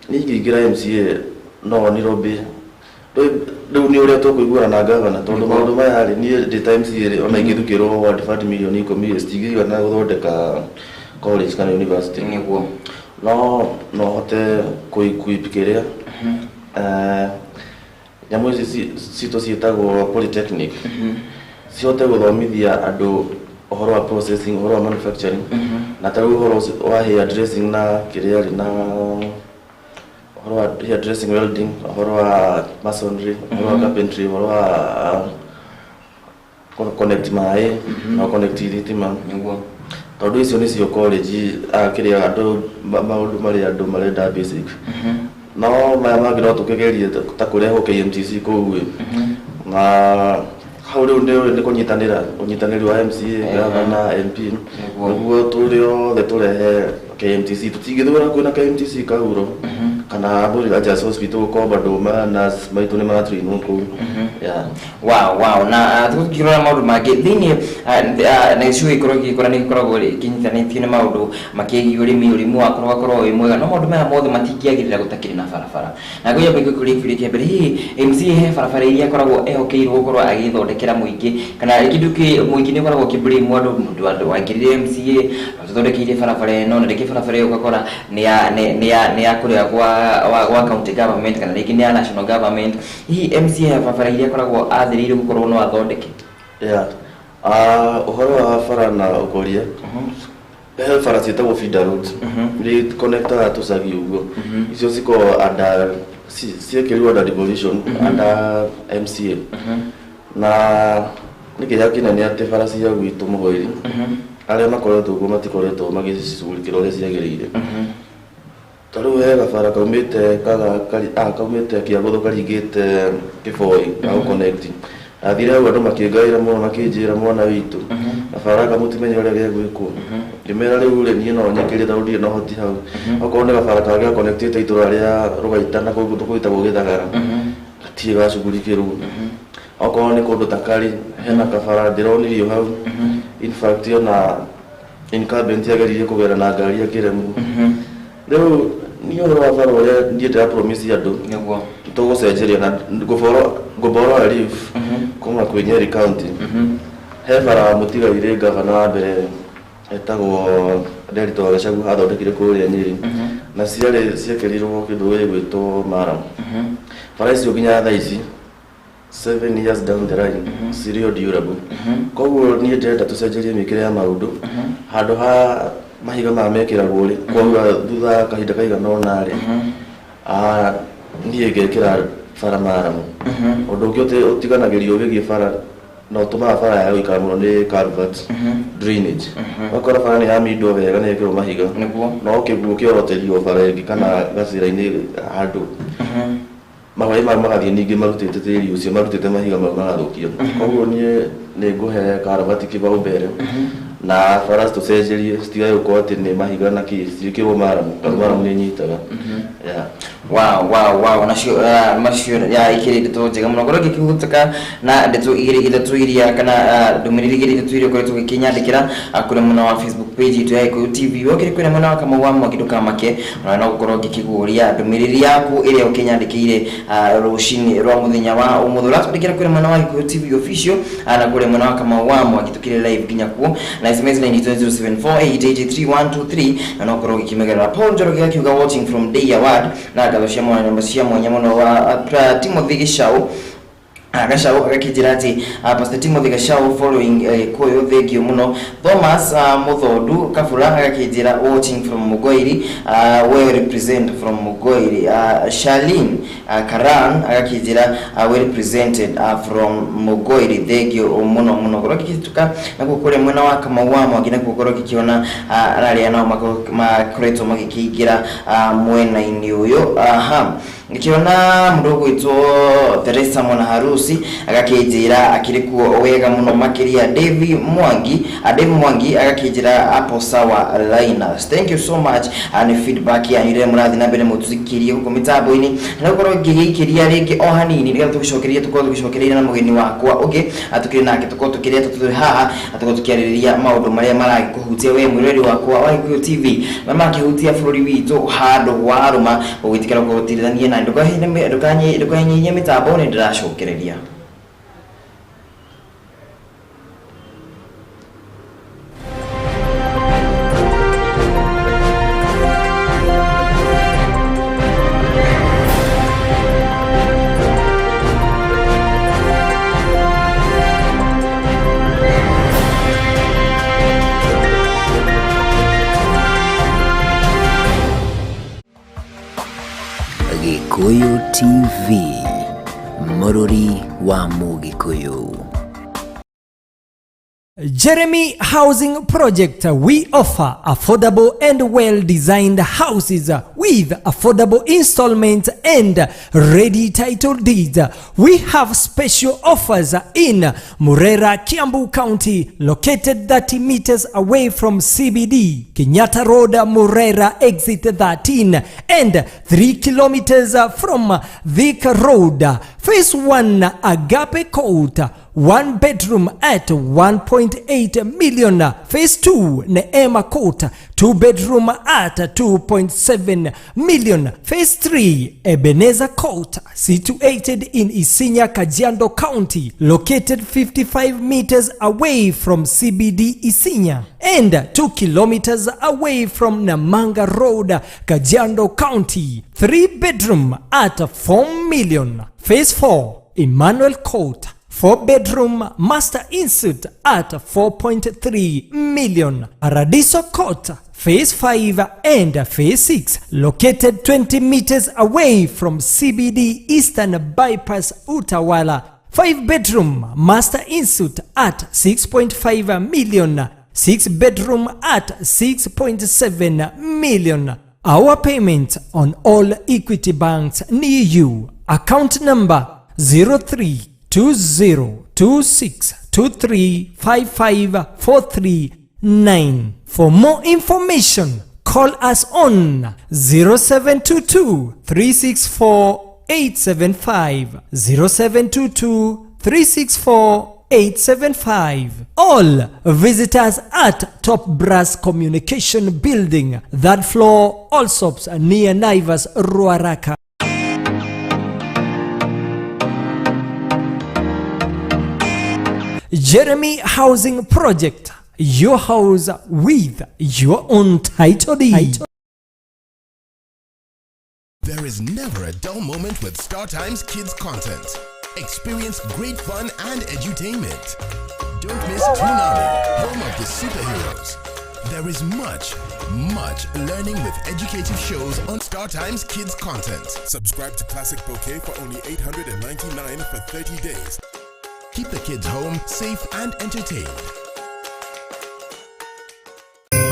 Niĩ ingĩingĩra MCA no nĩrombi rĩu nĩ ũrĩa tũkũiguana na gavana, tondũ maũndũ maya rĩ, niĩ ndĩ ta MCA rĩ, ona ingĩthukĩrwo ward fund mirioni 10 rĩ, citingĩigana gũthondeka college kana university. No no hote kũ-equip kĩrĩa nyamũ ici citũ ciĩtagwo polytechnic, cihote gũthomithia andũ ũhoro wa processing, ũhoro wa manufacturing, na ta rĩu ũhoro ũcio wa hair dressing na kĩrĩa rĩ, na ũhoro wa hair dressing, welding, ũhoro wa masonry, ũhoro wa carpentry, ũhoro wa connect maĩ na connect thitima, tondũ icio nĩcio college kĩrĩa andũ maũndũ marĩa andũ marenda basic. No maya mangĩ no tũkĩgerie ta kũrehwo KMTC kũu ĩ, na hau rĩu nĩ kũnyitanĩra, ũnyitanĩri wa MCA, gavana, MP, nĩguo tũrĩ othe tũrehe KMTC. Tũtingĩthũra kwĩna KMTC Kahuro kana Mbũri Rogers Hospital, gũkorwo bado ma nurse maitũ nĩ maratrainwo kũu. Yeah. Wow, na tũkĩrora maũndũ mangĩ thĩinĩ na gĩcigo gĩkorwo gĩgĩkũra nĩ gĩkoragwo kĩnyitanĩtio nĩ maũndũ makĩgiĩ ũrĩmi, ũrĩmi wakorwo ũgakorwo wĩ mwega, no maũndũ maya mothe matingĩagĩrĩra gũtakĩrĩ na barabara. Na ngoja mbere kũrĩa kĩũria kĩa mbere, hihi MCA he barabara iria akoragwo ehokeirwo gũkorwo agĩthondekera mũingĩ, kana kĩndũ kĩ mũingĩ nĩ ũkoragwo ũkĩ-blame andũ, mũndũ andũ waingĩrire MCA tũthondekeire barabara ĩno, na rĩngĩ barabara ĩyo ũgakora nĩ ya kũrĩa gwa county government kana rĩngĩ nĩ ya national government? Hihi MCA he barabara iria akoragwo athĩrĩire gũkorwo no athondeke? Yeah. Ũhoro wa bara na ũkũria, he bara ciĩtagwo feeder roads iria connectaga tũcagi ũguo. Icio cikoragwo under ciĩkĩrirwo under devolution, under MCA, na nĩ kĩrĩa kĩnene atĩ bara cia gwitũ Mũgoiri, arĩa makoretwo kuo matikoretwo magĩcicugurikĩra ũrĩa ciagĩrĩire. Ta rĩu he gabara kaumĩte kaga kaumĩte Kĩagũthũ karingĩte Kĩboi ga gũconnect. Athire hau andũ makĩngaĩra mũno, makĩnjĩra, "Mwana witũ, gabara gaka mũtimenye ũrĩa gegwĩkwo." Ngĩmera rĩu rĩ, niĩ no nyĩkĩre tondũ ndirĩ na ũhoti hau. Okorwo nĩ gabara kangĩ gakonectĩte itũra rĩa Rũgaita na kũndũ gwĩtagwo Gĩthagara, gatirĩ gacugurikĩrwo. Okorwo nĩ kũndũ ta Kari, hena kabara ndĩronirio hau. In fact, ona incumbent ageririe kũgera na ngari akĩremwo. Rĩu niĩ ũhoro wa bara ũrĩa niĩ ndĩra promise andũ, tũgũcenjeria na ngũborrow a leaf kuma kwĩ Nyeri County. He bara mũtigairĩ gavana wa mbere etagwo Nderitu wa Gachagua athondekire kũrĩa Nyeri, na ciarĩ ciekĩrirwo kĩndũ gĩgwĩtwo murram. Bara icio nginya thaa ici, 7 years down the line, cirĩ o durable. Koguo niĩ ndĩrenda tũcenjerie mĩkĩre ya maũndũ. Handũ ha mahiga maya mekĩragwo rĩ, kwaura thutha wa kahinda kaigana ũna rĩ, niĩ ngekĩra bara murram. Ũndũ ũngĩ ũtiganagĩrio wĩgiĩ bara na ũtũmaga bara ya gũikara mũno nĩ culvert drainage. Ũgakora bara nĩ yamindwo wega, nĩ yekĩrwo mahiga, no kĩguũ kĩoroterio bara ĩngĩ kana gacĩra-inĩ handũ, maĩ mau magathiĩ ningĩ marutĩte tĩri ũcio, marutĩte mahiga mau, magathũkia. Koguo niĩ nĩ ngũhe culvert kĩbaumbere na bara tũcenjerie, citigage gũkorwo atĩ nĩ mahiga na kĩ, ciĩkĩrwo murram, tondũ murram nĩ ĩnyitaga. Yeah. Wow, nacio macio ya ikĩrĩ ndeto njega mũno. Ngorwo ngĩkĩhutũka na ndeto igĩrĩ ithatũ iria kana ndũmĩrĩri igĩrĩ ithatũ iria ũkoretwo ũgĩkĩnyandĩkĩra kũrĩ mwena wa Facebook page itũ ya Gĩkũyũ TV. Wokĩrĩ kũrĩ mwena wa Kamau wa Mwangi, ndũkamake, ona no gũkorwo ngĩkĩguũria ndũmĩrĩri yaku ĩrĩa ũkĩnyandĩkĩire rũcinĩ rwa mũthenya wa ũmũthĩ. Ũratwandĩkĩra kũrĩ mwena wa Gĩkũyũ TV Official na kũrĩ mwena wa Kamau wa Mwangi, tũkĩrĩ live nginya kuo, na SMS line itũ 0748833123, na no ũkorwo ũgĩkĩmegerera. Paul Njoroge akiuga, "Watching from Day Award," na ngatho cia mwanya mũno wa Timothy Gĩcaũ. Gacau agakĩnjĩra atĩ Pastor Timothy Gacau following Gĩkũyũ, thengio mũno. Thomas Mũthondu Kabura agakĩnjĩra, "Watching from Mugoiri, well represent from Mugoiri." Charlene Karan agakĩnjĩra, "Well represented from Mugoiri," thengio mũno mũno. Ngorwo ngĩkĩtuka nakuo kũrĩa mwena wa Kamau wa Mwangi, nakuo ngorwo ngĩkĩona arĩa nao makoretwo magĩkĩingĩra mwena-inĩ ũyũ. Aha, ngĩkĩona mũndũ ũgwĩtwo Teresa Mwana Harusi agakĩnjĩra akĩrĩ kuo wega mũno makĩria. Davi Mwangi, Dave Mwangi agakĩnjĩra, "Hapo sawa Linus, thank you so much." Nĩ feedback yanyu rĩrĩa mũrathiĩ na mbere mũtũthikĩrie gũkũ mĩtambo-inĩ, na gũkorwo ngĩgĩikĩria rĩngĩ o hanini nĩgetha tũgĩcokererie, tũkorwo tũgĩcokereria na mũgeni wakwa ũngĩ tũkĩrĩ nake, tũkorwo tũkĩrĩa tũtũrĩ haha na tũkorwo tũkĩarĩrĩria maũndũ marĩa maragĩkũhutia we mwĩroreri wakwa wa Gĩkũyũ TV, marĩa marakĩhutia bũrũri witũ handũ warũma. Ũgwĩtĩkĩra gũkorwo ũtirithanie na ndũkanyihie mĩtambo, nĩ ndĩracokereria. Gĩkũyũ TV, mũrũri wa Mũgĩkũyũ. Jeremy Housing Project. We offer affordable and well designed houses with affordable installments and ready title deeds. We have special offers in Murera, Kiambu County, located 30 meters away from CBD, Kenyatta Road, Murera, exit 13, and 3 kilometers from Thika Road. Phase 1, Agape Court, one bedroom at 1.8 million. Phase 2, Neema Court, two bedroom at 2.7 million. Phase 3, Ebenezer Court, situated in Isinya, Kajiado County, located 55 meters away from CBD Isinya and 2 kilometers away from Namanga Road, Kajiado County. 3 bedroom at 4 million. Phase 4, Emmanuel Court, 4 bedroom master ensuite at 4.3 million. Paradiso Court, Phase 5 and Phase 6, located 20 meters away from CBD Eastern Bypass Utawala. 5 bedroom master ensuite at 6.5 million. 6 bedroom at 6.7 million. Our payment on all Equity banks near you. Account number 032026235543. 9. For more information, call us on 0722 364 875, 0722 364 875. All visitors at Top Brass Communication Building, third floor, Allsops, near Naivas, Ruaraka. Jeremy Housing Project, your house with your own title deed. There is never a dull moment with Star Times Kids content. Experience great fun and edutainment. Don't miss Toonami, home of the superheroes. There is much, much learning with educative shows on Star Times Kids content. Subscribe to Classic Bouquet for only 899 for 30 days. Keep the kids home, safe and entertained.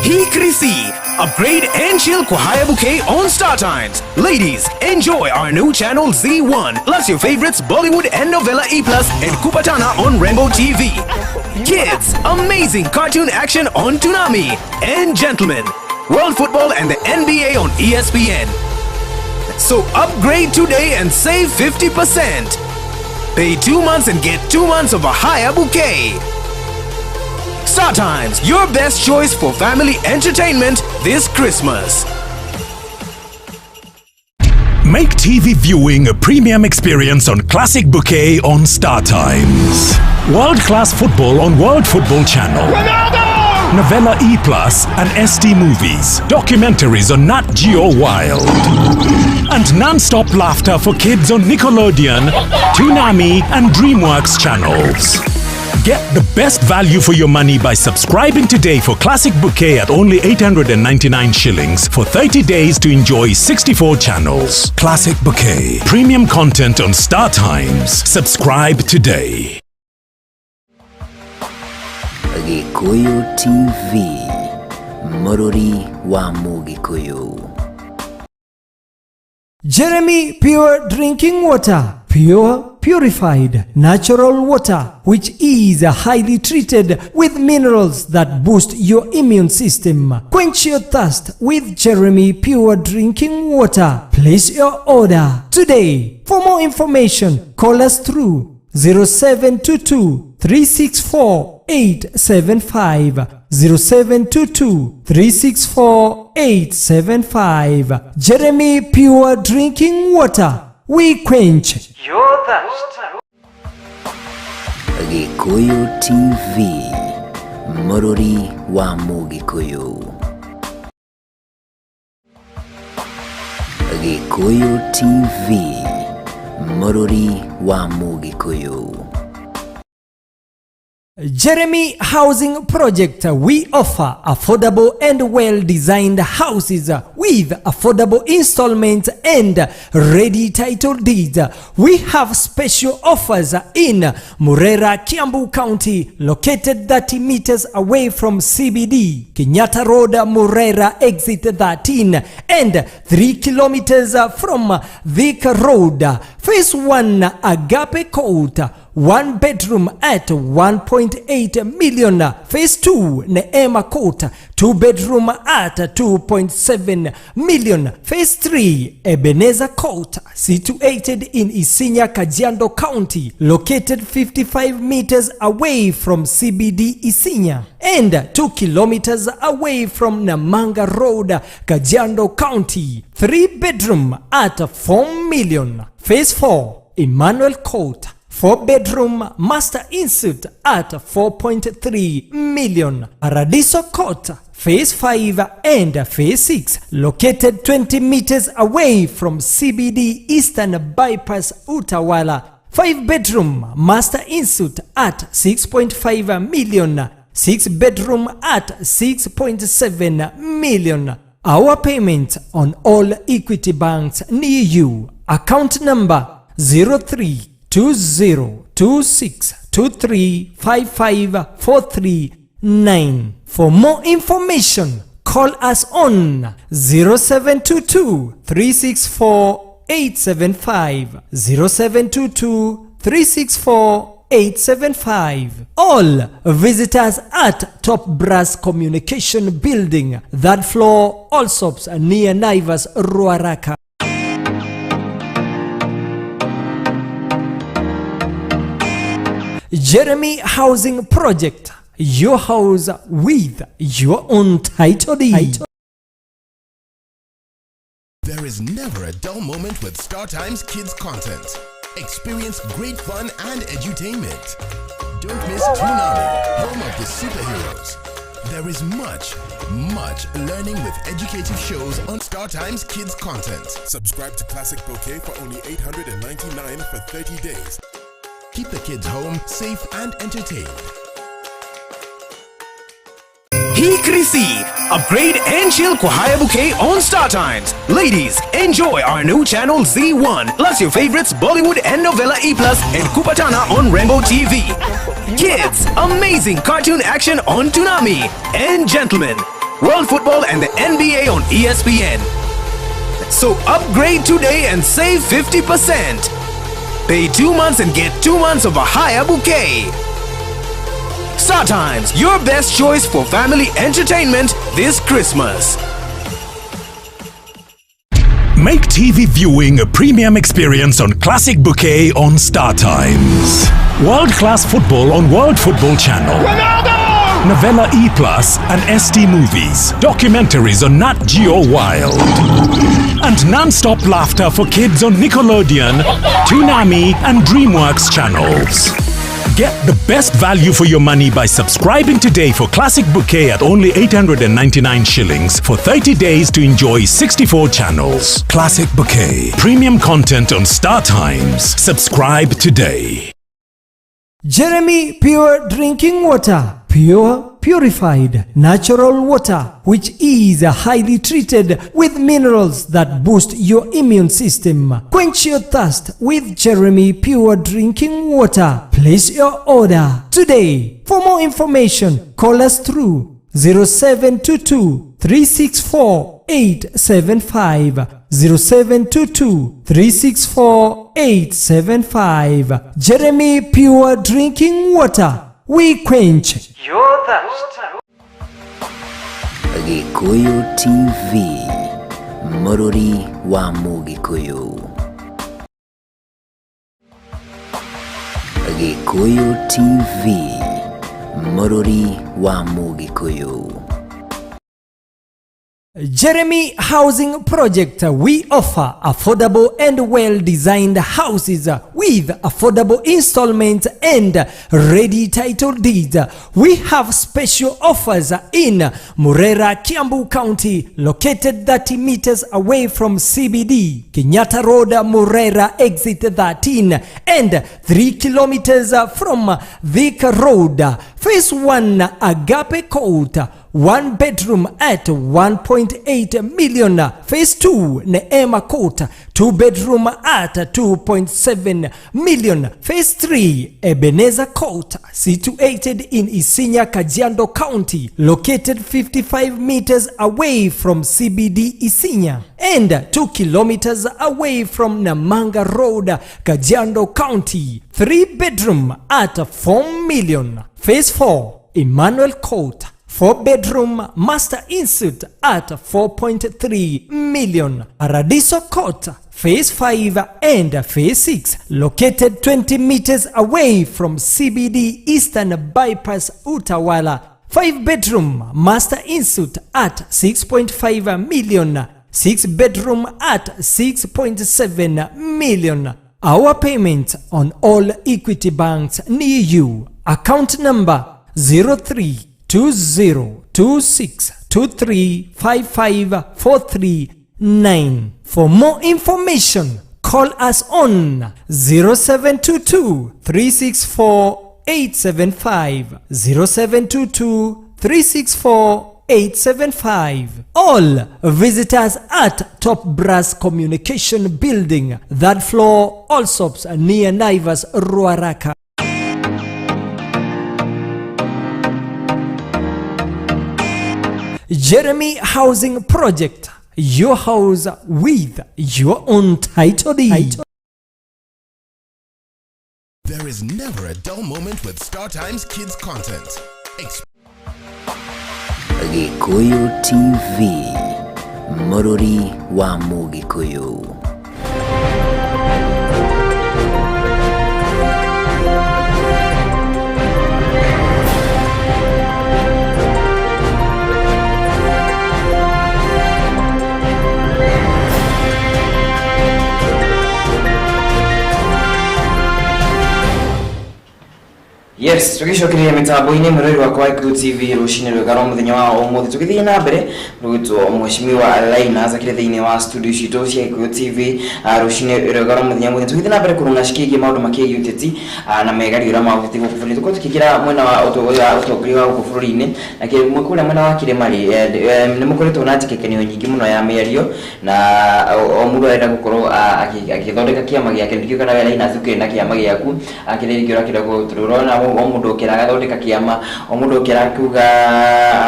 Hii Krisi, upgrade and chill kwa Haya Bouquet on Star Times. Ladies, enjoy our new channel Z1, plus your favorites Bollywood and Novella E Plus and Kupatana on Rainbow TV. Kids, amazing cartoon action on Toonami. And gentlemen, World Football and the NBA on ESPN. So upgrade today and save 50%. Pay 2 months and get 2 months of a Haya Bouquet. Star Times, your best choice for family entertainment this Christmas. Make TV viewing a premium experience on Classic Bouquet on Star Times. World class football on World Football Channel. Ronaldo! Novella E Plus and ST Movies. Documentaries on Nat Geo Wild. And non-stop laughter for kids on Nickelodeon, Toonami, and DreamWorks channels. Get the best value for your money by subscribing today for Classic Bouquet at only 899 shillings for 30 days to enjoy 64 channels. Classic Bouquet. Premium content on Star Times. Subscribe today. Gikuyu TV, Mũrũri wa Mũgĩkũyũ. Jeremy Pure Drinking Water. Pure, purified, natural water, which is highly treated with minerals that boost your immune system. Quench your thirst with Jeremy Pure Drinking Water. Place your order today. For more information, call us through 0722 364 875, 0722 364 875. Jeremy Pure Drinking Water. We quench your thirst. Gikuyu TV, Mũrũri wa Mũgĩkũyũ. Gikuyu TV, Mũrũri wa Mũgĩkũyũ. Jeremy Housing Project. We offer affordable and well-designed houses with affordable installments and ready title deeds. We have special offers in Murera, Kiambu County, located 30 meters away from CBD, Kenyatta Road, Murera, exit 13, and 3 kilometers from Thika Road. Phase 1, Agape Court, one bedroom at 1.8 million. Phase 2, Neema Court, two bedroom at 2.7 million. Phase 3, Ebenezer Court, situated in Isinya, Kajiado County, located 55 meters away from CBD Isinya and 2 kilometers away from Namanga Road, Kajiado County. 3 bedroom at 4 million. Phase 4, Emmanuel Court, 4 bedroom master ensuite at 4.3 million. Paradiso Court, Phase 5 and Phase 6, located 20 meters away from CBD Eastern Bypass Utawala. 5 bedroom master ensuite at 6.5 million. 6 bedroom at 6.7 million. Our payment on all Equity banks near you. Account number 032026235543. For more information, call us on 0722 364 875, 0722 364. 875. All visitors at Top Brass Communication Building, third floor, Allsops near Naivas, Ruaraka. Jeremy Housing Project, your house with your own title deed. There is never a dull moment with Star Times Kids content. Experience great fun and edutainment. Don't miss Toonami, home of the superheroes. There is much, much learning with educative shows on Star Times Kids content. Subscribe to Classic Bouquet for only 899 for 30 days. Keep the kids home, safe and entertained. Hii Krisi, upgrade and chill kwa Haya Bouquet on Star Times. Ladies, enjoy our new channel Z1, plus your favorites Bollywood and Novella E Plus and Kupatana on Rainbow TV. Kids, amazing cartoon action on Toonami. And gentlemen, World Football and the NBA on ESPN. So upgrade today and save 50%. Pay 2 months and get 2 months of a Haya Bouquet. Star Times, your best choice for family entertainment this Christmas. Make TV viewing a premium experience on Classic Bouquet on Star Times. World class football on World Football Channel. Ronaldo! Novella E Plus and ST Movies. Documentaries on Nat Geo Wild. And non-stop laughter for kids on Nickelodeon, Toonami, and DreamWorks channels. Get the best value for your money by subscribing today for Classic Bouquet at only 899 shillings for 30 days to enjoy 64 channels. Classic Bouquet. Premium content on Star Times. Subscribe today. Jeremy Pure Drinking Water. Pure, purified, natural water, which is highly treated with minerals that boost your immune system. Quench your thirst with Jeremy Pure Drinking Water. Place your order today. For more information, call us through 0722 364 875, 0722 364 875. Jeremy Pure Drinking Water. We quench your thirst. Gikuyu TV, Mũrũri wa Mũgĩkũyũ. Gikuyu TV, Mũrũri wa Mũgĩkũyũ. Jeremy Housing Project. We offer affordable and well designed houses with affordable installments and ready title deeds. We have special offers in Murera, Kiambu County, located 30 meters away from CBD, Kenyatta Road, Murera, exit 13, and 3 kilometers from Thika Road. Phase 1, Agape Court, one bedroom at 1.8 million. Phase 2, Neema Court, two bedroom at 2.7 million. Phase 3, Ebenezer Court, situated in Isinya, Kajiado County, located 55 meters away from CBD Isinya and 2 kilometers away from Namanga Road, Kajiado County. 3 bedroom at 4 million. Phase 4, Emmanuel Court, 4 bedroom master ensuite at 4.3 million. Paradiso Court, Phase 5 and Phase 6, located 20 meters away from CBD Eastern Bypass Utawala. 5 bedroom master ensuite at 6.5 million. 6 bedroom at 6.7 million. Our payment on all Equity banks near you. Account number 032026235543. For more information, call us on 0722 364 875, 0722 364 875. All visitors at Top Brass Communication Building, third floor, Allsops near Naivas, Ruaraka. Jeremy Housing Project, your house with your own title deed. There There is never a dull moment with Star Times Kids content. Gĩkũyũ TV, mũrũri wa Mũgĩkũyũ. Yes, tũgĩcokereria mĩtambo-inĩ mwĩrori wakwa wa Gĩkũyũ TV rũcinĩ rwega rwa mũthenya wa ũmũthĩ. Tũgĩthiĩ na mbere rũgĩtwo Mheshimiwa Linus akĩrĩ thĩinĩ wa studio citũ cia Gĩkũyũ TV, rũcinĩ rwega rwa mũthenya ũmũthĩ. Tũgĩthiĩ na mbere kũrũng'a cikĩgiĩ maũndũ makĩgiĩ ũteti, na megariũra ma ũteti gũkũ bũrũri-inĩ. Tũkorwo tũkĩingĩra mwena wa ũtongoria wa gũkũ bũrũri-inĩ na kũrĩa mwena wa kĩrĩma rĩ, nĩ mũkoretwo na njĩkĩkanio nyingĩ mũno ya mĩario na o mũndũ arenda gũkorwo agĩthondeka kĩama gĩake. Ndikĩũĩ kana we Linus ũkĩrĩ na kĩama gĩaku kĩrĩa rĩngĩ ũrakĩenda, tondũ ũrona o mũndũ okĩra agathondeka kĩama, o mũndũ okĩra akiuga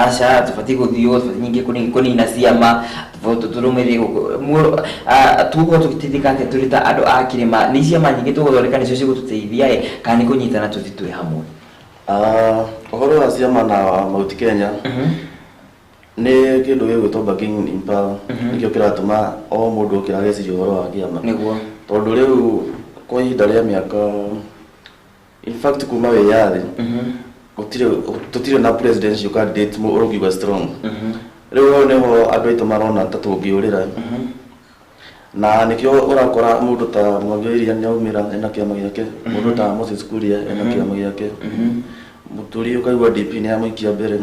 aca tũbatiĩ gũthiĩ ũũ, tũbatiĩ ningĩ kũnina ciama tũrũmĩrĩre gũkũ. Tũgũkorwo tũgĩteithĩka atĩa tũrĩ ta andũ a kĩrĩma? Nĩ ciama nyingĩ tũgũthondeka nĩcio cigũtũteithia ĩ, kana nĩ kũnyitana tũthiĩ twĩ hamwe? Ũhoro wa ciama na Mount Kenya nĩ kĩndũ gĩgwĩtwo bargaining in power, nĩkĩo kĩratũma o mũndũ okĩra ageciria ũhoro wa kĩama. Tondũ rĩu kwa ihinda rĩa mĩaka, in fact kuma wĩyathi, gũtirĩ, tũtirĩ na presidential candidate ũrũkiuga strong. Rĩu hau nĩho andũ aitũ marona ta tũngĩũrĩra, na nĩkĩo ũrakora mũndũ ta Mwangi wa Iria nĩaumĩra ena kĩama gĩake, mũndũ ta Moses Kuria ena kĩama gĩake, Mũturi ũkaigua DP nĩ amũikia mbere,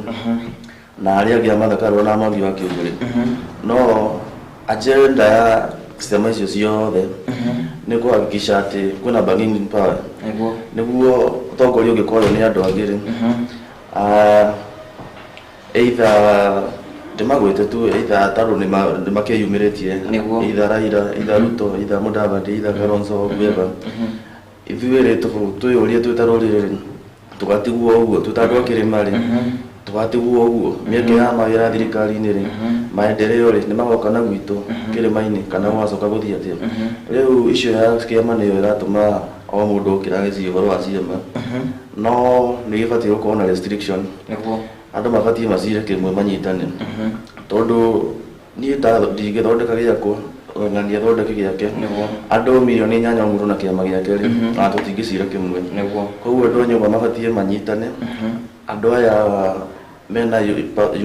na arĩa angĩ a Martha Karua na Mwangi wa Kĩũngũrĩ. No agenda ya ciama icio ciothe nĩ kũhakikisha atĩ kwĩna bargaining power, nĩguo ũtongoria ũngĩkorwo nĩ andũ angĩ rĩ, either ndĩmagwĩte tu, either tondũ nĩ makĩyumĩrĩtie, either Raila, either Ruto, either Mudavadi, either Kalonzo, whoever, ithuĩ rĩ twĩyũrie twĩ ta rũrĩrĩ rĩ, tũgatigwo ũguo? Twĩ ta andũ a kĩrĩma rĩ, tũgatigwo ũguo? Mĩeke ya mawĩra thirikari-inĩ rĩ, maendeleo rĩ, nĩ magoka na gwitũ kĩrĩma-inĩ kana gũgacoka gũthiĩ atĩa? Rĩu icio ya kĩama nĩyo ĩratũma o mũndũ okĩra ageciria ũhoro wa ciama, no nĩ gĩbatiĩ gũkorwo na restriction. Andũ mabatiĩ macire kĩmwe, manyitane, tondũ niĩ ndingĩthondeka gĩakwa na nĩ athondeke gĩake. Andũ mirioni 8 o mũndũ na kĩama gĩake rĩ, na tũtingĩcira kĩmwe. Koguo andũ a nyũmba mabatiĩ manyitane, andũ aya mena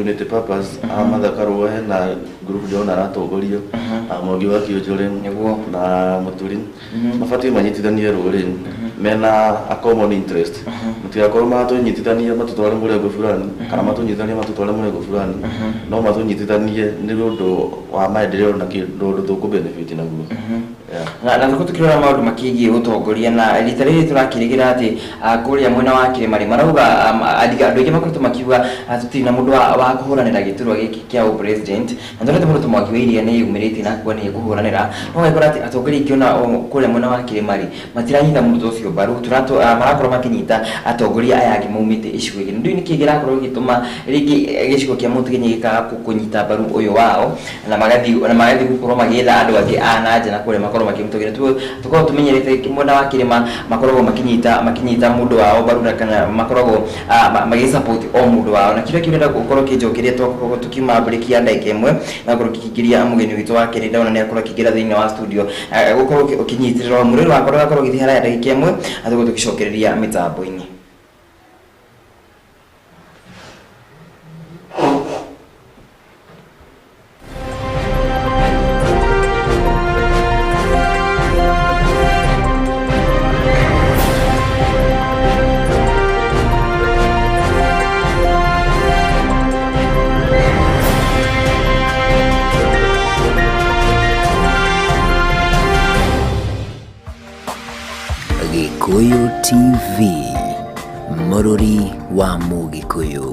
unity purpose, a Martha Karua hena group ndĩrona aratongoria, a Mwangi wa Kĩũnjũrĩ na Mũturi, mabatiĩ manyitithanie rũrĩrĩ mena a common interest. Matigakorwo matũnyitithania matũtware mũrengo fulani kana matũnyitithanie matũtware mũrengo fulani, no matũnyitithanie nĩ ũndũ wa maendeleo na kĩndũ ũndũ tũkũ benefit naguo. Yeah. Na tũkorwo tũkĩrora maũndũ makĩgiĩ ũtongoria, na rita rĩrĩ tũrakĩrĩgĩra atĩ, kũrĩa mwena wa kĩrĩma rĩ, marauga, andũ aingĩ makoretwo makiuga, tũtirĩ na mũndũ wa kũhũranĩra gĩturwa gĩkĩ kĩa ũpresident, na tũrete mũndũ ta Mwangi wa Iria nĩ yumĩrĩtie na kuga nĩ ekũhũranĩra, no ũgakora atĩ atongoria aingĩ ona kũrĩa mwena wa kĩrĩma rĩ, matiranyita mũndũ ta ũcio mbaru, marakorwo makĩnyita atongoria aya angĩ maumĩte icigo ingĩ. Ndũĩ nĩkĩ kĩrakorwo gĩgĩtũma rĩngĩ gĩcigo kĩa Mount Kenya gĩkaga kũnyita mbaru ũyũ wao na magathiĩ gũkorwo magĩetha andũ angĩ a na nja na kũrĩa makorwo makĩmũtongoria. Tũkorwo tũmenyerete mwena wa kĩrĩma makoragwo makinyita mũndũ wao mbaru na kana makoragwo magĩ support o mũndũ wao. Na kĩrĩa kĩrenda gũkorwo kĩnjokeria, twakorwo tũkiuma break ya ndagĩka 1 na gũkorwo kĩkĩingĩria mũgeni witũ wa kerĩ, ndona nĩ akorwo akĩingĩra thĩinĩ wa studio. Gũkorwo ũkĩnyitĩrĩra mũrĩrĩ wakwa, ndũgakorwo ũgĩthiĩ haraya ndagĩka 1 na tũkorwo tũgĩcokereria mĩtambo-inĩ. Gĩkũyũ TV, mũrũri wa Mũgĩkũyũ.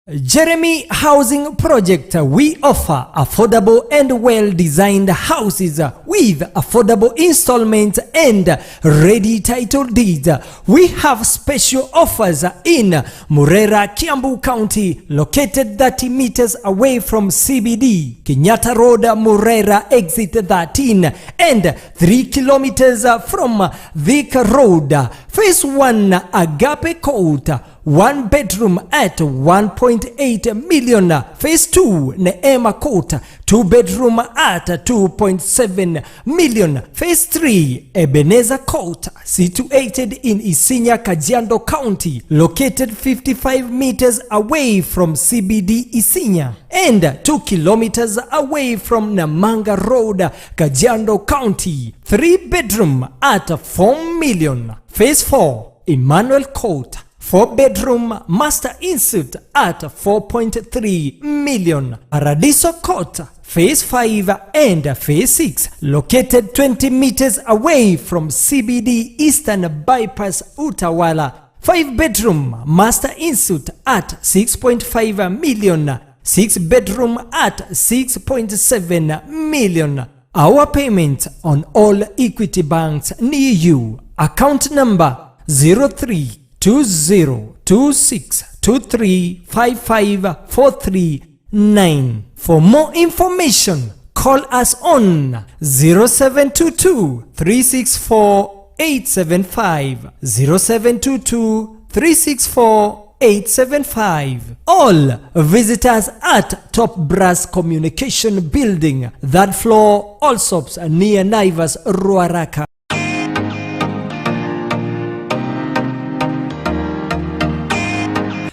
Jeremy Housing Project, we offer affordable and well-designed houses with affordable installments and ready title deeds. We have special offers in Murera, Kiambu County, located 30 meters away from CBD, Kenyatta Road, Murera, exit 13, and 3 kilometers from Thika Road. Phase 1, Agape Court, 1 bedroom at 1.8 million. Phase 2, Neema Court, 2 bedroom at 2.7 million. Phase 3, Ebenezer Court, situated in Isinya, Kajiado County, located 55 meters away from CBD Isinya and 2 kilometers away from Namanga Road, Kajiado County, 3 bedroom at 4 million. Phase 4, Emmanuel Court, 4 bedroom master ensuite at 4.3 million. Paradiso Court, Phase 5 and Phase 6, located 20 meters away from CBD Eastern Bypass Utawala, 5 bedroom master ensuite at 6.5 million, 6 bedroom at 6.7 million. Our payment on all Equity banks near you. Account number 032026235543 9. For more information, call us on 0722 364 875, 0722 364 875. All visitors at Top Brass Communication Building, third floor, Allsops, near Naivas, Ruaraka.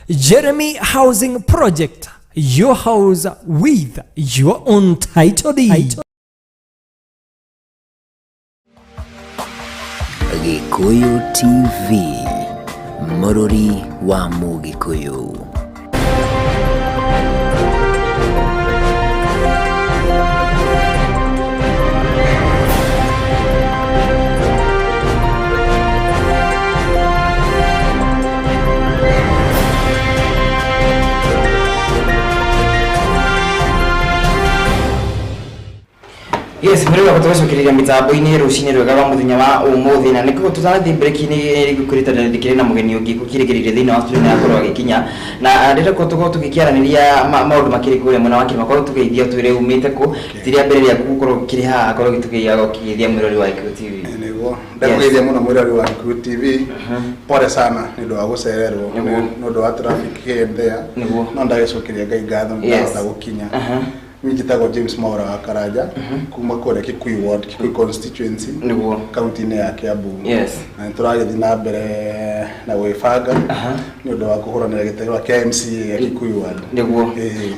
Jeremy Housing Project, your house with your own title deed. Gikuyu TV, Mũrũri wa Mũgĩkũyũ. Yes, mwĩrĩ wa tũgacokereria mĩtambo-inĩ rũcinĩ rwega rwa mũthenya wa ũmũthĩ, na nĩguo tũtanathiĩ break-inĩ ngũkũrĩte ndĩkĩrĩ na mũgeni ũngĩ gũkirĩgĩrĩire thĩinĩ wa studio nĩ akorwo agĩkinya, na rĩrĩa tũkorwo tũgĩkĩaranĩria maũndũ makĩrĩ kũrĩa mwena wa kĩrĩma, korwo tũgeithia twĩre umĩte kũ ti rĩa mbere rĩaku gũkorwo ũkĩrĩ haha, korwo gĩtũgeithia ũkĩgeithia mwĩrori wa Gĩkũyũ TV. Nĩguo ndakũgeithia mũno mwĩrori wa Gĩkũyũ TV, pole sana nĩ ũndũ wa gũcererwo nĩ ũndũ wa traffic here and there, no ndagĩcokeria Ngai ngatho nĩ ndahota gũkinya. Niĩ njĩtagwo James Mwaura wa Karanja, kuma kũrĩa Kikuyu Ward, Kikuyu constituency, kaunti-inĩ ya Kiambu. Na nĩ tũragĩthiĩ na mbere na gwĩbanga nĩ ũndũ wa kũhũranĩra gĩtĩ kĩa MCA ya Kikuyu Ward. Nĩguo.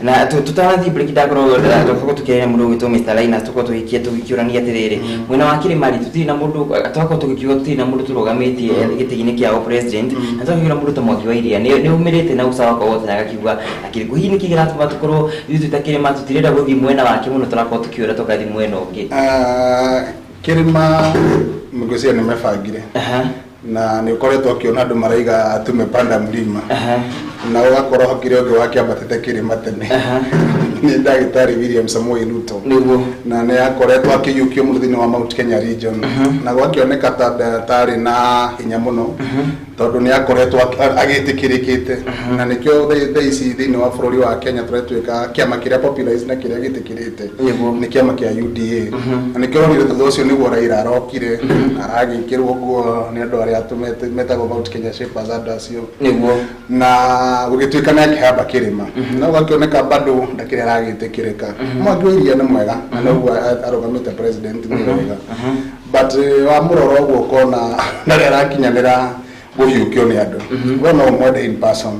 Na tũtanathiĩ break ndakorwo tũkorwo tũkĩaria mũndũ ũgwĩtwo Mr. Linus, tũkorwo tũgĩkia tũgĩkĩũrania atĩrĩrĩ, mwena wa kĩrĩma rĩ, tũtirĩ na mũndũ, tũgakorwo tũgĩkiuga tũtirĩ na mũndũ tũrũgamĩtie gĩtĩ-inĩ kĩa president, na tũgakiuga mũndũ ta Mwangi wa Iria nĩ umĩrĩte na usawa kwa wote na agakiuga akĩrĩ hihi nĩkĩ kĩratũma tũkorwo ithuĩ twĩ ta kĩrĩma tũtirenda gũthiĩ mwena wake mũno, tũrakorwo tũkĩũra tũgathiĩ mwena ũngĩ? Kĩrĩma ngwĩciria nĩ mebangire, na nĩ ũkoretwo ũkĩona andũ maraiga tumepanda mlima, na ũgakorwo hakĩrĩ ũngĩ wakĩambatĩte kĩrĩma tene, nĩ ndagĩtarĩ William Samoei Ruto. Na nĩ akoretwo akĩiyũkio mũno thĩinĩ wa Mount Kenya region, na gwakĩoneka ta tarĩ na hinya mũno tondũ nĩ akoretwo agĩtĩkĩrĩkĩte, na nĩkĩo thaa ici thĩinĩ wa bũrũri wa Kenya tũratuĩka kĩama kĩrĩa popularized na kĩrĩa gĩtĩkĩrĩte nĩ kĩama kĩa UDA, na nĩkĩo ũronire thutha ũcio nĩguo Raila arokire aragĩkĩrwo nguo nĩ andũ arĩa metagwo Mount Kenya Shapers, andũ acio. Na gũgĩtuĩka nĩ akĩhamba kĩrĩma, no gũgakĩoneka bado ndakĩrĩ aragĩtĩkĩrĩka. Mwangi wa Iria nĩ mwega na noguo arũgamĩte president nĩ wega, but wamũrora ũguo ũkona ndarĩ arakinyanĩra gũhiũkio nĩ andũ. We no ũmwende in person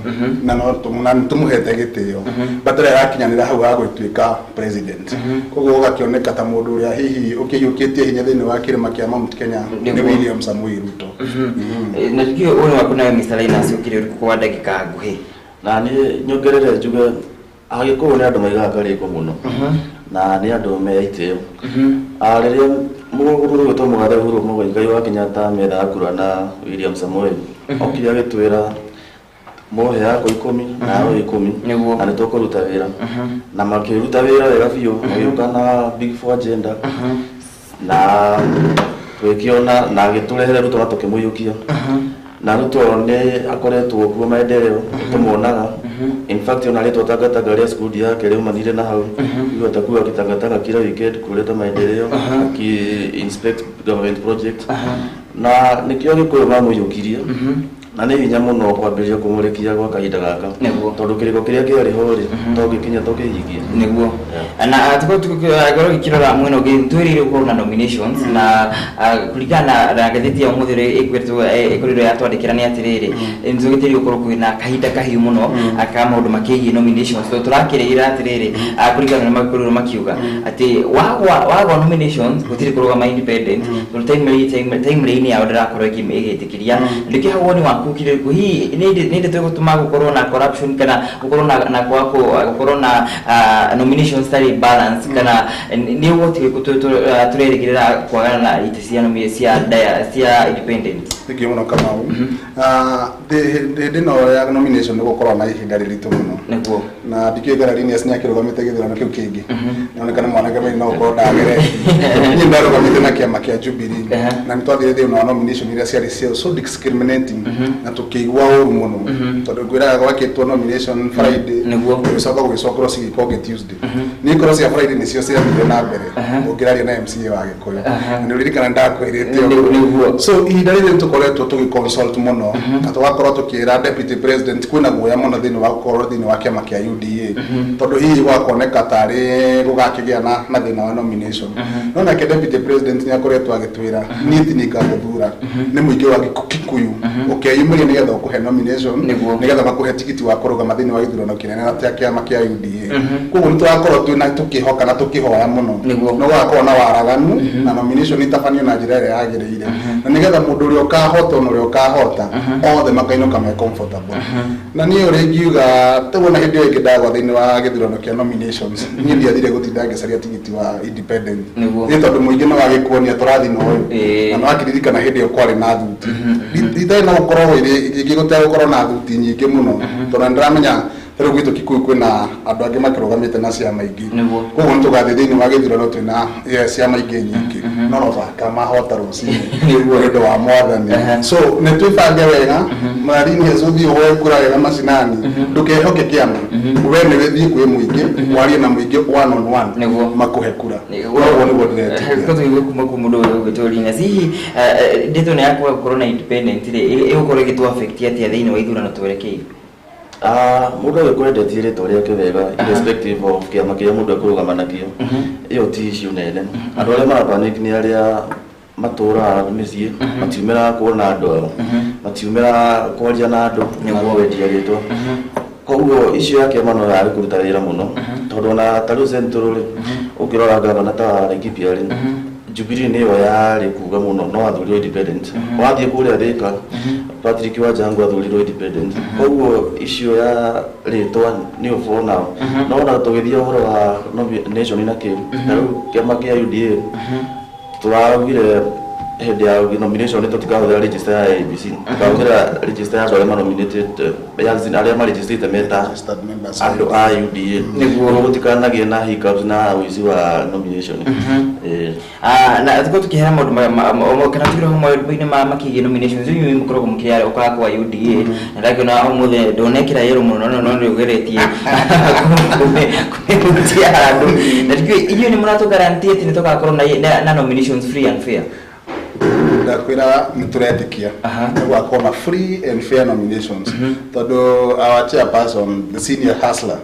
na no nĩ tũmũhete gĩtĩo, but ndarĩ arakinyanĩra hau ha gũtuĩka president. Koguo gũgakĩoneka ta mũndũ ũrĩa hihi ũkĩhiũkĩtie hinya thĩinĩ wa kĩrĩma kĩa Mount Kenya nĩ William Samoei Ruto. Na ndiũĩ ũyũ waku nawe Mr. Linus ũkĩrĩ ũrĩkũ kwa ndagĩka nguhĩ? Na niĩ nyongerere njuge Agĩkũyũ nĩ andũ maigaga karĩko mũno na nĩ andũ me itĩo. Rĩrĩa mũgũrũ gwĩtwo mũgathe Uhuru Muigai wa Kenyatta methaga kura na William Samoei, okire agĩtwĩra Mohe yakwa 10 nawe 10 na nĩtũkũruta wĩra. Na makĩruta wĩra wega biũ, magĩũka na Big Four agenda na twĩkĩona na agĩtũrehere Ruto na tũkĩmũiyũkia. Na Ruto nĩ akoretwo kuo maendeleo tũmuonaga. In fact ona rĩtwa Tangatanga rĩa skudi yake rĩumanire na hau. Igo atakuwa akitangatanga kila weekend kuleta maendeleo, aki inspect government project. Na nĩkĩo Gĩkũyũ mamũiyũkirie. Na nĩ hinya mũno kwambĩrĩria kũmũrekia gwa kahinda gaka tondũ kĩrĩko kĩrĩa kĩarĩ ho rĩ tongĩkinya tũkĩhingia. Nĩguo na tukorwo gĩkĩrora mwena ũngĩ twĩrĩire gũkorwo na nominations na kũringana na ngathĩti ya ũmũthĩ ũrĩa ĩkorirwo yatwandĩkĩra nĩ atĩrĩrĩ, nĩtũgĩtĩrĩire gũkorwo kwĩna kahinda kahiũ mũno ka maũndũ makĩgiĩ nominations, tondũ tũrakĩrĩra atĩrĩrĩ, kũringana na makorirwo makiuga atĩ wagwa nominations gũtirĩ kũrũgama independent, tondũ timeline yao ndĩrakorwo ĩgĩtĩkĩria. Ndĩkĩ hau woni waku kĩrĩkũ? Hihi nĩ ndeto ĩgũtũma gũkorwo na corruption kana gũkorwo na gũkorwo na nominations tarĩ balance, kana nĩ ũgwati ũrĩkũ tũrerĩgĩrĩra kwagana na itĩ cia independent? Thank you mũno, Kamau. Hĩndĩ ĩno ya nomination nĩ gũkorwo na ihinda rĩritũ mũno. Na ndikĩũĩ kana Linus nĩ akĩrũgamĩte gĩthurano kĩu kĩngĩ. Nĩoneka nĩ mwanake mimi no gũkorwo ndagerete. Niĩ ndarũgamĩte na kĩama kĩa Jubilee na nĩ twathire thĩinĩ wa nomination iria ciarĩ cia so discriminating na tũkĩigua ũru mũno, tondũ ngwĩraga gwakĩtwo nomination Friday, gũgĩcoka gũgĩcokerwo cigĩka ũngĩ Tuesday. Niĩ korwo cia Friday nĩcio ciathire na mbere ũngĩraria na MCA wa Gĩkũyũ na nĩ ũririkana ndakwĩrĩte ũguo. So ihinda rĩrĩ tũkoretwo tũgĩ consult mũno na tũgakorwo tũkĩra deputy president kwĩna guoya mũno thĩinĩ wa gũkorwo thĩinĩ wa kĩama kĩa UDA, tondũ hihi gwakoneka tarĩ gũgakĩgĩa na thĩna wa nomination. No nake deputy president nĩ akoretwo agĩtwĩra, niĩ ti niĩ ngagũthura, nĩ mũingĩ wa Kikuyu ũkeyumĩria nĩgetha ũkũhe nomination, nĩgetha makũhe tigiti wa kũrũgama thĩinĩ wa gĩthurano kĩnene na kĩama kĩa UDA. Koguo nĩ tũrakorwo twĩna tũkĩhoka na tũkĩhoya mũno no gũgakorwo na waraganu na nomination itabanio na njĩra ĩrĩa yagĩrĩire, na nĩgetha mũndũ ũrĩa ũkahota na ũrĩa ũkahota othe makainũka me comfortable. Na niĩ ũrĩa ingiuga taguo, na hĩndĩ ĩyo ĩngĩ ndagwa thĩinĩ wa gĩthurano kĩa nominations, niĩ ndiathire gũtinda ngĩcaria tigiti wa independent. Nĩ tondũ mũingĩ no wagĩkuonia tũrathi na ũyũ, na no wakĩririkana hĩndĩ ĩyo kwarĩ na thuti itarĩ na gũkorwo ĩrĩ gũtegũkorwo na thuti nyingĩ mũno, tondũ nĩndĩramenya rĩu gwitũ Kikuyu kwĩna andũ angĩ makĩrũgamĩte na ciama ingĩ. Koguo nĩ tũgathiĩ thĩinĩ wa gĩthurano twĩna ciama ingĩ nyingĩ, no thaka mahota rũcinĩ nĩ ũndũ wa Mwathani. So nĩ twĩbange wega marini ũthiĩ ũhoe kura wega macinani, ndũkehoke kĩama, we nĩ wĩthiĩ kwĩ mũingĩ, warie na mũingĩ one on one, makũhe kura. Ũguo nĩguo ndĩretĩkia. Tũtũigue kuma kwĩ mũndũ ũyũ ũgwĩtwo Linus. Hihi ndeto ĩno ya kwaga gũkorwo na independent rĩ, ĩgũkorwo ĩgĩtũ affect atĩa thĩinĩ wa ithurano twerekeire? Mũndũ agĩkorwo endetie rĩtwa rĩake wega irrespective of kĩama kĩrĩa mũndũ ekũrũgama nakĩo, ĩyo ti issue nene. Andũ arĩa marapanic nĩ arĩa matũraga mĩciĩ, matiumĩraga kuona andũ ao, matiumĩraga kwaria na andũ na kwendia rĩtwa. Koguo icio ya kĩama no yarĩ kũruta wĩra mũno, tondũ ona ta rĩu Central rĩ, ũngĩrora gavana ta Laikipia rĩ, Jubilee nĩyo yarĩ kuga mũno, no athurirwo independent. Wathiĩ kũrĩa Thika, Patrick Wanjangu athurirwo independent. Koguo icio ya rĩtwa nĩyo for now. No ona tũgĩthiĩ ũhoro wa nomination na kĩ ta rĩu kĩama kĩa UDA tũraugire hĩndĩ ya nomination nĩ tũtikahũthĩra register ya IEBC, tũkahũthĩra register ya andũ arĩa manominated, arĩa maregistrĩte meta andũ a UDA, nĩguo gũtikanagĩe na hiccups na ũici wa nomination. Na tukorwo tukĩhera maũndũ kana tukĩrora maũndũ-inĩ ma makĩgiĩ nominations, inyuĩ mũkoragwo mũkĩara ũkaga kwa UDA, na ndakĩona ũmũthĩ ndonekĩra yerũ mũno, no nĩ ũgeretie kũmĩhutia handũ, na ndikiũĩ inyuĩ nĩ mũratũ guarantee atĩ nĩ tũgakorwo na nominations free and fair? Ndakwĩra nĩ tũretĩkia nĩ gũgakorwo na free and fair nominations, tondũ our chairperson, the senior hustler,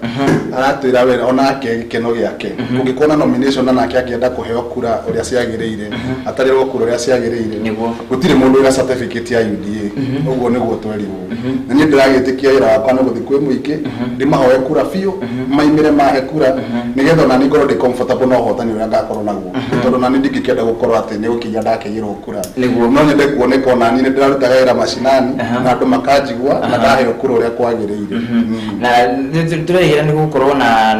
aratwĩra we onake gĩkeno gĩake kũngĩkorwo na nomination na nake angĩenda kũheo kura ũrĩa ciagĩrĩire, atarĩrwo kura ũrĩa ciagĩrĩire. Gũtirĩ mũndũ wĩna certificate ya UDA, ũguo nĩguo twerirwo. Na niĩ ndĩragĩtĩkia wĩra wakwa nĩ gũthiĩ kwĩ mũingĩ, ndĩmahoe kura biũ, maimĩre mahe kura, nĩgetha ona niĩ ngorwo ndĩ comfortable na ũhotani ũrĩa ngakorwo naguo, tondũ ona niĩ ndingĩkĩenda gũkorwo atĩ nĩ gũkĩiya ndakĩiyĩrwo kura. No nyende kuoneka ona niĩ nĩ ndĩrarutaga wĩra macinani na andũ makanjigua na ndaheo kura ũrĩa kwagĩrĩire. Na tũrerĩgĩrĩra nĩ gũkorwo na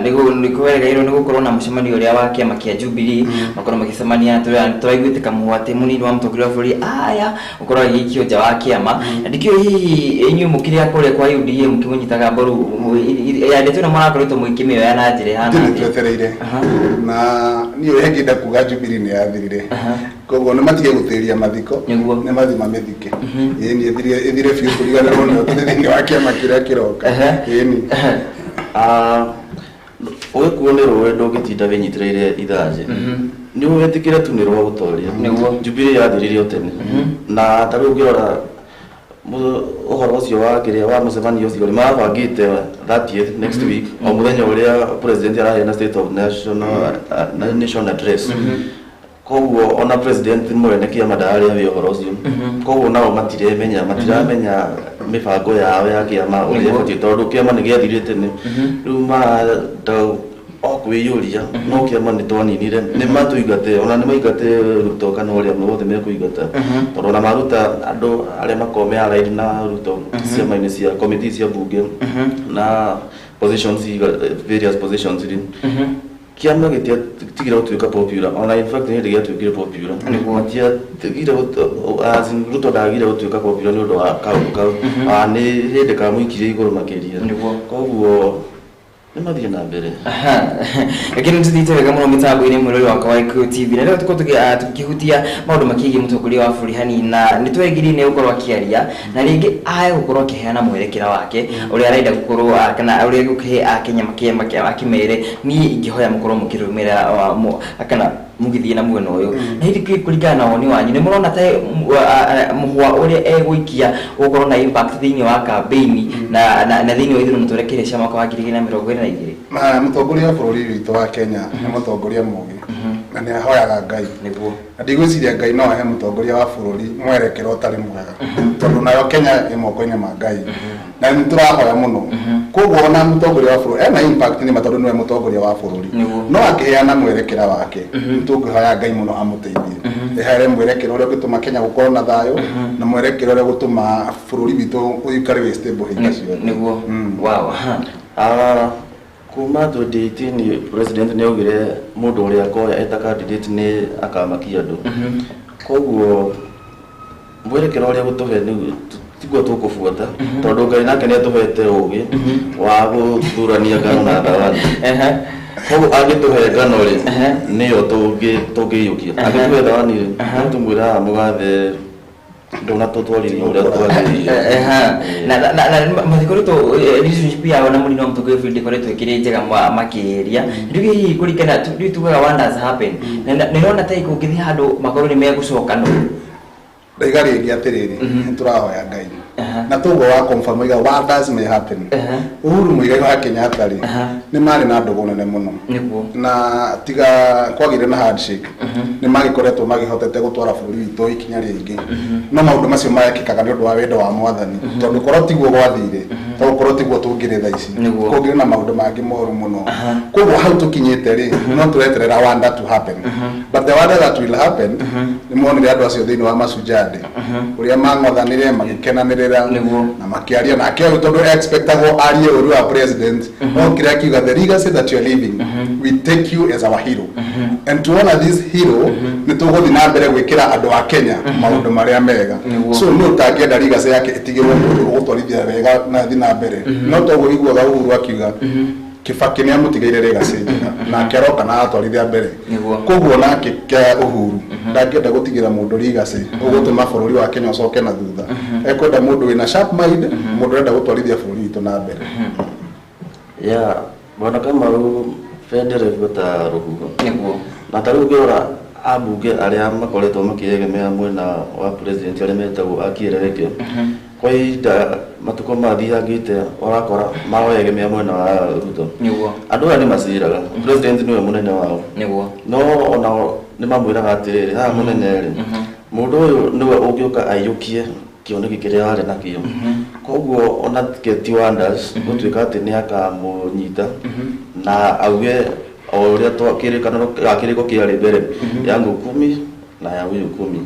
nĩ kwerĩgĩrĩrwo nĩ gũkorwo na mũcemanio ũrĩa wa kĩama kĩa Jubilee makorwo magĩcemania. Tũraiguĩte kamũhwa atĩ mũnini wa mũtongoria wa bũrũri aya gũkorwo agĩikio nja wa kĩama, na ndikĩũĩ hihi inyuĩ mũkĩrĩ a kũrĩa kwa UDA mũkĩmũnyitaga mbaru ya ndeto ĩno mũrakoretwo mũgĩkĩmĩoya na njĩra ĩhana Ithuĩ nĩ atĩa? Twetereire na niĩ ũrĩa ngĩenda kuga, Jubilee nĩ yathirire, koguo nĩ matige gũtĩria mathiko, nĩ mathi mamĩthike. Ĩni, ĩthire biũ, tũriganĩrwo nĩyo tũrĩ thĩinĩ wa kĩama kĩrĩa kĩroka. Ĩni. Ũgĩkuo nĩ rũĩ ndũngĩtinda wĩnyitĩrĩire ithanjĩ, nĩ wĩtĩkĩre tu nĩ rwa gũtoria. Jubilee yathirire o tene, na ta rĩu ũngĩrora ũhoro ũcio wa kĩrĩa wa mũcemanio ũcio nĩ marabangĩte 30th next week, o mũthenya ũrĩa president araheana state of national, nation address. Koguo ona president mwene kĩama ndararĩa wĩ ũhoro ũcio, koguo nao matiramenya mĩbango yao ya kĩama ũrĩa ĩbatiĩ, tondũ kĩama nĩ gĩathirire tene. Rĩu marenda o kwĩyũria, no kĩama nĩ twaninire, nĩ matũingate, ona nĩ maingate Ruto kana ũrĩa wothe mekũingata, tondũ ona maruta andũ arĩa makoragwo me allied na Ruto ciama-inĩ cia committee cia bunge na positions, various positions rĩ, kĩama gĩtiatigire gũtuĩka popular. Ona in fact nĩ hĩndĩ gĩatuĩkire popular, matiatigire as in Ruto ndagire gũtuĩka popular nĩ ũndũ wa kaũndũ kau. Ah, nĩ hĩndĩ kamũikirie igũrũ makĩria, koguo nĩ mathiĩ na mbere. Lakini tuthiĩte wega mũno mĩtambo-inĩ, mwĩrori wakwa wa Gĩkũyũ TV, na rĩu tũkorwo tũkĩhutia maũndũ makĩgiĩ mũtongoria wa bũrũri hanini, na nĩ twegiririe nĩ gũkorwo akĩaria na rĩngĩ aye gũkorwo akĩheana mwerekera wake ũrĩa arenda gũkorwo kana ũrĩa egũkĩhe akenya akĩmere niĩ ingĩhoya mũkorwo mũkĩrũmĩrĩra kana mũgĩthiĩ na mwena ũyũ. Na hihi kũringana na woni wanyu, nĩ mũrona ta mũhwa ũrĩa egũikia ũgũkorwo na impact thĩinĩ wa campaign na thĩinĩ wa ithurano twerekeire cia mwaka wa 2022? Na mũtongoria wa bũrũri witũ wa Kenya nĩ mũtongoria mũgĩ na nĩ ahoyaga Ngai, na ndigwĩciria Ngai no ahe mũtongoria wa bũrũri mwerekero ũtarĩ mwega, tondũ nayo Kenya ĩ moko-inĩ ma Ngai na nĩ tũrahoya mũno. Koguo ona mũtongoria wa bũrũri ena impact nĩ ma, tondũ nĩwe mũtongoria wa bũrũri, no akĩheana mwerekera wake nĩ tũngĩhoya Ngai mũno amũteithie ehere mwerekera ũrĩa ũngĩtũma Kenya gũkorwo na thayũ na mwerekera ũrĩa ũgũtũma bũrũri witũ ũikare wĩ stable hingo ciothe. Nĩguo, wow. Ah, kuma 2018 president nĩ augire mũndũ ũrĩa akoya eta candidate nĩ akamakia andũ, koguo mwerekera ũrĩa gũtũhe tiguo tũkũbuata, tondũ Ngai nake nĩ atũhete ũgĩ wa gũthurania ngano na thawani. Koguo angĩtũhe ngano rĩ, nĩyo tũngĩiyũkia, angĩtũhe thawani rĩ, no tũmwĩra mũgathe ndũnatũtwarithia ũrĩa twagĩrĩire. Na matikoretwo relationship yao na mũnini wa mũtongoria wa bũrũri ndĩkoretwo ĩkĩrĩ njega makĩria. Rĩu hihi kũringana, rĩu tugaga wonders happen, na nĩrona ta kũngĩthiĩ handũ makorwo nĩ megũcokanwo? Ndaiga rĩngĩ atĩrĩrĩ, nĩ tũrahoya Ngai na toguo wa confirm iga wonders may happen. Uhuru Muigai wa Kenyatta rĩ, nĩ marĩ na ndũgũ nene mũno, na tiga kwagĩire na handshake nĩ magĩkoretwo magĩhotete gũtwara bũrũri witũ ikinya rĩngĩ. No maũndũ macio mekĩkaga nĩ ũndũ wa wendo wa Mwathani, tondũ korwo tiguo gwathire, tondũ korwo tiguo tũngĩrĩ thaa ici kũngĩrĩ na maũndũ mangĩ moru mũno. Koguo hau tũkinyĩte rĩ, no tũreterera wonder to happen, but the wonder that will happen nĩ monire andũ acio thĩinĩ wa Mashujaa Day ũrĩa mang'othanire magĩkenanĩrĩra na makĩaria nake ũyũ, tondũ expectagwo arie ũru wa president, no kĩrĩa akiuga, "The legacy that you are leaving, we take you as our hero, and to honor this hero nĩ tũgũthiĩ na mbere gwĩkĩra andũ a Kenya maũndũ marĩa mega." So nĩ ũtangĩenda legacy yake ĩtigĩrwo mũndũ ũgũtwarithia wega na thiĩ na mbere? No toguo iguaga Uhuru akiuga Kibaki nĩ amũtigĩire legacy njega, nake aroka na atwarithia mbere. Koguo nake kĩa Uhuru ndangĩenda gũtigĩra mũndũ legacy ũgũtũma bũrũri wa Kenya ũcoke na thutha. Ekwenda mũndũ wĩna sharp mind, mũndũ ũrenda gũtwarithia bũrũri witũ na mbere. Ya bwana Kamau, bendera ĩbuataga rũhuho. Na ta rĩu ũngĩrora ambunge arĩa makoretwo makĩegemera mwena wa president, arĩa metagwo a kĩerereke, kwa ihinda matukũ mathiangĩte ũrakora maregemea mwena wa Ruto. Andũ aya nĩ maciraga president nĩwe mũnene wao, no onao nĩ mamwĩraga atĩrĩrĩ, haha mũnene rĩ, mũndũ ũyũ nĩwe ũngĩũka aiyũkie kĩoneki kĩrĩa warĩ nakĩo. Koguo ona ti wonders gũtuĩka atĩ nĩ akamũnyita na auge o ũrĩa kĩrĩkanĩro kĩrĩko kĩarĩ mbere yangu kumi na ya huyu kumi.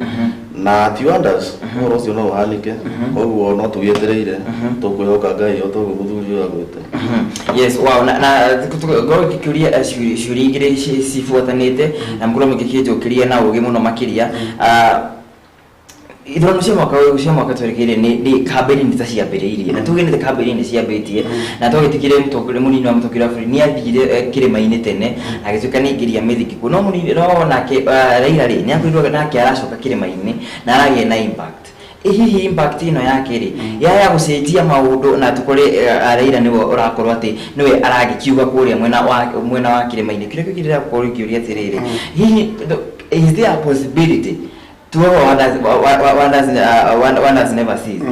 Na ti wonders ũhoro ũcio no ũhanĩke, koguo no tũgĩetereire, tũkwĩhoka Ngai o toguo mũthuri ũyũ agwĩte. Yes, wow. Na ngorwo ngĩkĩũria ciũria igĩrĩ cibuatanĩte na mũkorwo mũgĩkĩnjokeria na ũgĩ mũno makĩria. Ithurano cia mwaka ũyũ, cia mwaka twerekeire, nĩ kambĩini nĩ ta ciambĩrĩirie, na tuge nĩ ta kambĩini ciambĩtie, na twagĩtigire mũtongoria, mũnini wa mũtongoria wa bũrũri nĩ athire kĩrĩma-inĩ tene, agĩtuĩka nĩ aingĩria mĩthiki kuo, no mũnini no nake Raila rĩ, nĩ akorirwo nake aracoka kĩrĩma-inĩ na aragĩa na impact. Hihi impact ĩno yake rĩ, ya gũcenjia maũndũ na tũkore Raila nĩwe ũrakorwo atĩ nĩwe aragĩkiuga kũrĩa mwena wa kĩrĩma-inĩ? Kĩrĩa kĩrĩa gũkorwo ngĩũria atĩrĩrĩ, hihi is there a possibility to wonders never cease,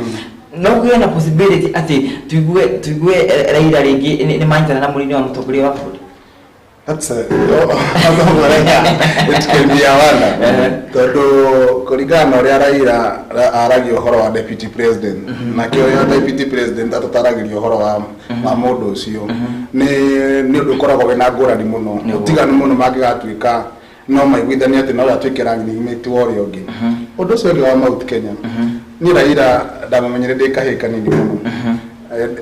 no kũgĩe na possibility atĩ tuigue Raila rĩngĩ nĩ manyitana na mũnini wa mũtongoria wa bũrũri? That's a, it can be a wonder, tondũ kũringana na ũrĩa Raila aragia ũhoro wa deputy president, nakĩo ũrĩa deputy president atũtaragĩria ũhoro wa mũndũ ũcio, nĩ ũndũ ũkoragwo wĩna ngũrani mũno, ũtiganu mũno mangĩgatuĩka no maiguithanie atĩ no atuĩke running mate wa ũrĩa ũngĩ. Ũndũ ũcio ũngĩ wa Mount Kenya, niĩ Raila ndamũmenyire ndĩ kahĩĩ kanini mũno,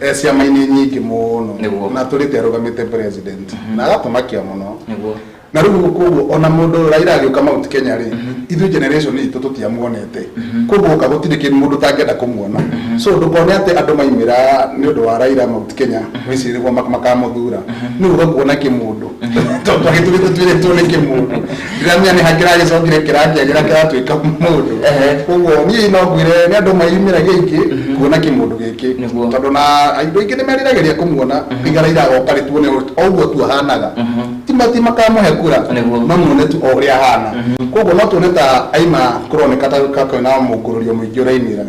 e ciama-inĩ nyingĩ mũno, na tũrĩte arũgamĩte president na agatũmakia mũno. Na rĩu koguo ona mũndũ Raila agĩũka Mount Kenya rĩ, ithuĩ generation itũ tũtiamuonete, koguo oka gũtirĩ kĩndũ mũndũ ũtangĩenda kũmuona. So ndũkone atĩ andũ maimĩra nĩ ũndũ wa Raila Mount Kenya wĩcirie nĩguo makamũthura, nĩ uga kuona kĩmũndũ, tondũ agĩtũrĩte twĩrĩtwo nĩ kĩmũndũ, ndiramenya nĩ hakĩragĩcokire kĩrakĩagĩra kĩratuĩka mũndũ. Koguo niĩ no ngwĩre nĩ andũ maimĩragia aingĩ kuona kĩmũndũ gĩkĩ, tondũ na andũ aingĩ nĩ meriragĩria kũmuona. Tiga Raila agoka rĩ, tuone o ũguo tu ahanaga, ti makamũhe kura, no muone tu o ũrĩa ahana. Koguo no tuone ta aima kũroneka ta kwĩna mũngũrũrio mũingĩ ũraimĩra,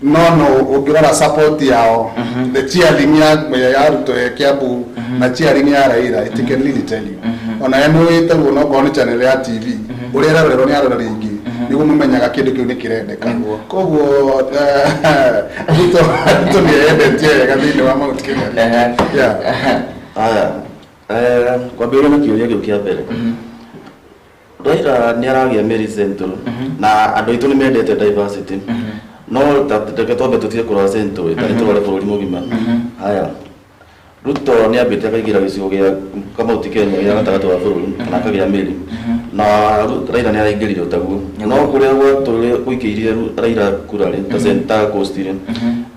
no ũngĩrora support yao, the cheering ya Ruto ya Kiambu na cheering ya Raila, it can really tell you. Ona we nĩ wĩtagwo no korwo nĩ channel ya TV ũrĩa ĩrarorerwo nĩ aroreri aingĩ, nĩguo mũmenyaga kĩndũ kĩu nĩ kĩrendeka. Koguo Ruto nĩ eyendetie wega thĩinĩ wa Mount Kenya. Yeah. Aya, kwambĩrĩria na kĩũria kĩu kĩa mbere, Raila nĩ aragĩa mĩri Central, na andũ aitũ nĩ mendete diversity, no reke twambe tũtige kũrora Central, tarĩ tũrore bũrũri mũgima. Haya, Ruto nĩ ambĩte akaingĩra gĩcigo gĩa Kamauti Kenya gĩa gatagatĩ wa bũrũri na akagĩa mĩri, na Raila nĩ araingĩrire ũtaguo, no kũrĩa gwatũrĩ gũikĩirie Raila kura rĩ, ta Center Coast rĩ,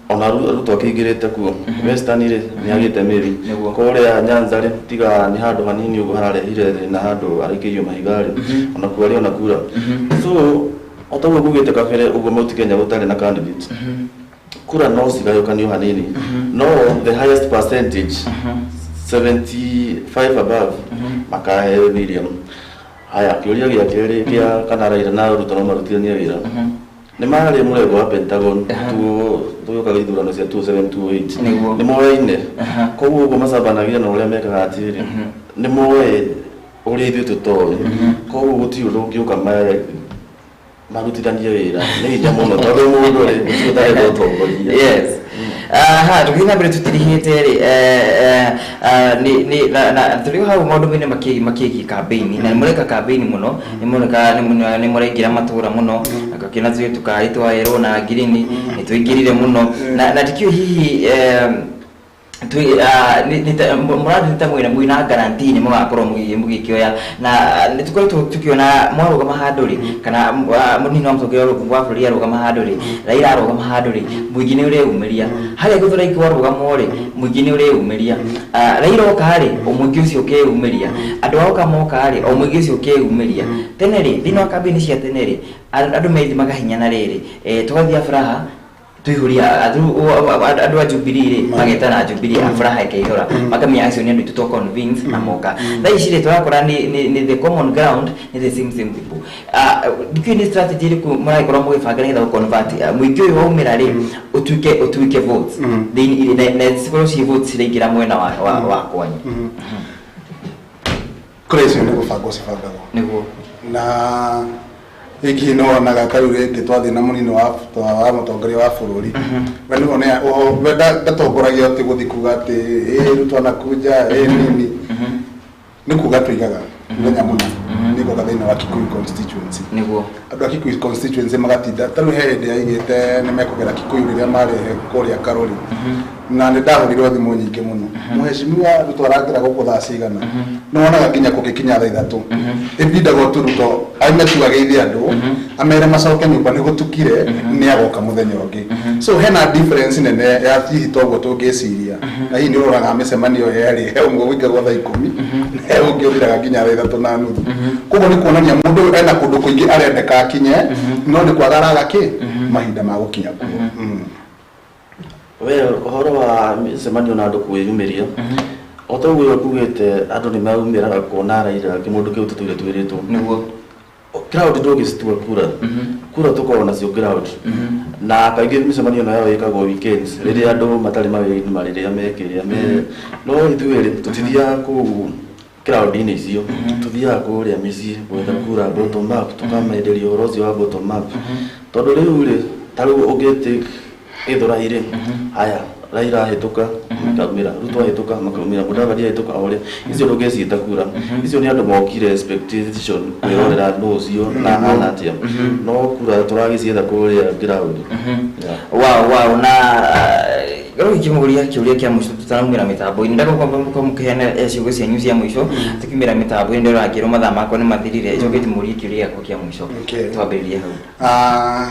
ona Ruto akĩingĩrĩte kuo. Western rĩ, nĩ agĩte mĩri. Kũrĩa Nyanza rĩ, tiga nĩ handũ hanini ũguo hararehire thĩna, handũ araikĩirio mahiga rĩ, ona kuo arĩ ona kura. So o taguo ngugĩte kabere ũguo, Mount Kenya gũtarĩ na candidate, kura no cigayũkanio hanini, no the highest percentage, 75 above, makahe William. Haya, kĩũria gĩa kerĩ kĩa kana Raila na Ruto no marutithanie wĩra, nĩ marĩ mũrengo wa Pentagon tũgĩũka gĩthurano cia 2728. Nĩ moyaine, koguo ũguo macambanagia na ũrĩa mekaga atĩrĩ, nĩ moĩ ũrĩa ithuĩ tũtoĩ, koguo gũtirĩ ũndũ ũngĩũka marutithanie wĩra, nĩ hinya mũno, tondũ mũndũ rĩ, gũtirĩ ũtarenda ũtongoria. Yes. Aha, tũgĩthiĩ na mbere tũtirihĩte rĩ, nĩ na tũrĩ hau maũndũ-inĩ makĩgiĩ campaign, na nĩ mũreka campaign mũno, nĩ mũreka nĩ mũraingĩra matũra mũno, ngakĩona tũrĩ tũkari twa yerũ na ngirini nĩ tũingĩrire mũno, na ndikĩũĩ hihi mũrathiĩ ta mwĩna guarantee nĩ mũgakorwo mũgĩkĩoya, na nĩ tũkoretwo tũkĩona mwarũgama handũ rĩ, kana mũnini wa mũtongoria wa bũrũri arũgama handũ rĩ, Raila arũgama handũ rĩ, mũingĩ nĩ ũreyumĩria. Harĩa Gĩthũrai kwarũgamwo rĩ, mũingĩ nĩ ũreyumĩria. Raila oka rĩ, o mũingĩ ũcio ũkeyumĩria. Andũ a oka moka rĩ, o mũingĩ ũcio ũkeyumĩria. Tene rĩ, thĩinĩ wa kambĩini cia tene rĩ, andũ methimaga hinya na rĩrĩ, tũgathiĩ Aburaha tũihũria andũ a Jubilee rĩ, magetana Jubilee, Aburaha ĩkaihũra, makamenya acio nĩ andũ aitũ twa convince na moka. Thaa ici rĩ, tũrakora nĩ the common ground, nĩ the same same people. Ndikĩũĩ nĩ strategy ĩrĩkũ mũragĩkorwo mũgĩbanga nĩgetha gũ-convert mũingĩ ũyũ waumĩra rĩ, ũtuĩke votes thĩinĩ na cikorwo ciĩ votes ciraingĩra mwena wa kwanyu? Kũrĩa icio nĩ gũbangwo cibangagwo. Na hihi nĩ wonaga ta rĩu rĩngĩ twathiĩ na mũnini wa mũtongoria wa bũrũri, we nĩ wone we ndatongoragia atĩ gũthiĩ kuga atĩ ĩ Ruto anakuja ĩ nini, nĩ kuga tuigaga mũthenya mũna. Nĩ gũka thĩinĩ wa Kikuyu constituency. Nĩguo. Andũ a Kikuyu constituency magatinda ta rĩu he hĩndĩ yaigĩte nĩ mekũgera Kikuyu rĩrĩa marĩ kũrĩa Karori, na nĩ ndahũrirwo thimũ nyingĩ mũno, "Mheshimiwa Ruto arangĩra gũkũ thaa cigana?" Nĩ wonaga nginya kũgĩkinya thaa 3 ĩbindagwo tu Ruto aime tu ageithie andũ, amere macoke nyũmba nĩ gũtukire, nĩ agoka mũthenya ũngĩ. So hena difference nene ya hihi toguo tũngĩciria, na hihi nĩ ũroraga mĩcemanio yerĩ, he ũmwe ũikagwo thaa 10, he ũngĩ ũthiraga nginya thaa 3:30. Koguo nĩ kuonania mũndũ ũyũ ena kũndũ kũingĩ arendeka akinye, no nĩ kwaga araga kĩ mahinda ma gũkinya kuo. We ũhoro wa mĩcemanio na andũ kwĩyumĩria, o ta ũguo kugĩte, andũ nĩ maumĩraga kuona Raila kĩmũndũ kĩu tũtũire twĩrĩtwo. Nĩguo. Crowd ndũngĩcitua kura, kura tũkoragwo nacio ground, na kaingĩ mĩcemanio ĩno yao ĩkagwo weekends rĩrĩa andũ matarĩ mawĩra-inĩ, marĩrĩa mekĩrĩa me no ithuĩ rĩ tũtithiaga kũu crowd-inĩ icio, tũthiaga kũrĩa mĩciĩ gwetha kura bottom up, tũkamenderia ũhoro ũcio wa bottom up, tondũ rĩu rĩ ta rĩu ũngĩ Gĩthũrai rĩ, haya Raila ahĩtũka makaumĩra, Ruto ahĩtũka makaumĩra, Mudavadi ahĩtũka, o ũrĩa icio ndũngĩciĩta kura, icio nĩ andũ mokire expectation kwĩrorera nũ ũcio na ahana atĩa, no kura tũragĩcietha kũrĩa ground. Yeah. Wow, na rĩu ingĩmũria kĩũria kĩa mũico tũtanaumĩra mĩtambo-inĩ, ndagoka mũkĩheana ciugo cianyu cia mũico tũkiumĩra mĩtambo-inĩ, ndĩrora ngĩrwo mathaa makwa nĩ mathirire, njoke ndĩmũrie kĩũria gĩakwa kĩa mũico. Okay. Twambĩrĩrie hau. Ah,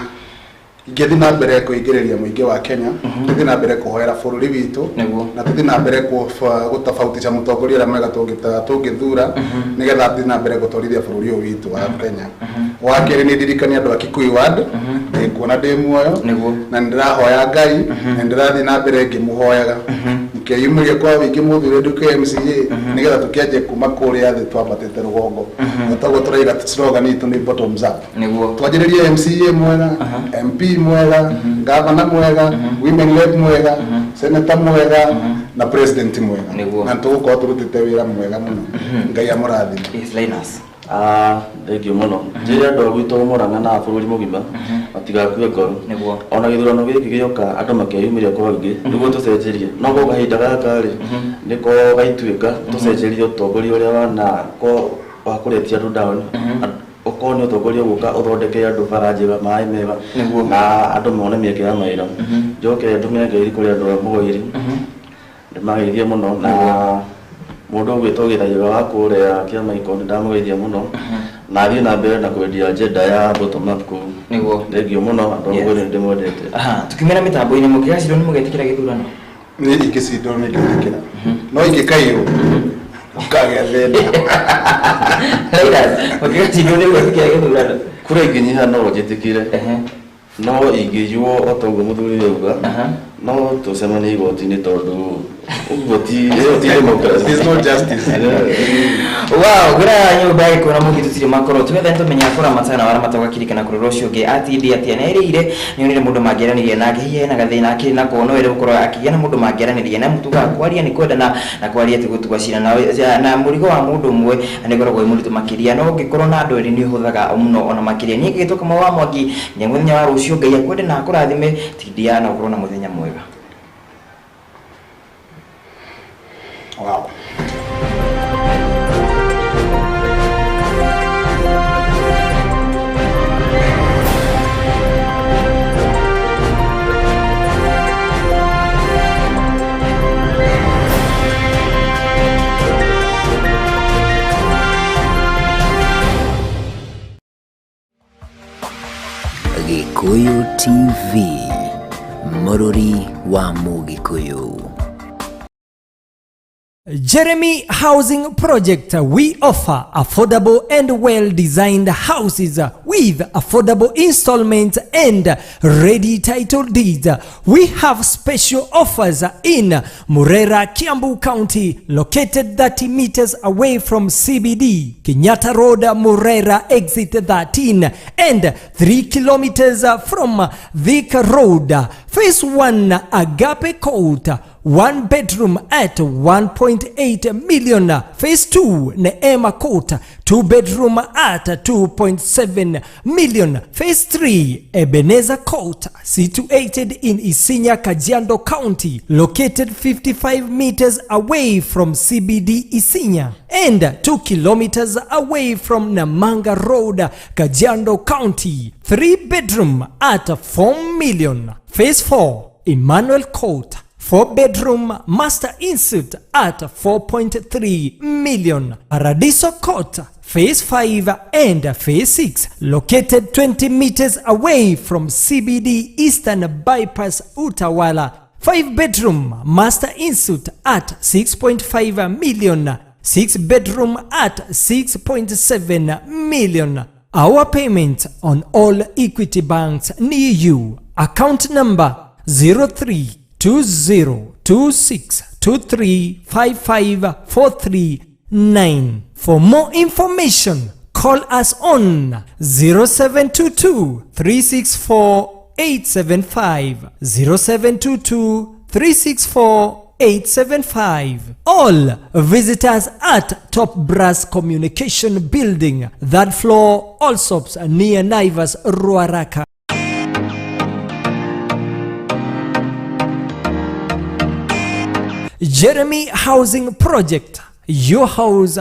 ingĩthiĩ na mbere kũingĩrĩria mũingĩ wa Kenya, tũthiĩ na mbere kũhoera bũrũri witũ, Nĩguo. na tũthiĩ na mbere gũtofautisha mũtongoria ũrĩa mwega tũngĩthura nĩgetha athiĩ na mbere gũtwarithia bũrũri ũyũ witũ wa Kenya. Wa kerĩ, nĩ ndirikania andũ a Kikuyu ward ndĩkuona ndĩ muoyo. Nĩguo. Na nĩ ndĩrahoya Ngai na nĩ ndĩrathiĩ na mbere ngĩmũhoyaga mũkeyumĩria kwa wĩingĩ mũthure nduke MCA nĩgetha tũkĩanjie kuma kũrĩa thĩ twambatĩte rũgongo, na toguo tũraiga slogan itũ nĩ bottoms up. Nĩguo. Twanjĩrĩrie MCA mwega, MP mwega, gavana mwega, women rep mwega, senator mwega na president mwega. Nĩguo. Na tũgũkorwo tũrutĩte wĩra mwega mũno. Ngai amũrathime. Yes, Linus. Ah, thank you mũno. Njĩre andũ a gwitũ Mũrang'a na bũrũri mũgima matigakue ngoro. Nĩguo. Ona gĩthurano gĩkĩ gĩoka andũ makeyumĩria kwa ũingĩ nĩguo tũcenjerie, no ko kahinda gaka rĩ nĩko gaituĩka tũcenjerie ũtongoria ũrĩa wana ko wa kũretia andũ down, ũkorwo nĩ ũtongoria ũgũka ũthondeke andũ bara njega, maĩ mega. Nĩguo. Na andũ mone mĩeke ya mawĩra. Njoke ndũme ngeithi kũrĩ andũ a Mũgoiri, ndĩmageithie mũno, na mũndũ ũgwĩtwo Gĩthaiga wa kũrĩa Kĩamaiko nĩ ndamũgeithia mũno, na athiĩ na mbere na kwendia agenda ya bottom up kũu. Nĩguo. Thank you mũno andũ a Mũgoiri, nĩ ndĩmwendete. Aha, tukiumĩra mĩtambo-inĩ, mũkĩgacirwo nĩ mũgetĩkĩra gĩthurano? Nĩ ingĩcindwo nĩ ingĩtĩkĩra, no ingĩkairwo ũkagĩa thĩna. Linus, mũkĩgacirwo nĩ mũgetĩkĩra gĩthurano? Kura ingĩnyiha no njĩtĩkĩre, no ingĩiywo o ta ũguo mũthuri auga, no tũcemanie igoti-inĩ, tondũ ũguo ti ĩyo ti democracy. There's no justice. Wow, ngũra nyũmba ya gĩkũyũ na mũngĩ tũtirĩ makoro twethe nĩtũmenya kũramata na waramata ũgakirikana kũrora ũcio ũngĩ atindi atĩa nĩ erĩire nĩ onire mũndũ mangĩaranĩria nake, hihi hena gathĩna akĩrĩ nako, no ere gũkorwo akĩgĩa na mũndũ mangĩaranĩria na mũtugaga kwaria nĩ kwendana na kwaria ti gũtua cira, na mũrigo wa mũndũ ũmwe nĩ ũkoragwo wĩ mũritũ makĩria, no ũngĩkorwo na andũ erĩ nĩ ũhũthaga mũno ona makĩria. Niĩ ngĩtwo Kamau wa Mwangi, nginya mũthenya wa rũciũ, Ngai akwende na akũrathime, tindia na ũkorwo na mũthenya mwega. Wow. Gikuyu TV, Mũrũri wa Mũgĩkũyũ. Jeremy Housing Project. We offer affordable and well designed houses with affordable installments and ready title deeds. We have special offers in Murera, Kiambu County, located 30 meters away from CBD, Kenyatta Road, Murera, exit 13, and 3 kilometers from Thika Road. Phase 1, Agape Court. 1 bedroom at 1.8 million. Phase 2, Neema Court, 2 bedroom at 2.7 million. Phase 3, Ebenezer Court, situated in Isinya, Kajiado County, located 55 meters away from CBD Isinya and 2 kilometers away from Namanga Road, Kajiado County. 3 bedroom at 4 million. Phase 4, Emmanuel Court, 4 bedroom master ensuite at 4.3 million. Paradiso Court, Phase 5 and Phase 6, located 20 meters away from CBD Eastern Bypass Utawala. 5 bedroom master ensuite at 6.5 million. 6 bedroom at 6.7 million. Our payment on all Equity banks near you. Account number 032026235543. For more information, call us on 0722 364 875, 0722 364 875. All visitors at Top Brass Communication Building, third floor, Allsops, near Naivas, Ruaraka. Jeremy Housing Project, your house